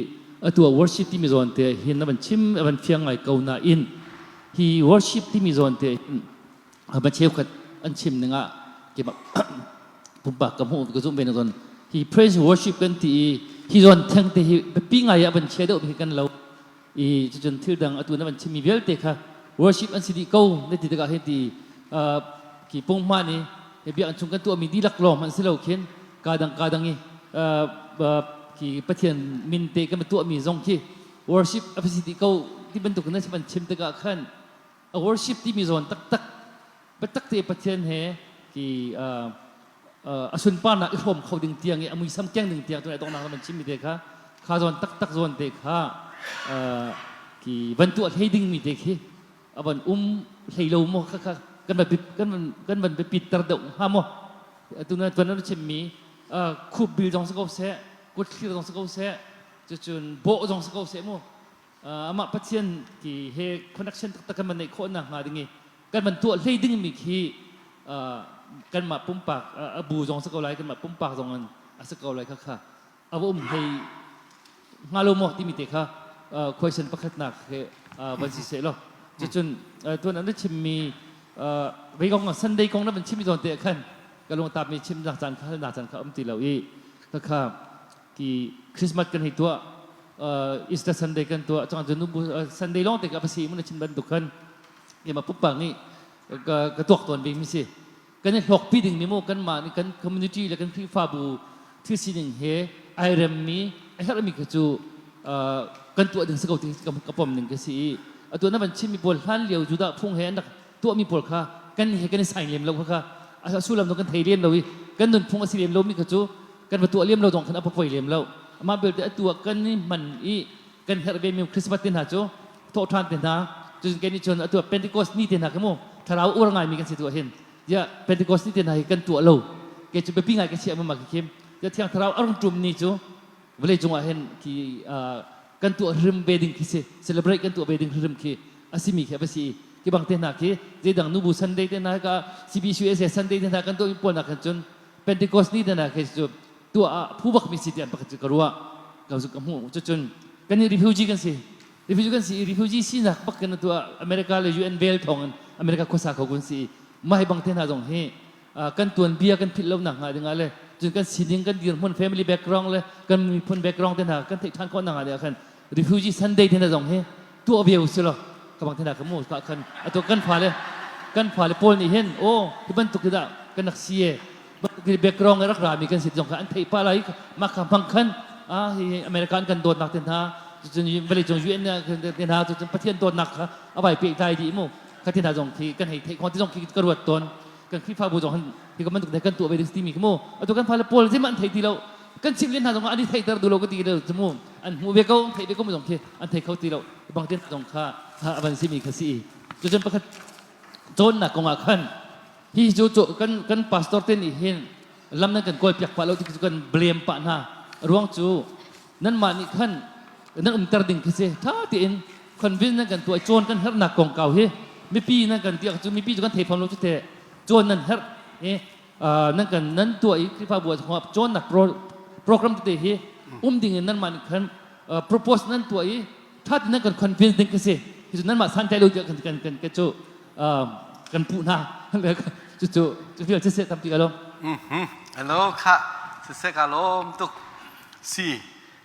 atu ah worship timi zawn te hin na van chim a van fiang ngai ko nain hi worship timi zawn te hin a cheukhat an chim ning ah keimah pumpak ka hmuh ka zumh ve na zawn hi praise worship kan ti i hi zawn theng te hi biapi ngai ah van chia deuh hi kan lo i cucun thil dang atu na van chimmi vialte kha worship an si dih ko na ti tikah hin ti ki punghman i he biakinn chung kan tuahmi dihlak lawng hmanh si lo khin ka dang ka dang i ki Pathian min te kan tuahmi zong khi worship a si dih ko ti bantuk na van chim tikah khan a worship timi zawn taktak biatak te Pathian he ki a sunparnak i hrawm kho ding tiang i a muisam keng ding tiang tun donghnak man chimmi te kha kha zawn taktak zawn te kha ki van tuah hlei ding mi te khi a van um hlei lo maw kha kha kan van kan van kan van biapit ter deuh hnga maw tuna tuan na chimmi khup bil zong si ko seh kut thlir zong si ko seh cucun bawh zong si ko seh mu amah Pathian ti he connection taktak kan van neih khawh nak hnga ding i kan van tuah hlei ding mi khi kanmah pumpak a bu zong si ko lai kanmah pumpak zong in a si ko lai kha kha a va um hlei hnga lo maw timi te kha question pakhatnak he van si seh law cucun tuan an chimmi vei kong Sunday kong na van chimmi zawn te khan ka lung tap mi chim nak caan kha na caan kha um ti lo i kha kha ki Christmas kan hei tuah. Easter Sunday kan tuah cang cu nubu Sunday lawng te ka va si mun chin bantuk khan keimah pumpak nih ka ka tuak tawn ve mi si. Kan i hlawkpi ding mi mu kanmah nih kan community le kan Khrihfabu thil sining he ai remmi a herhmi kha cu kan tuah ding si ko ti ka pom ning ka si i atu na van chimmi pawl hlan lio Judah phung he an rak tuahmi pawl kha kan he kan i saing lem lo kha kha a sullam kan thei lem lo i kan nunphung a si lem lomi kha cu kan va tuah lem lo zong khan a poi lem lo. Amah belte atu ah kan i hman i kan herh ve mi Christmas te hna cu thawhṭhan te hna cun kan nih cun atu ah Pentecost ni te hna khi mu thlarau ur ngaimi kan si tu ah hin ya Pentecost ni te hna hi kan tuah lo ke cu biapi ngai ka chiah ma khi khim ya thiang thlarau a rung ṭum ni cu vawlei cungah hin khi kan tuah hrim ve ding khi si celebrate kan tuah ve ding hrim khi a simi khi a va si khi bang te hna khi zeidang nubu Sunday te hna ka CBCUSA Sunday te hna kan tuah mi pawl nak khan cun Pentecost ni te hna khi cu tuah ah phu bak mi si tiah pakhat cu ka ruah ka ka hmuh cucun kan nih refugee kan si refugee kan si i refugee sinak bak kan tuah America le UN vel thawng in America khuasa kho kun si mah hi bang te hna zong hi kan tuanbia kan philh lo nak hnga ding ah le cun kan sining kan dirhmun family background le kan miphun background te hna kan theih ṭhan khawh nak hnga ding ah khan refugee Sunday te hna zong hi tuah ve u silo ka bang te hna ka mu ka khan atu kan fale kan fale pawl nih hin o hi bantuk hi dah kan rak si e background rak rami kan si zong kha an theih pah lai mah kha hmang khan ah hi American kan dawtnak te hna cun vawlei cung UN te hna cun Pathian dawtnak kha a vai pehtlai dih mu kha te hna zong khi kan hei theih khawh ti zong khi ka ruat tawn kan Khrihfabu zong hi ka bantuk kan tuah ve ding timi khi mu atu kan fale pawl zeimah an thei ti lo kan chimh len hna zong an i theihter duh lo ka ti lo cu mu an hmuh ve ko theih ve ko mu zong khi an thei kho ti lo bang te zong kha a van simi kha si cucun pakhat cawnnak kong ah khan hi cu kan kan pastor te nih hin lam nan kan kawl piak pah lo ti cu kan blame pah hna ruang cu nanmah nih khan nan umter ding khi si tha tein convince nan kan tuah cawn kan herhnak kongkau hi mipi nan kan tiak cu mipi cu kan thei pham lo cu te cawn nan herh i nan kan nan tuah i Khrihfabu ah cawnnak program tete hi um ding in nanmah nih khan propose nan tuah i tha tein nan kan convince ding khi si hi cu nanmah santlai lo tiah kan kan kan cu kan puh hna cucu cu vial siseh tampi ka lawm. Hello kha siseh ka lawm tuk si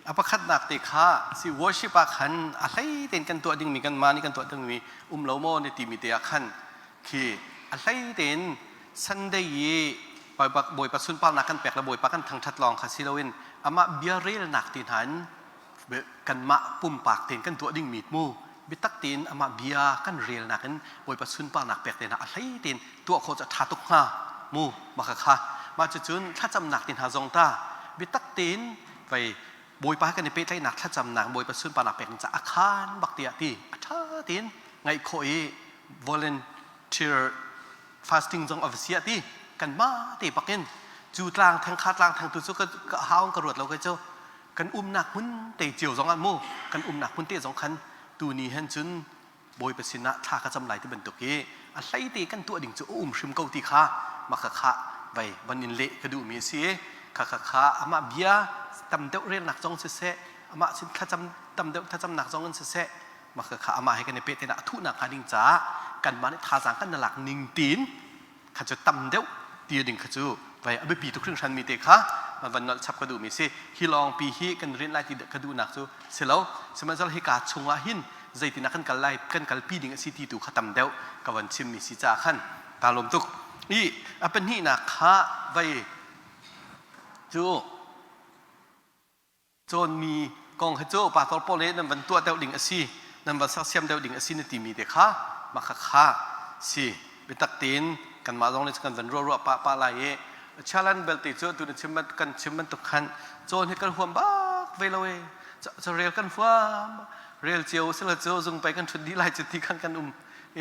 a pakhatnak te kha si worship ah khan a hlei tein kan tuah dingmi kan mah nih kan tuah dingmi um lo maw na timi te ah khan khi a hlei tein Sunday i Bawipa sunparnak kan pek le Bawipa kan thangthat lawng kha si loin amah bia relnak te hna in kanmah pumpak tein kan tuah dingmi mu biatak tein amah bia kan relnak in Bawipa sunparnak pek te hna a hlei tein tuah khawh cu a ṭha tuk hnga mu mah kha mah cucun thlacamnak te hna zong ta biatak tein vei Bawipa kan i pehtlaihnak thlacamnak Bawipa sunparnak pek ca a khaan bak tiah ti a ṭha tein ngaih khawh i volunteer fasting zong a va siah ti kanmah te bakin cu tlang theng kha tlang theng tu cu ka hau ka ruat lo kai cu kan umnak hmun te cio zong ah mu kan umnak hmun te zong khan tu ni hen cun Bawipa sinah thla ka cam lai ti bantuk hi a hlei te kan tuah ding cu a um hrim ko ti kha maka kha vai van in leh ka duhmi a si kha kha kha amah bia tam deuh relnak zong siseh amah sin thlacam tam deuh thlacamnak zong in siseh maka kha amah he kan i pehtlaihnak a thuhnak hnga ding caah kanmah nih thazaang kan lak ning tiin kha cu tam deuh ti ding kha cu vai a biapi tuk hringhran mi te kha van nolh chap ka duhmi si hi lawng pi hi kan rin lai ti ka duhnak cu si lo sihmanhsehlaw hika chungah hin zeitin ah kan kal lai kan kalpi ding a si ti tu kha tam deuh ka van chimmi si caah khan kaa lawm tuk i a pahnihnak kha vai cu Cawnmi kong hi cu pastor pawl nih nan van tuah deuh ding a si, nan van sersiam deuh ding a si na timi te kha mah kha kha si. Biatak tein kanmah zong nih kan van ruah ruah pah pah lai i challenge belte cu tu na chim kan chim bantuk khan cawn hi kan huam bak ve lo e. Carel kan huam rel cio sila cu zung pei kan ṭhut dih lai cu ti khan kan um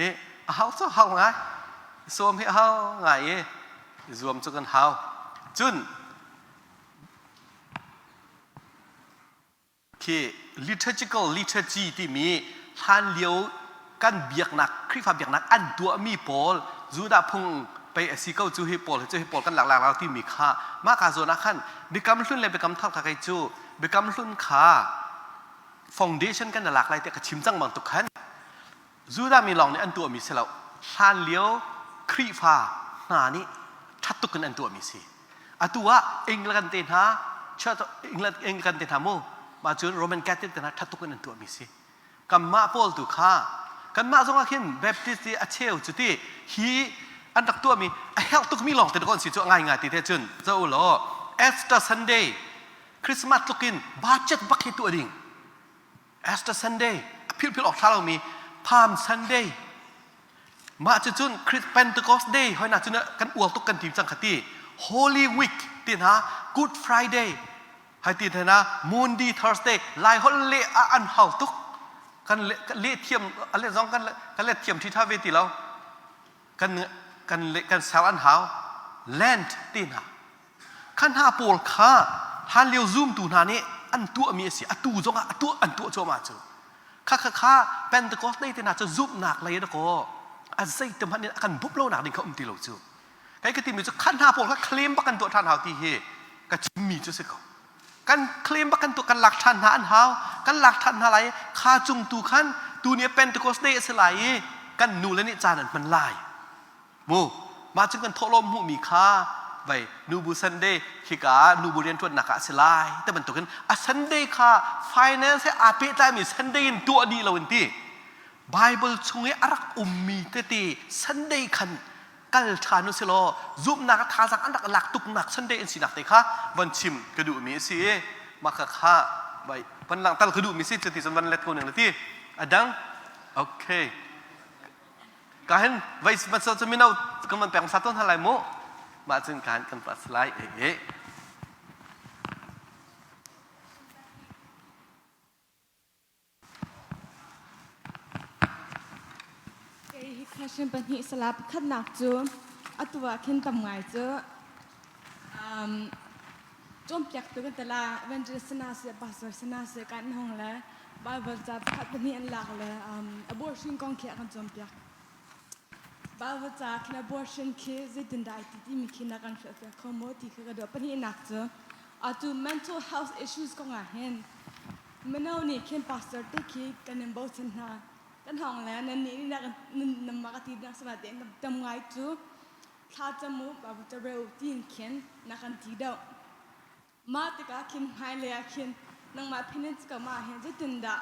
i a hau cu hau ngai sawm hi a hau ngai i zuam cu kan hau cun Khi liturgical liturgy timi hlanlio kan biaknak Khrihfa biaknak an tuahmi pawl Judah phung pei a si ko cu hi pawl cu hi pawl kan lak lak lo timi kha mah ka zawn ah khan biakam hlun le biakam thar kha kei cu biakam hlun kha foundation kan lak lai tiah ka chim cang bantuk khan Judah mi lawng nih an tuahmi si lo hlanlio Khrihfa hna nih ṭhat tuk in an tuahmi si. Atu ah England te hna, Church England, England te hna mu. Mah cun Roman Catholic te hna ṭhat tuk in an tuahmi si. Kanmah pawl tu kha kanmah zong ah khin Baptist i a cheu cu ti hi an rak tuahmi a herh tukmi lawng te dawh an si cu a ngaingai ti te cun zoh u law Easter Sunday Christmas tluk in budget bak hi tuah ding Easter Sunday a philh awk ṭha lomi Palm Sunday mah cucun Pentecost Day hoi na cun kan uar tuk kan ti cang kha ti Holy Week ti hna Good Friday hai ti hna Monday Thursday lai holh le a an hau tuk kan le le thiam a le zong kan kan le thiam ṭhi ṭha ve ti lo kan kan le kan ser an hau Lent ti hna Kha hna pawl kha hlanlio zumtu hna nih an tuahmi a si. Atu zongah a tuah an tuah cuahmah cu. Kha kha kha Pentecost lei te hna cu zumhnak lei dakaw a zeiti hmanh in a kan bawmh lonak ding kha um ti lo cu. Kei ka timi cu kha hna pawl kha claim bak kan tuah ṭhan hau ti hi ka chimmi cu si ko. Kan claim bak kan tuah kan lak ṭhan hna an hau. Kan lak ṭhan hna lai i kha cung tu khan tu ni Pentecost day a si lai i kan nu le nih caan an hman lai. Mu mah cu kan thawhlawm hmuhmi kha vai nubu Sunday khika nubu rianṭuannak ah a si lai te bantukin a Sunday kha finance he aa pehtlaimi Sunday in tuah dih lo in ti Bible chung i a rak ummi tete Sunday khan kal ṭhan u silaw zumhnak a thazaang an rak lak tuknak Sunday in sinak te kha von chim ka duhmi a si i mah kha kha vai van langhter ka duhmi si cuti cun van let ko ning la ti a dang okay Ka hin vai hmasa cu mino kan van pek hmasa tawn hna lai mu. Mah cun ka hin kan pas lai e e. Kei hi question pahnih sala pakhatnak cu atu ah khin tam ngai cu um, cawnpiaktu kan tala evangelist sana se pastor sana se kan hong le Bible ca pakhat pahnih an lak le um, abortion kong khi a kan cawnpiak. Bible ca khin abortion khi zeitindah ai ti timi khi na kan hrilhfiah kho maw ti kha ka duh. Pahnihnak cu atu mental health issues kong ah hin mino nih khin pastor te khi kan in bochan hna. Kan hong le nan nih nih nan mah ka ti nak sama tein tam ngai cu thla cam u Bible ca rel u tiin khin na kan ti deuh. Mah tikah khin hmailei ah khin nangmah finance kam ah hin zeitindah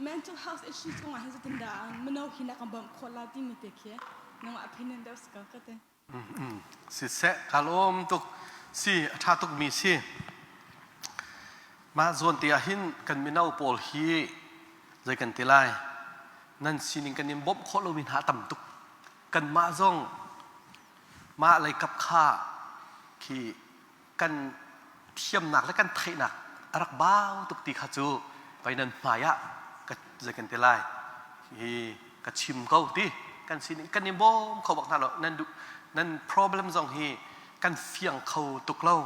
mental health issues kong ah hin zeitindah mino hi na kan bawmh khawh la timi te khi nangmah opinion deuh si ko ka ti. Siseh ka lawm tuk si a ṭha tukmi si. Mah zawn te ah hin kan mino pawl hi zei kan ti lai nan sining kan in bawmh khawh lomi hna a tam tuk. Kanmah zong mah lei kap kha khi kan thiamnak le kan theihnak a rak bau tuk ti kha cu vai nan hmai ah ka zei kan ti lai hi ka chim ko ti kan sining kan i bawm kho bak hna lo nan duh nan problem zong hi kan fiang kho tuk lo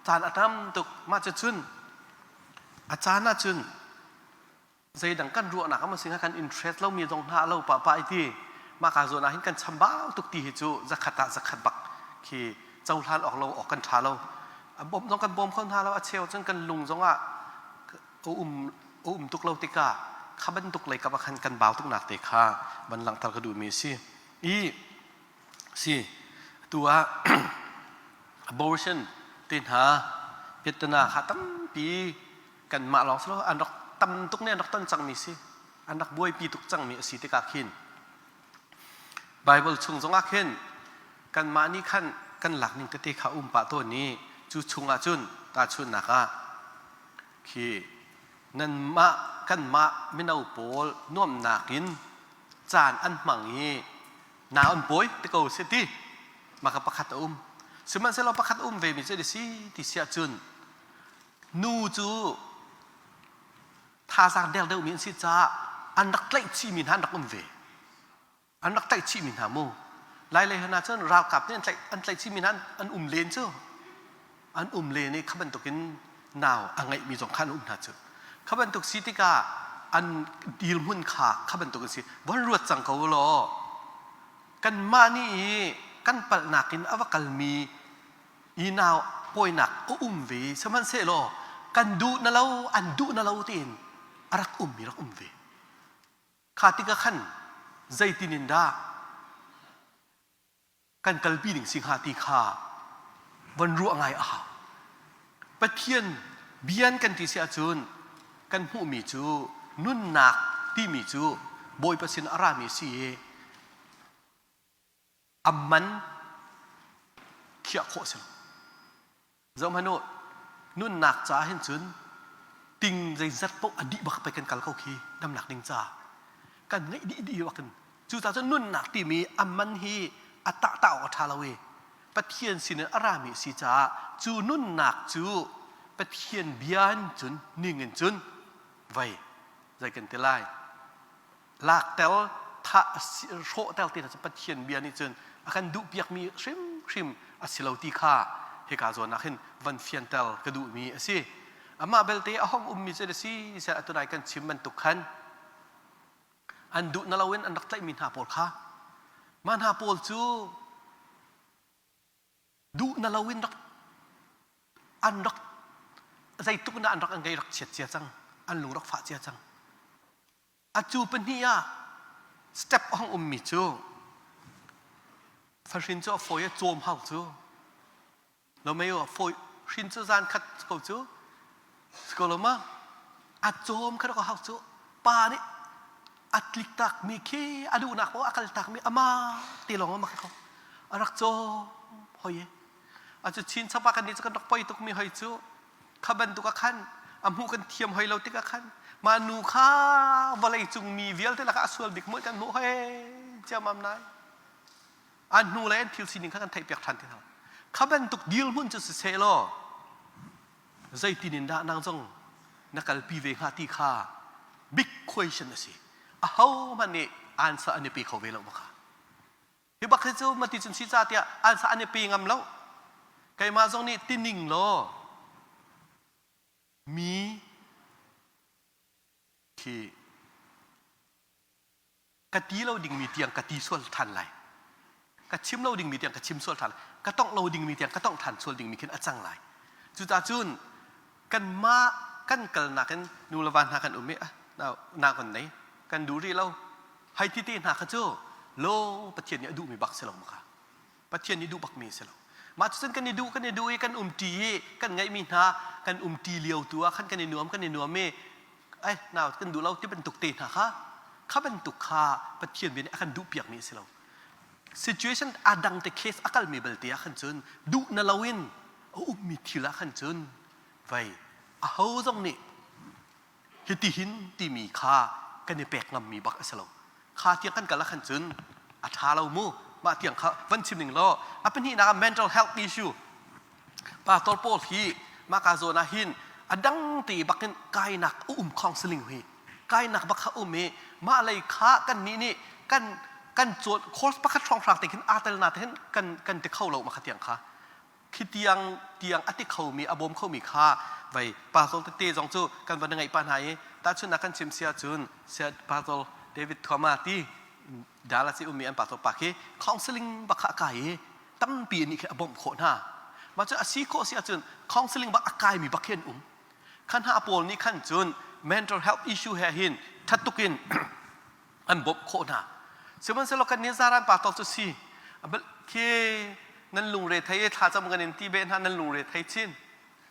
caan a tam tuk mah cu cun a caan ah cun zeidang kan ruahnak a si kan interest lomi zong hna lo pa pa ti mah ka zawn ah hin kan chambau tuk ti hi cu zakhat ah zakhat bak khi cohlan awk lo awk kan tha lo a bawm zong kan bawm kho hna lo a cheu cun kan lung zong ah a um a um tuk lo tikah kha bantuk lei kap ah khan kan bau tuk nak te kha van langhter ka duhmi a si i si tu ah abortion te hna piattana kha tampi kanmah lawng si lo an rak tam tuk nih an rak ton cangmi si an rak buaipi tuk cangmi a si tikah khin Bible chung zongah khin kanmah nih khan kan lak ning tete kha um pah tawn i cu chungah cun tahchunhnak ah khi nanmah kanmah mino pawl nuamnak in caan an hmang i nau an pawi ti ko si ti maka pakhat a um sihmanhsehlaw pakhat a um ve mi cu si ti si ahcun Nu cu thazaang der deuhmi an si caah an rak tlaih chihmi hna an rak um ve. An rak tlaih chihmi hna mu. Lailei hna cun ralkap nih an tlaih an tlaih chihmi hna an um len cu. An um len i kha bantukin nau a ngeihmi zong kha an um hna cu. Kha bantuk si tikah an dirhmun kha kha bantuk an si. Von ruat cang ko law kanmah nih i kan palhnak in a va kalmi i nau pawinak a um ve sihmanhsehlaw kan duh na lo an duh na lo tiin a rak um mi rak um ve kha tikah khan zeitin in dah kan kalpi ding si hnga ti kha von ruah ngai a hau pathian bian kan ti si ahcun. kan hmuhmi cu nunnak timi cu Bawipa sin a rami si i a man khiah khawh si lo. Zohhmanh u, nunnak ca hin cun ting zeizat paoh a dih bak pei kan kal ko khi damnak ding ca kan ngeih dih dih bak in cucaah cun nunnak timi a man hi a tah tah awk a ṭha lo i Pathian sinin a rami a si caah cu nunnak cu Pathian bia in cun ning in cun vei zei kan ti lai lak tel thah hrawh tel ti cu Pathian bia nih cun a kan duhpiakmi hrimhrim a si lo ti kha hika zawn ah khin van fianter ka duhmi a si. Amah belte a hong ummi cu a si seh atunai kan chim bantuk khan an duh na loin an rak tlaihmi hna pawl kha mah hna pawl cu duh na loin rak an rak zeituk na an rak an ngei rak chiat cia cang an lung rak fah cia cang Atu pahnih ah step a hung ummi cu fahrin cu a fawi a cawm hau cu lo mei a fawi hrin cu zan khat ko cu ko lo ma a cawm kha hau cu pa nih a tlik tak mi khi a duhnak paoh a kal tak mi ama te lawng ma kho a rak cawm hoi a cu chin chapa kan nih cu kan rak poi tuk mi hoi cu Kha bantuk ah khan a hmuh kan thiam hoi lo tikah khan mah nu kha vawlei cung mi vialte lakah a sual bik muih kan hmuh hoi ciammam nai. An hnu le an thil sining kha kan theihpiak ṭhan ti hna. Kha bantuk dirhmun cu siseh law zeitin in dah nang zong na kalpi ve hnga ti kha big question a si. Ahohmanh nih answer an i pe kho ve lo baka. Hi bak hi cu mati cun si ca tiah an sa an i pe ngam lo. Keimah zong nih tining law mi khi ka ti lo dingmi tiang ka ti sual ṭhan lai. Ka chim lo dingmi tiang ka chim sual ṭhan lai. Ka tongh lo dingmi tiang ka tongh ṭhan sual dingmi khin a cang lai. Cucaah cun kanmah kan kalnak in nu le va hna kan um i na kan nei kan duh rih lo Hei ti te hna kha cu lo Pathian nih a duhmi bak si lo ma kha. Pathian nih duh bakmi si lo. Mah cucun kan i duh kan i duh i kan umṭi i kan ngeihmi hna kan umṭi lio tu ah khan kan i nuam kan i nuam i ai nau kan duh lo ti bantuk te hna kha kha bantuk kha Pathian bia nih a kan duhpiakmi a si lo. Situation a dang te case a kalmi belte ah khan cun duh na loin a ummi thil ah khan cun vei aho zong nih hitihin timi kha kan i pek ngammi bak a si lo kha tiang kan kal ah khan cun a ṭha lo mu mah tiang kha van chim ning law a pahnihnak ah mental health issue pastor pawl hi mah ka zawn ah hin a dang te bak in kainak a um counseling hi kainak bak kha um i mah lei kha kan nih nih kan kan cawn course pakhat hrawnghrang te khin aa tel na te hin kan kan ti kho lo ma kha tiang kha khi tiang tiang a ti khomi a bawm khomi kha vei pastor tete zong cu kan van ngaih pa hna i tahchunhnak kan chim sia cun sia pastor David Thuama ti Dallas i ummi an pastor pa khi counseling bak kha a kai i tampi nih khi a bawmh khawh hna mah cu a si khawh si ahcun counseling bak a kaimi bak khi an um khan hna pawl nih khan cun mental health issue he hin thattuk in an bawmh khawh hna. Sihmanhsehlaw kan nih zaran pa tawk cu si khi nan lungre thei i thlacam kan in ti beh hna nan lungre thei chin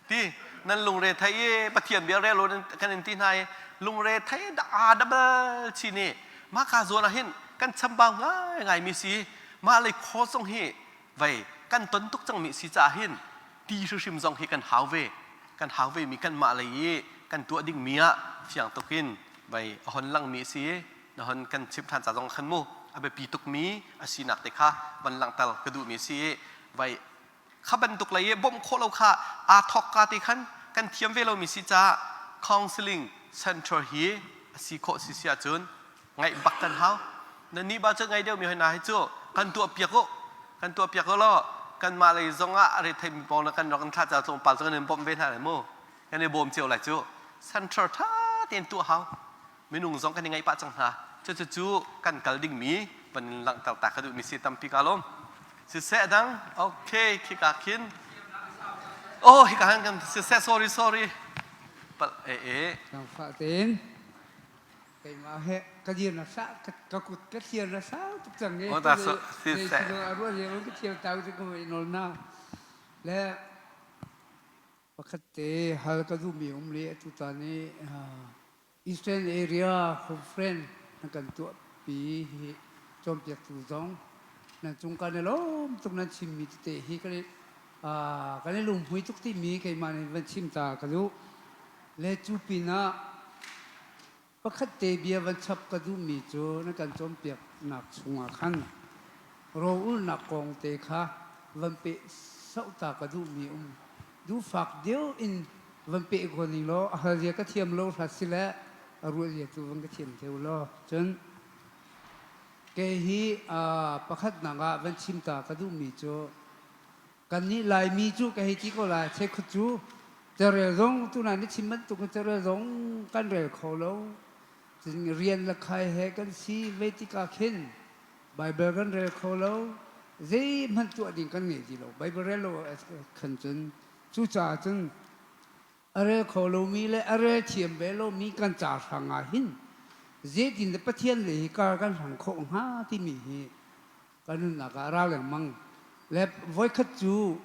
ti nan lungre thei i Pathian bia rel kan in ti hna i lungre thei da dabal chin i mah ka zawn ah hin kan chambau ngai ngai mi si mah lei khaw zong hi vei kan ton tuk cang mi si caah hin ti hrimhrim zong hi kan hau ve kan hau ve mi kan mah lei i kan tuah ding mi ah fiang tuk in vei a hon lang mi si na hon kan chim than ca zong khan mu a biapi tuk mi a sinak te kha van langhter ka duh mi si vei kha bantuk lei i bawmh khawh lo kha aa thawk ka te khan kan thiam ve lo mi si caah counseling center hi a si khawh si si ahcun ngaih bak kan hau na nih ba cu ngai deuh mi hoi na hi cu kan tuah piak u kan tuah piak u law kanmah lei zong ah a rethei mi pawl kan rak in thla ca tlawmpal cu kan in bawmh ve hna lai mu kan i bawm cio lai cu center tha tein tuah hau minung zong kan i ngaih pah cang hna cu cu cu kan kal ding mi van in langhter ta ka duh mi si tampi ka lawm siseh dang okay khika khin oh hika han kan siseh sorry sorry pal e e Nangfah tein keimah he ka dir na sa ka kut ka thiar na sau tuk cang e Oh, ta so si se. a ruah lio ka thiar tau cu ka hoi nawl na le Pakhat te hal ka duhmi um le atutan i Eastern Area Conference nan kan tuahpi hi cawnpiaktu zong nan cung kan i lawm tuk nan chimmi tete hi kan i kan i lunghmui tuk timi keimah nih van chim ta ka duh. Le cu pinah Pakhat te bia van chap ka duhmi cu na kan cawnpiaknak chungah khan rawlulnak kong te kha van peh sohta ka duhmi um. Duhfak deuh in van peh ko ning law a hal zia ka thiam lo hrat sile a ruah zia tu van ka thiam theu law. Cun kei hi pakhatnak ah van chim ta ka duhmi cu Kannih Laimi cu ka hei ti ko lai, cheukhat cu carel zong tunah na chim bantuk in carel zong kan rel kho lo. Cun rian le khai he kan si ve tikah khin Baibal kan rel kho lo. Zeihmanh tuah ding kan ngei ti lo. Baibal rel lo khan cun cucaah cun a rel kho lomi le a rel thiam ve lomi kan ca hrang ah hin zeitin dah Pathian lei hi kar kan hlang khawh hnga timi hi Kan nunnak ah a ra lengmang. Le voikhat cu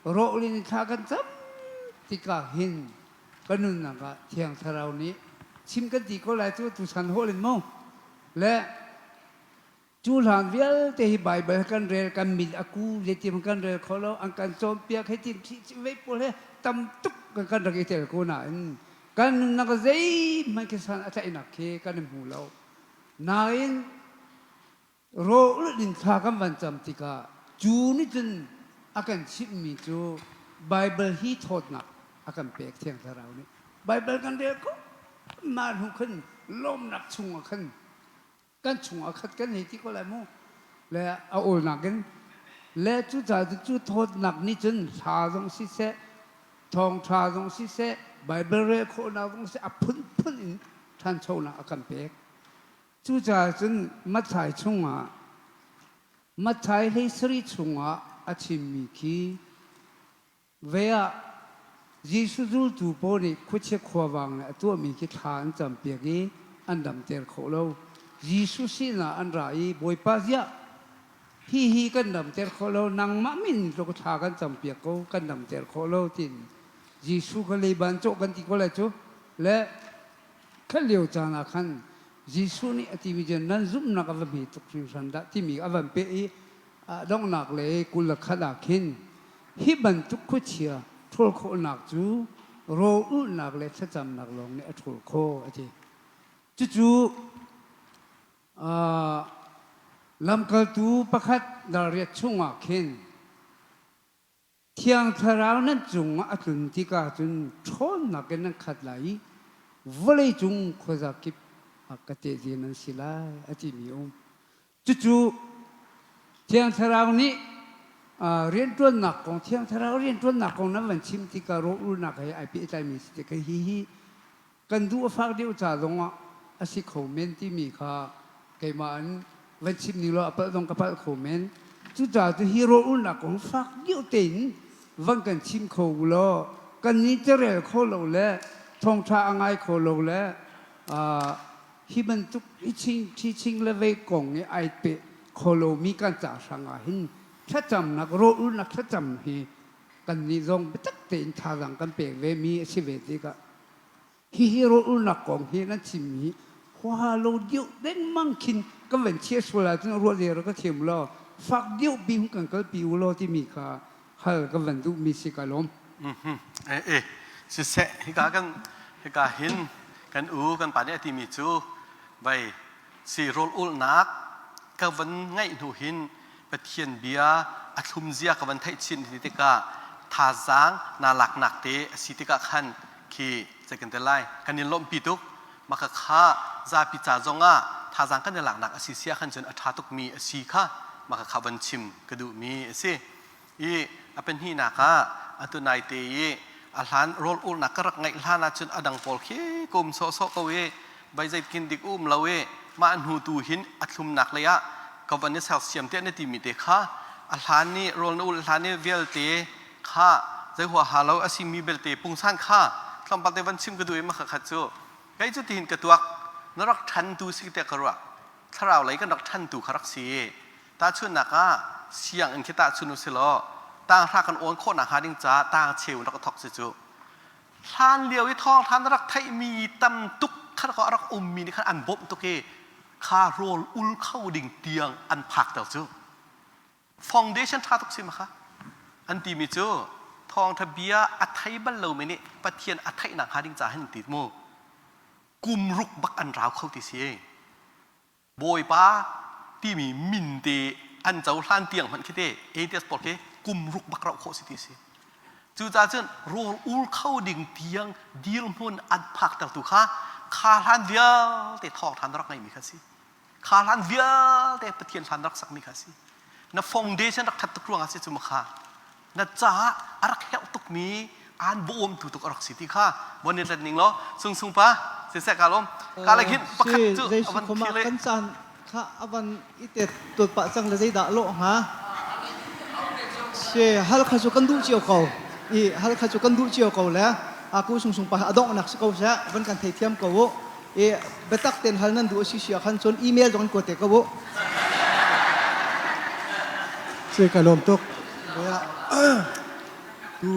rawlin in thla kan cam tikah hin kan nunnak ah Thiang Thlarau nih chim kan ti ko lai cu tuchan holh in mu. Le cu hlan vialte hi Baibal kan rel kan mit a ku zeitin kan rel kho lo an kan cawnpiak hei tin vei pawl he tam tuk kan kan rak i tel ko nain kan nunnak zeihmanh khi san a tlaihnak khi kan i hmu lo. Nain Rawlulh in thla kan van cam tikah cu nih cun a kan chimhmi cu Baibal hi thawtnak a kan pek Thiang Thlarau nih. Baibal kan rel ko mah hnu khan lawmnak chungah khan kan chungah khat kan hei ti ko lai mu le a awlnak in le cucaah cu thawtnak nih cun hla zong siseh thawngṭha zong siseh Baibal rel khawhnak zong siseh a phunphun in ṭhanchonak a kan pek. Cucaah cun Matthai chungah Matthai 17 chungah a chimmi khi ve ah Jesuh zultu pawl nih khuachia khuavang le a tuahmi khi thla an campiak i an damter khawh lo. Jesuh sinah an ra i Bawipa ziah hihi kan damter khawh lo nangmah min tluk thla kan campiak ko kan damter khawh lo tiin Jesuh kha leiban cawh kan ti ko lai cu le Kha lio caan ah khan Jesuh nih a timi cu nan zumhnak a va hme tuk hringhran dah timi a van peh i a donghnak le 21 ah khin hi bantuk khuachia ṭhawl khawhnak cu rawlulhnak le thlacamnak lawng nih a ṭhawl khawh a ti. Cucu uh, lamkaltu pakhat dal riat chungah khin Thiang Thlarau nan cungah a tlun tikah cun ṭhawnnak in nan khat lai i vawleicung khuazakip ah ka tehte nan si lai, a timi a um. Cucu Thiang Thlarau nih rianṭuannak kong, Thiang Thlarau rianṭuannak kong nan van chim tikah rawlulnak he ai pehtlaimi si tikah hihi kan duh a fak deuh ca zongah a si kho men timi kha keimah in van chim ning law a palh zong ka palh kho men. Cucaah cu hi rawlulnak kong fak deuh tein van kan chim kho u law kan nih carel kho lo le thawngṭha a ngai kho lo le hi bantuk hi ching thi ching le vei kong i ai pe kho lomi kan ca hrang ah hin thlacamnak rawlulnak thlacam hi kannih zong biatak tein thazaang kan pek ve mi a si ve tikah Hihi rawlulnak kong hi nan chimmi huaha lo deuh dengmang khin kan van chia sual ahcun ruah le ka thiam law fak deuh bi hun kan kalpi u law timi kha hal kan van duhmi si ka lawm. Eh eh siseh hika kan hika hin kan u kan pa nih a timi cu vai si rawl ulnak ka van ngaih hnu hin Pathian bia a thlum zia ka van theih chin ti tikah thazaang naa laknak te a si tikah khan khi zei kan ti lai kan in lawmhpi tuk maka kha zapi ca zongah thazaang kan i laknak a si sia khan cun a ṭha tukmi a si kha maka kha van chim ka duhmi a si. I a pahnihnak ah atu naite i a hlan rawl ulnak ka rak ngeih hlan ahcun a dang pawl khi ka um sawhsawh ko i vai zeitin dik um lo i mah hnu tu hin a thlumnak lei ah ka van i sersiam tiah na timi te kha a hlan ni rawl na ulh hlan i vialte kha zei huaha lo a simi belte pungsan kha tlawmpal te van chim ka duh i makha khat cu kei cu tihin ka tuak na rak ṭhantu si tiah ka ruah thlarau lei kan rak ṭhantu kha rak si Tahchunhnak ah sianginn khi tahchun u si law tanghra kan awn khawh nakhnga ding caah tang cheu in rak thok si cu. Hlan lio i thawngthan rak theihmi tam tuk kha a rak ummi nih khan an bawmh tuk i kha rawl ul kho ding tiang an phakter cu. Foundation ṭha tuk si ma kha? An timi cu thawngṭha bia a thei bal lomi nih Pathian a theihnak hnga ding caah hin ti mu. Kum ruk bak an rau kho ti si. Bawipa timi min te an cohlan tiang hmanh khi te atheist pawl khi kum ruk bak rauh khawh si ti si. Cucaah cun rawl ul kho ding tiang dirhmun an phaktertu kha kha hlan vialte thawngṭha na rak ngeihmi kha si. Kha hlan vialte Pathian hlan rak sakmi kha si. Na foundation rak ṭhat tuk ruangah si cu ma kha na caah a rak herh tukmi aan bawmtu tuk a rak si ti kha bon i tlet ning law sung sung pa siseh ka lawm ka le khin pakhat cu avan thile kan caan kha avan i tet tot pah cang le zeidah lawh hnga si hal kha cu kan duh cio ko i hal kha cu kan duh cio ko le aku sung sung pa a donghnak si ko seh van kan theithiam ko u i biatak ten hal nan duh si si ah khan cun email zong in kuat te ko u Si ka lawm tuk. Tu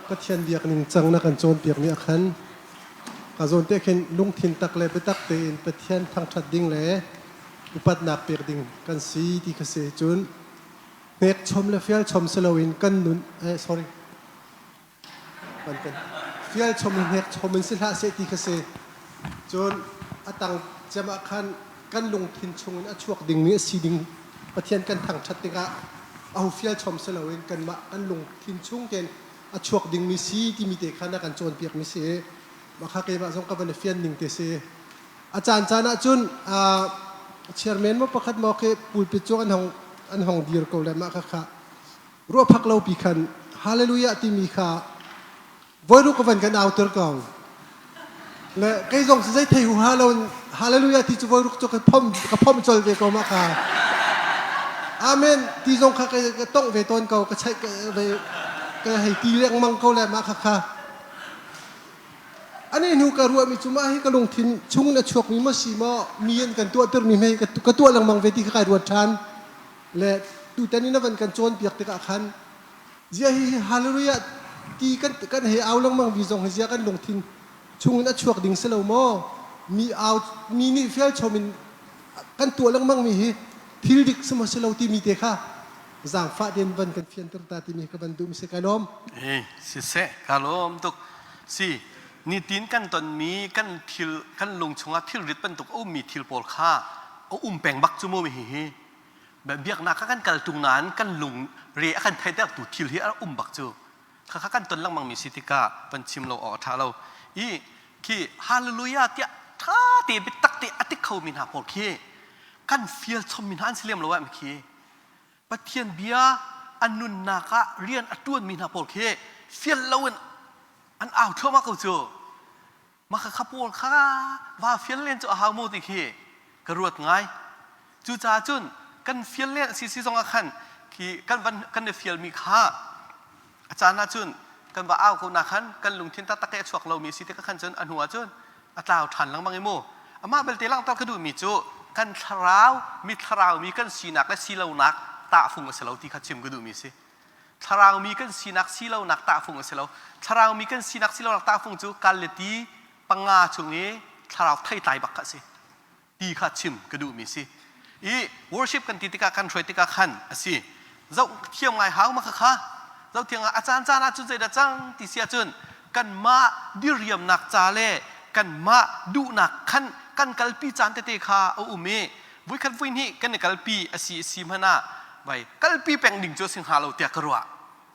Pathian biak ning cang na kan cawnpiak mi ah khan ka zawn te khin lungthin tak le biatak tein Pathian thangṭhat ding le upatnak pek ding kan si ti kha si cun hnek chom le fial chom si loin kan nun eh sorry Fial chom le hnek chom in si hlah seh ti kha si. Cun a tang cem ah khan kan lungthin chungin a chuak dingmi a si ding Pathian kan thangṭhat tikah aho fial chom si loin kanmah kan lungthin chung tein a chuak dingmi si timi te kha na kan cawnpiakmi si. Mah kha keimah zong ka van i fian ning te si. A caan caan ah cun chairman maw pakhat maw khi pulpit cu an hong an hong dir ko le mah kha kha ruahphak lo pi khan hallelujah timi kha voiruk ka van kan auter ko le kei zong zei thei hu ha lo hallelujah ti cu voiruk cu ka phom ka phom chol ve ko ma kha amen ti zong kha ka tong ve ton ko ka chai ve ka hei ti lengmang ko le ma kha kha ani hnu ka ruahmi cu mah hi ka lungthin chung in a chuakmi ma si maw mi an kan tuahter mi hmei ka tuah lengmang ve ti kha kai ruat ṭhan Le tutan in a van kan cawnpiak tikah khan zia hi hallelujah ti kan kan hei au lengmang vi zong hi zia kan lungthin chungin a chuak ding si lo maw mi au mi nih fial chom in kan tuah lengmang mi hi thil dik si maw si lo timi te kha zaangfah tein van kan fianter ta timi ka van duh mi si kai lawm. Eh siseh ka lawm tuk si nitin kan tonmi kan thil kan lung chungah thilrit bantuk a ummi thil pawl kha a um peng bak cu mu mi hi hi biaknak ah kan kal tung nain kan lung re a kan theitertu thil hi a um bak cu khakha kan ton lengmang mi si tikah van chim lo awk a ṭha lo i khi hallelujah tiah ṭha te biatak te a ti kho mi hna pawl khi kan fial chom mi hna an si lem lo ah khi Pathian bia an nunnak ah rian a ṭuan mi hna pawl khi fial lo in an au thluahmah ko cu Mah kha pawl kha va fial len cu a hau maw ti khi ka ruat ngai. Cucaah cun kan fial len a si si zong ah khan khi kan van kan i fialmi kha a caan ah cun kan va au ko na khan kan lungthin taktak i a chuak lomi si tikah khan cun a hnu ah cun a tlau ṭhan lengmang i mu. Amah belte langhter ka duhmi cu kan thlarau mi thlarau mi kan sinak le silonak tahfung a si lo ti kha chim ka duhmi a si. Thlaraumi kan sinak silonak tahfung a si lo. Thlaraumi kan sinak silonak tahfung cu kal le ti panga chung i thlarau theitlai bak kha a si. Ti kha chim ka duhmi si. I worship kan ti tikah kan hruai tikah khan a si. Zoh thiam ngai hau ma kha kha. Zoh thiam a caan caan ah cun zeidah cang ti si ahcun kanmah diriamnak ca le kanmah duhnak khan kan kalpi caan tete kha a um i Voikhat voihnih kan i kalpi a si a si hmanh ah vai kalpi peng ding cu a si hnga lo tiah ka ruah.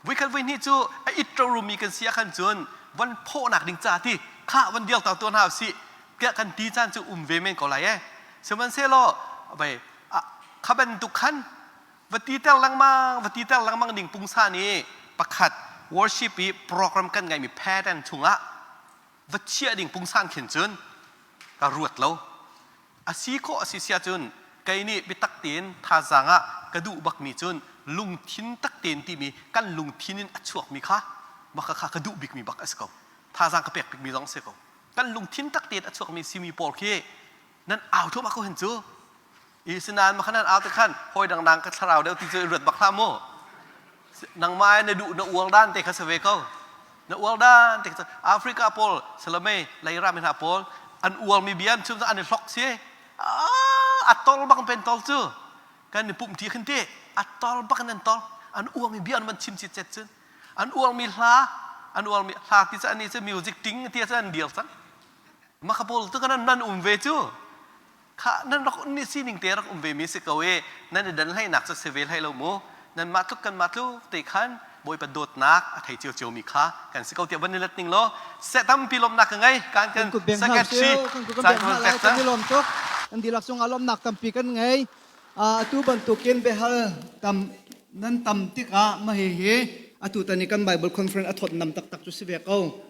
Voikhat voihnih cu a it rumi kan si ah khan cun van phawhnak ding ca ti kha van dial tuah hna usih tiah kan ti caan cu um ve men ko lai eh. Sihmanhsehlaw vai kha bantuk khan va ti ter lengmang va ti ter lengmang ding pungsan i pakhat worship i program kan ngeihmi pattern chungah va chiah ding pungsan khin cun ka ruat lo. A si khawh a si si ahcun kei nih biatak tein thazaang ah ka duh bakmi cun lungthin tak tein timi kan lungthin in a chuakmi kha maka kha ka duh bikmi bak a si ko. Thazaang ka pek bikmi zong a si ko. Kan lungthin tak tein a chuakmi simi pawl khi nan au thluahmah ko hen cu. I sinain maka nan au te khan hawi dangdang ka thlarau deuh ti cu i ruat bak hlah mu. Nangmah na duh na uang dan te kha si ve ko. Na uar dan te Africa pawl Salome Leira mi hna pawl an uar mi bia chung an i hlok si. A tol bak pen tol cu. Kan i pumh ti khin te a tol bak an tol. An uar mi bia an van chim chi chet cun. An uar mi hla an uar mi hla ti cu ani cu music ting ti cu an dir cang. Maka pawl tu kan nan um ve cu. Kha nan rak un ni sining te rak um ve mi si ko i nan i dan hlei-nak cu si ve hlei lo mu. Nan mah tluk kan mah tluk te khan Bawipa dawtnak a thei ciocio mi kha kan si ko tiah van i let ning law seh tampi lawmhnak ka ngei. Kan kan Kan kut beng hna secretary usih, kan kut kan caan beng kan hna lai, pek kan cang. i lawm tuk. Nan dihlak cungah lawmhnak tampi kan ngei. Atu bantukin biahal tam nan tam tikah mah hihi atu tan i kan Bible conference a thawtnam taktak cu si ve ko.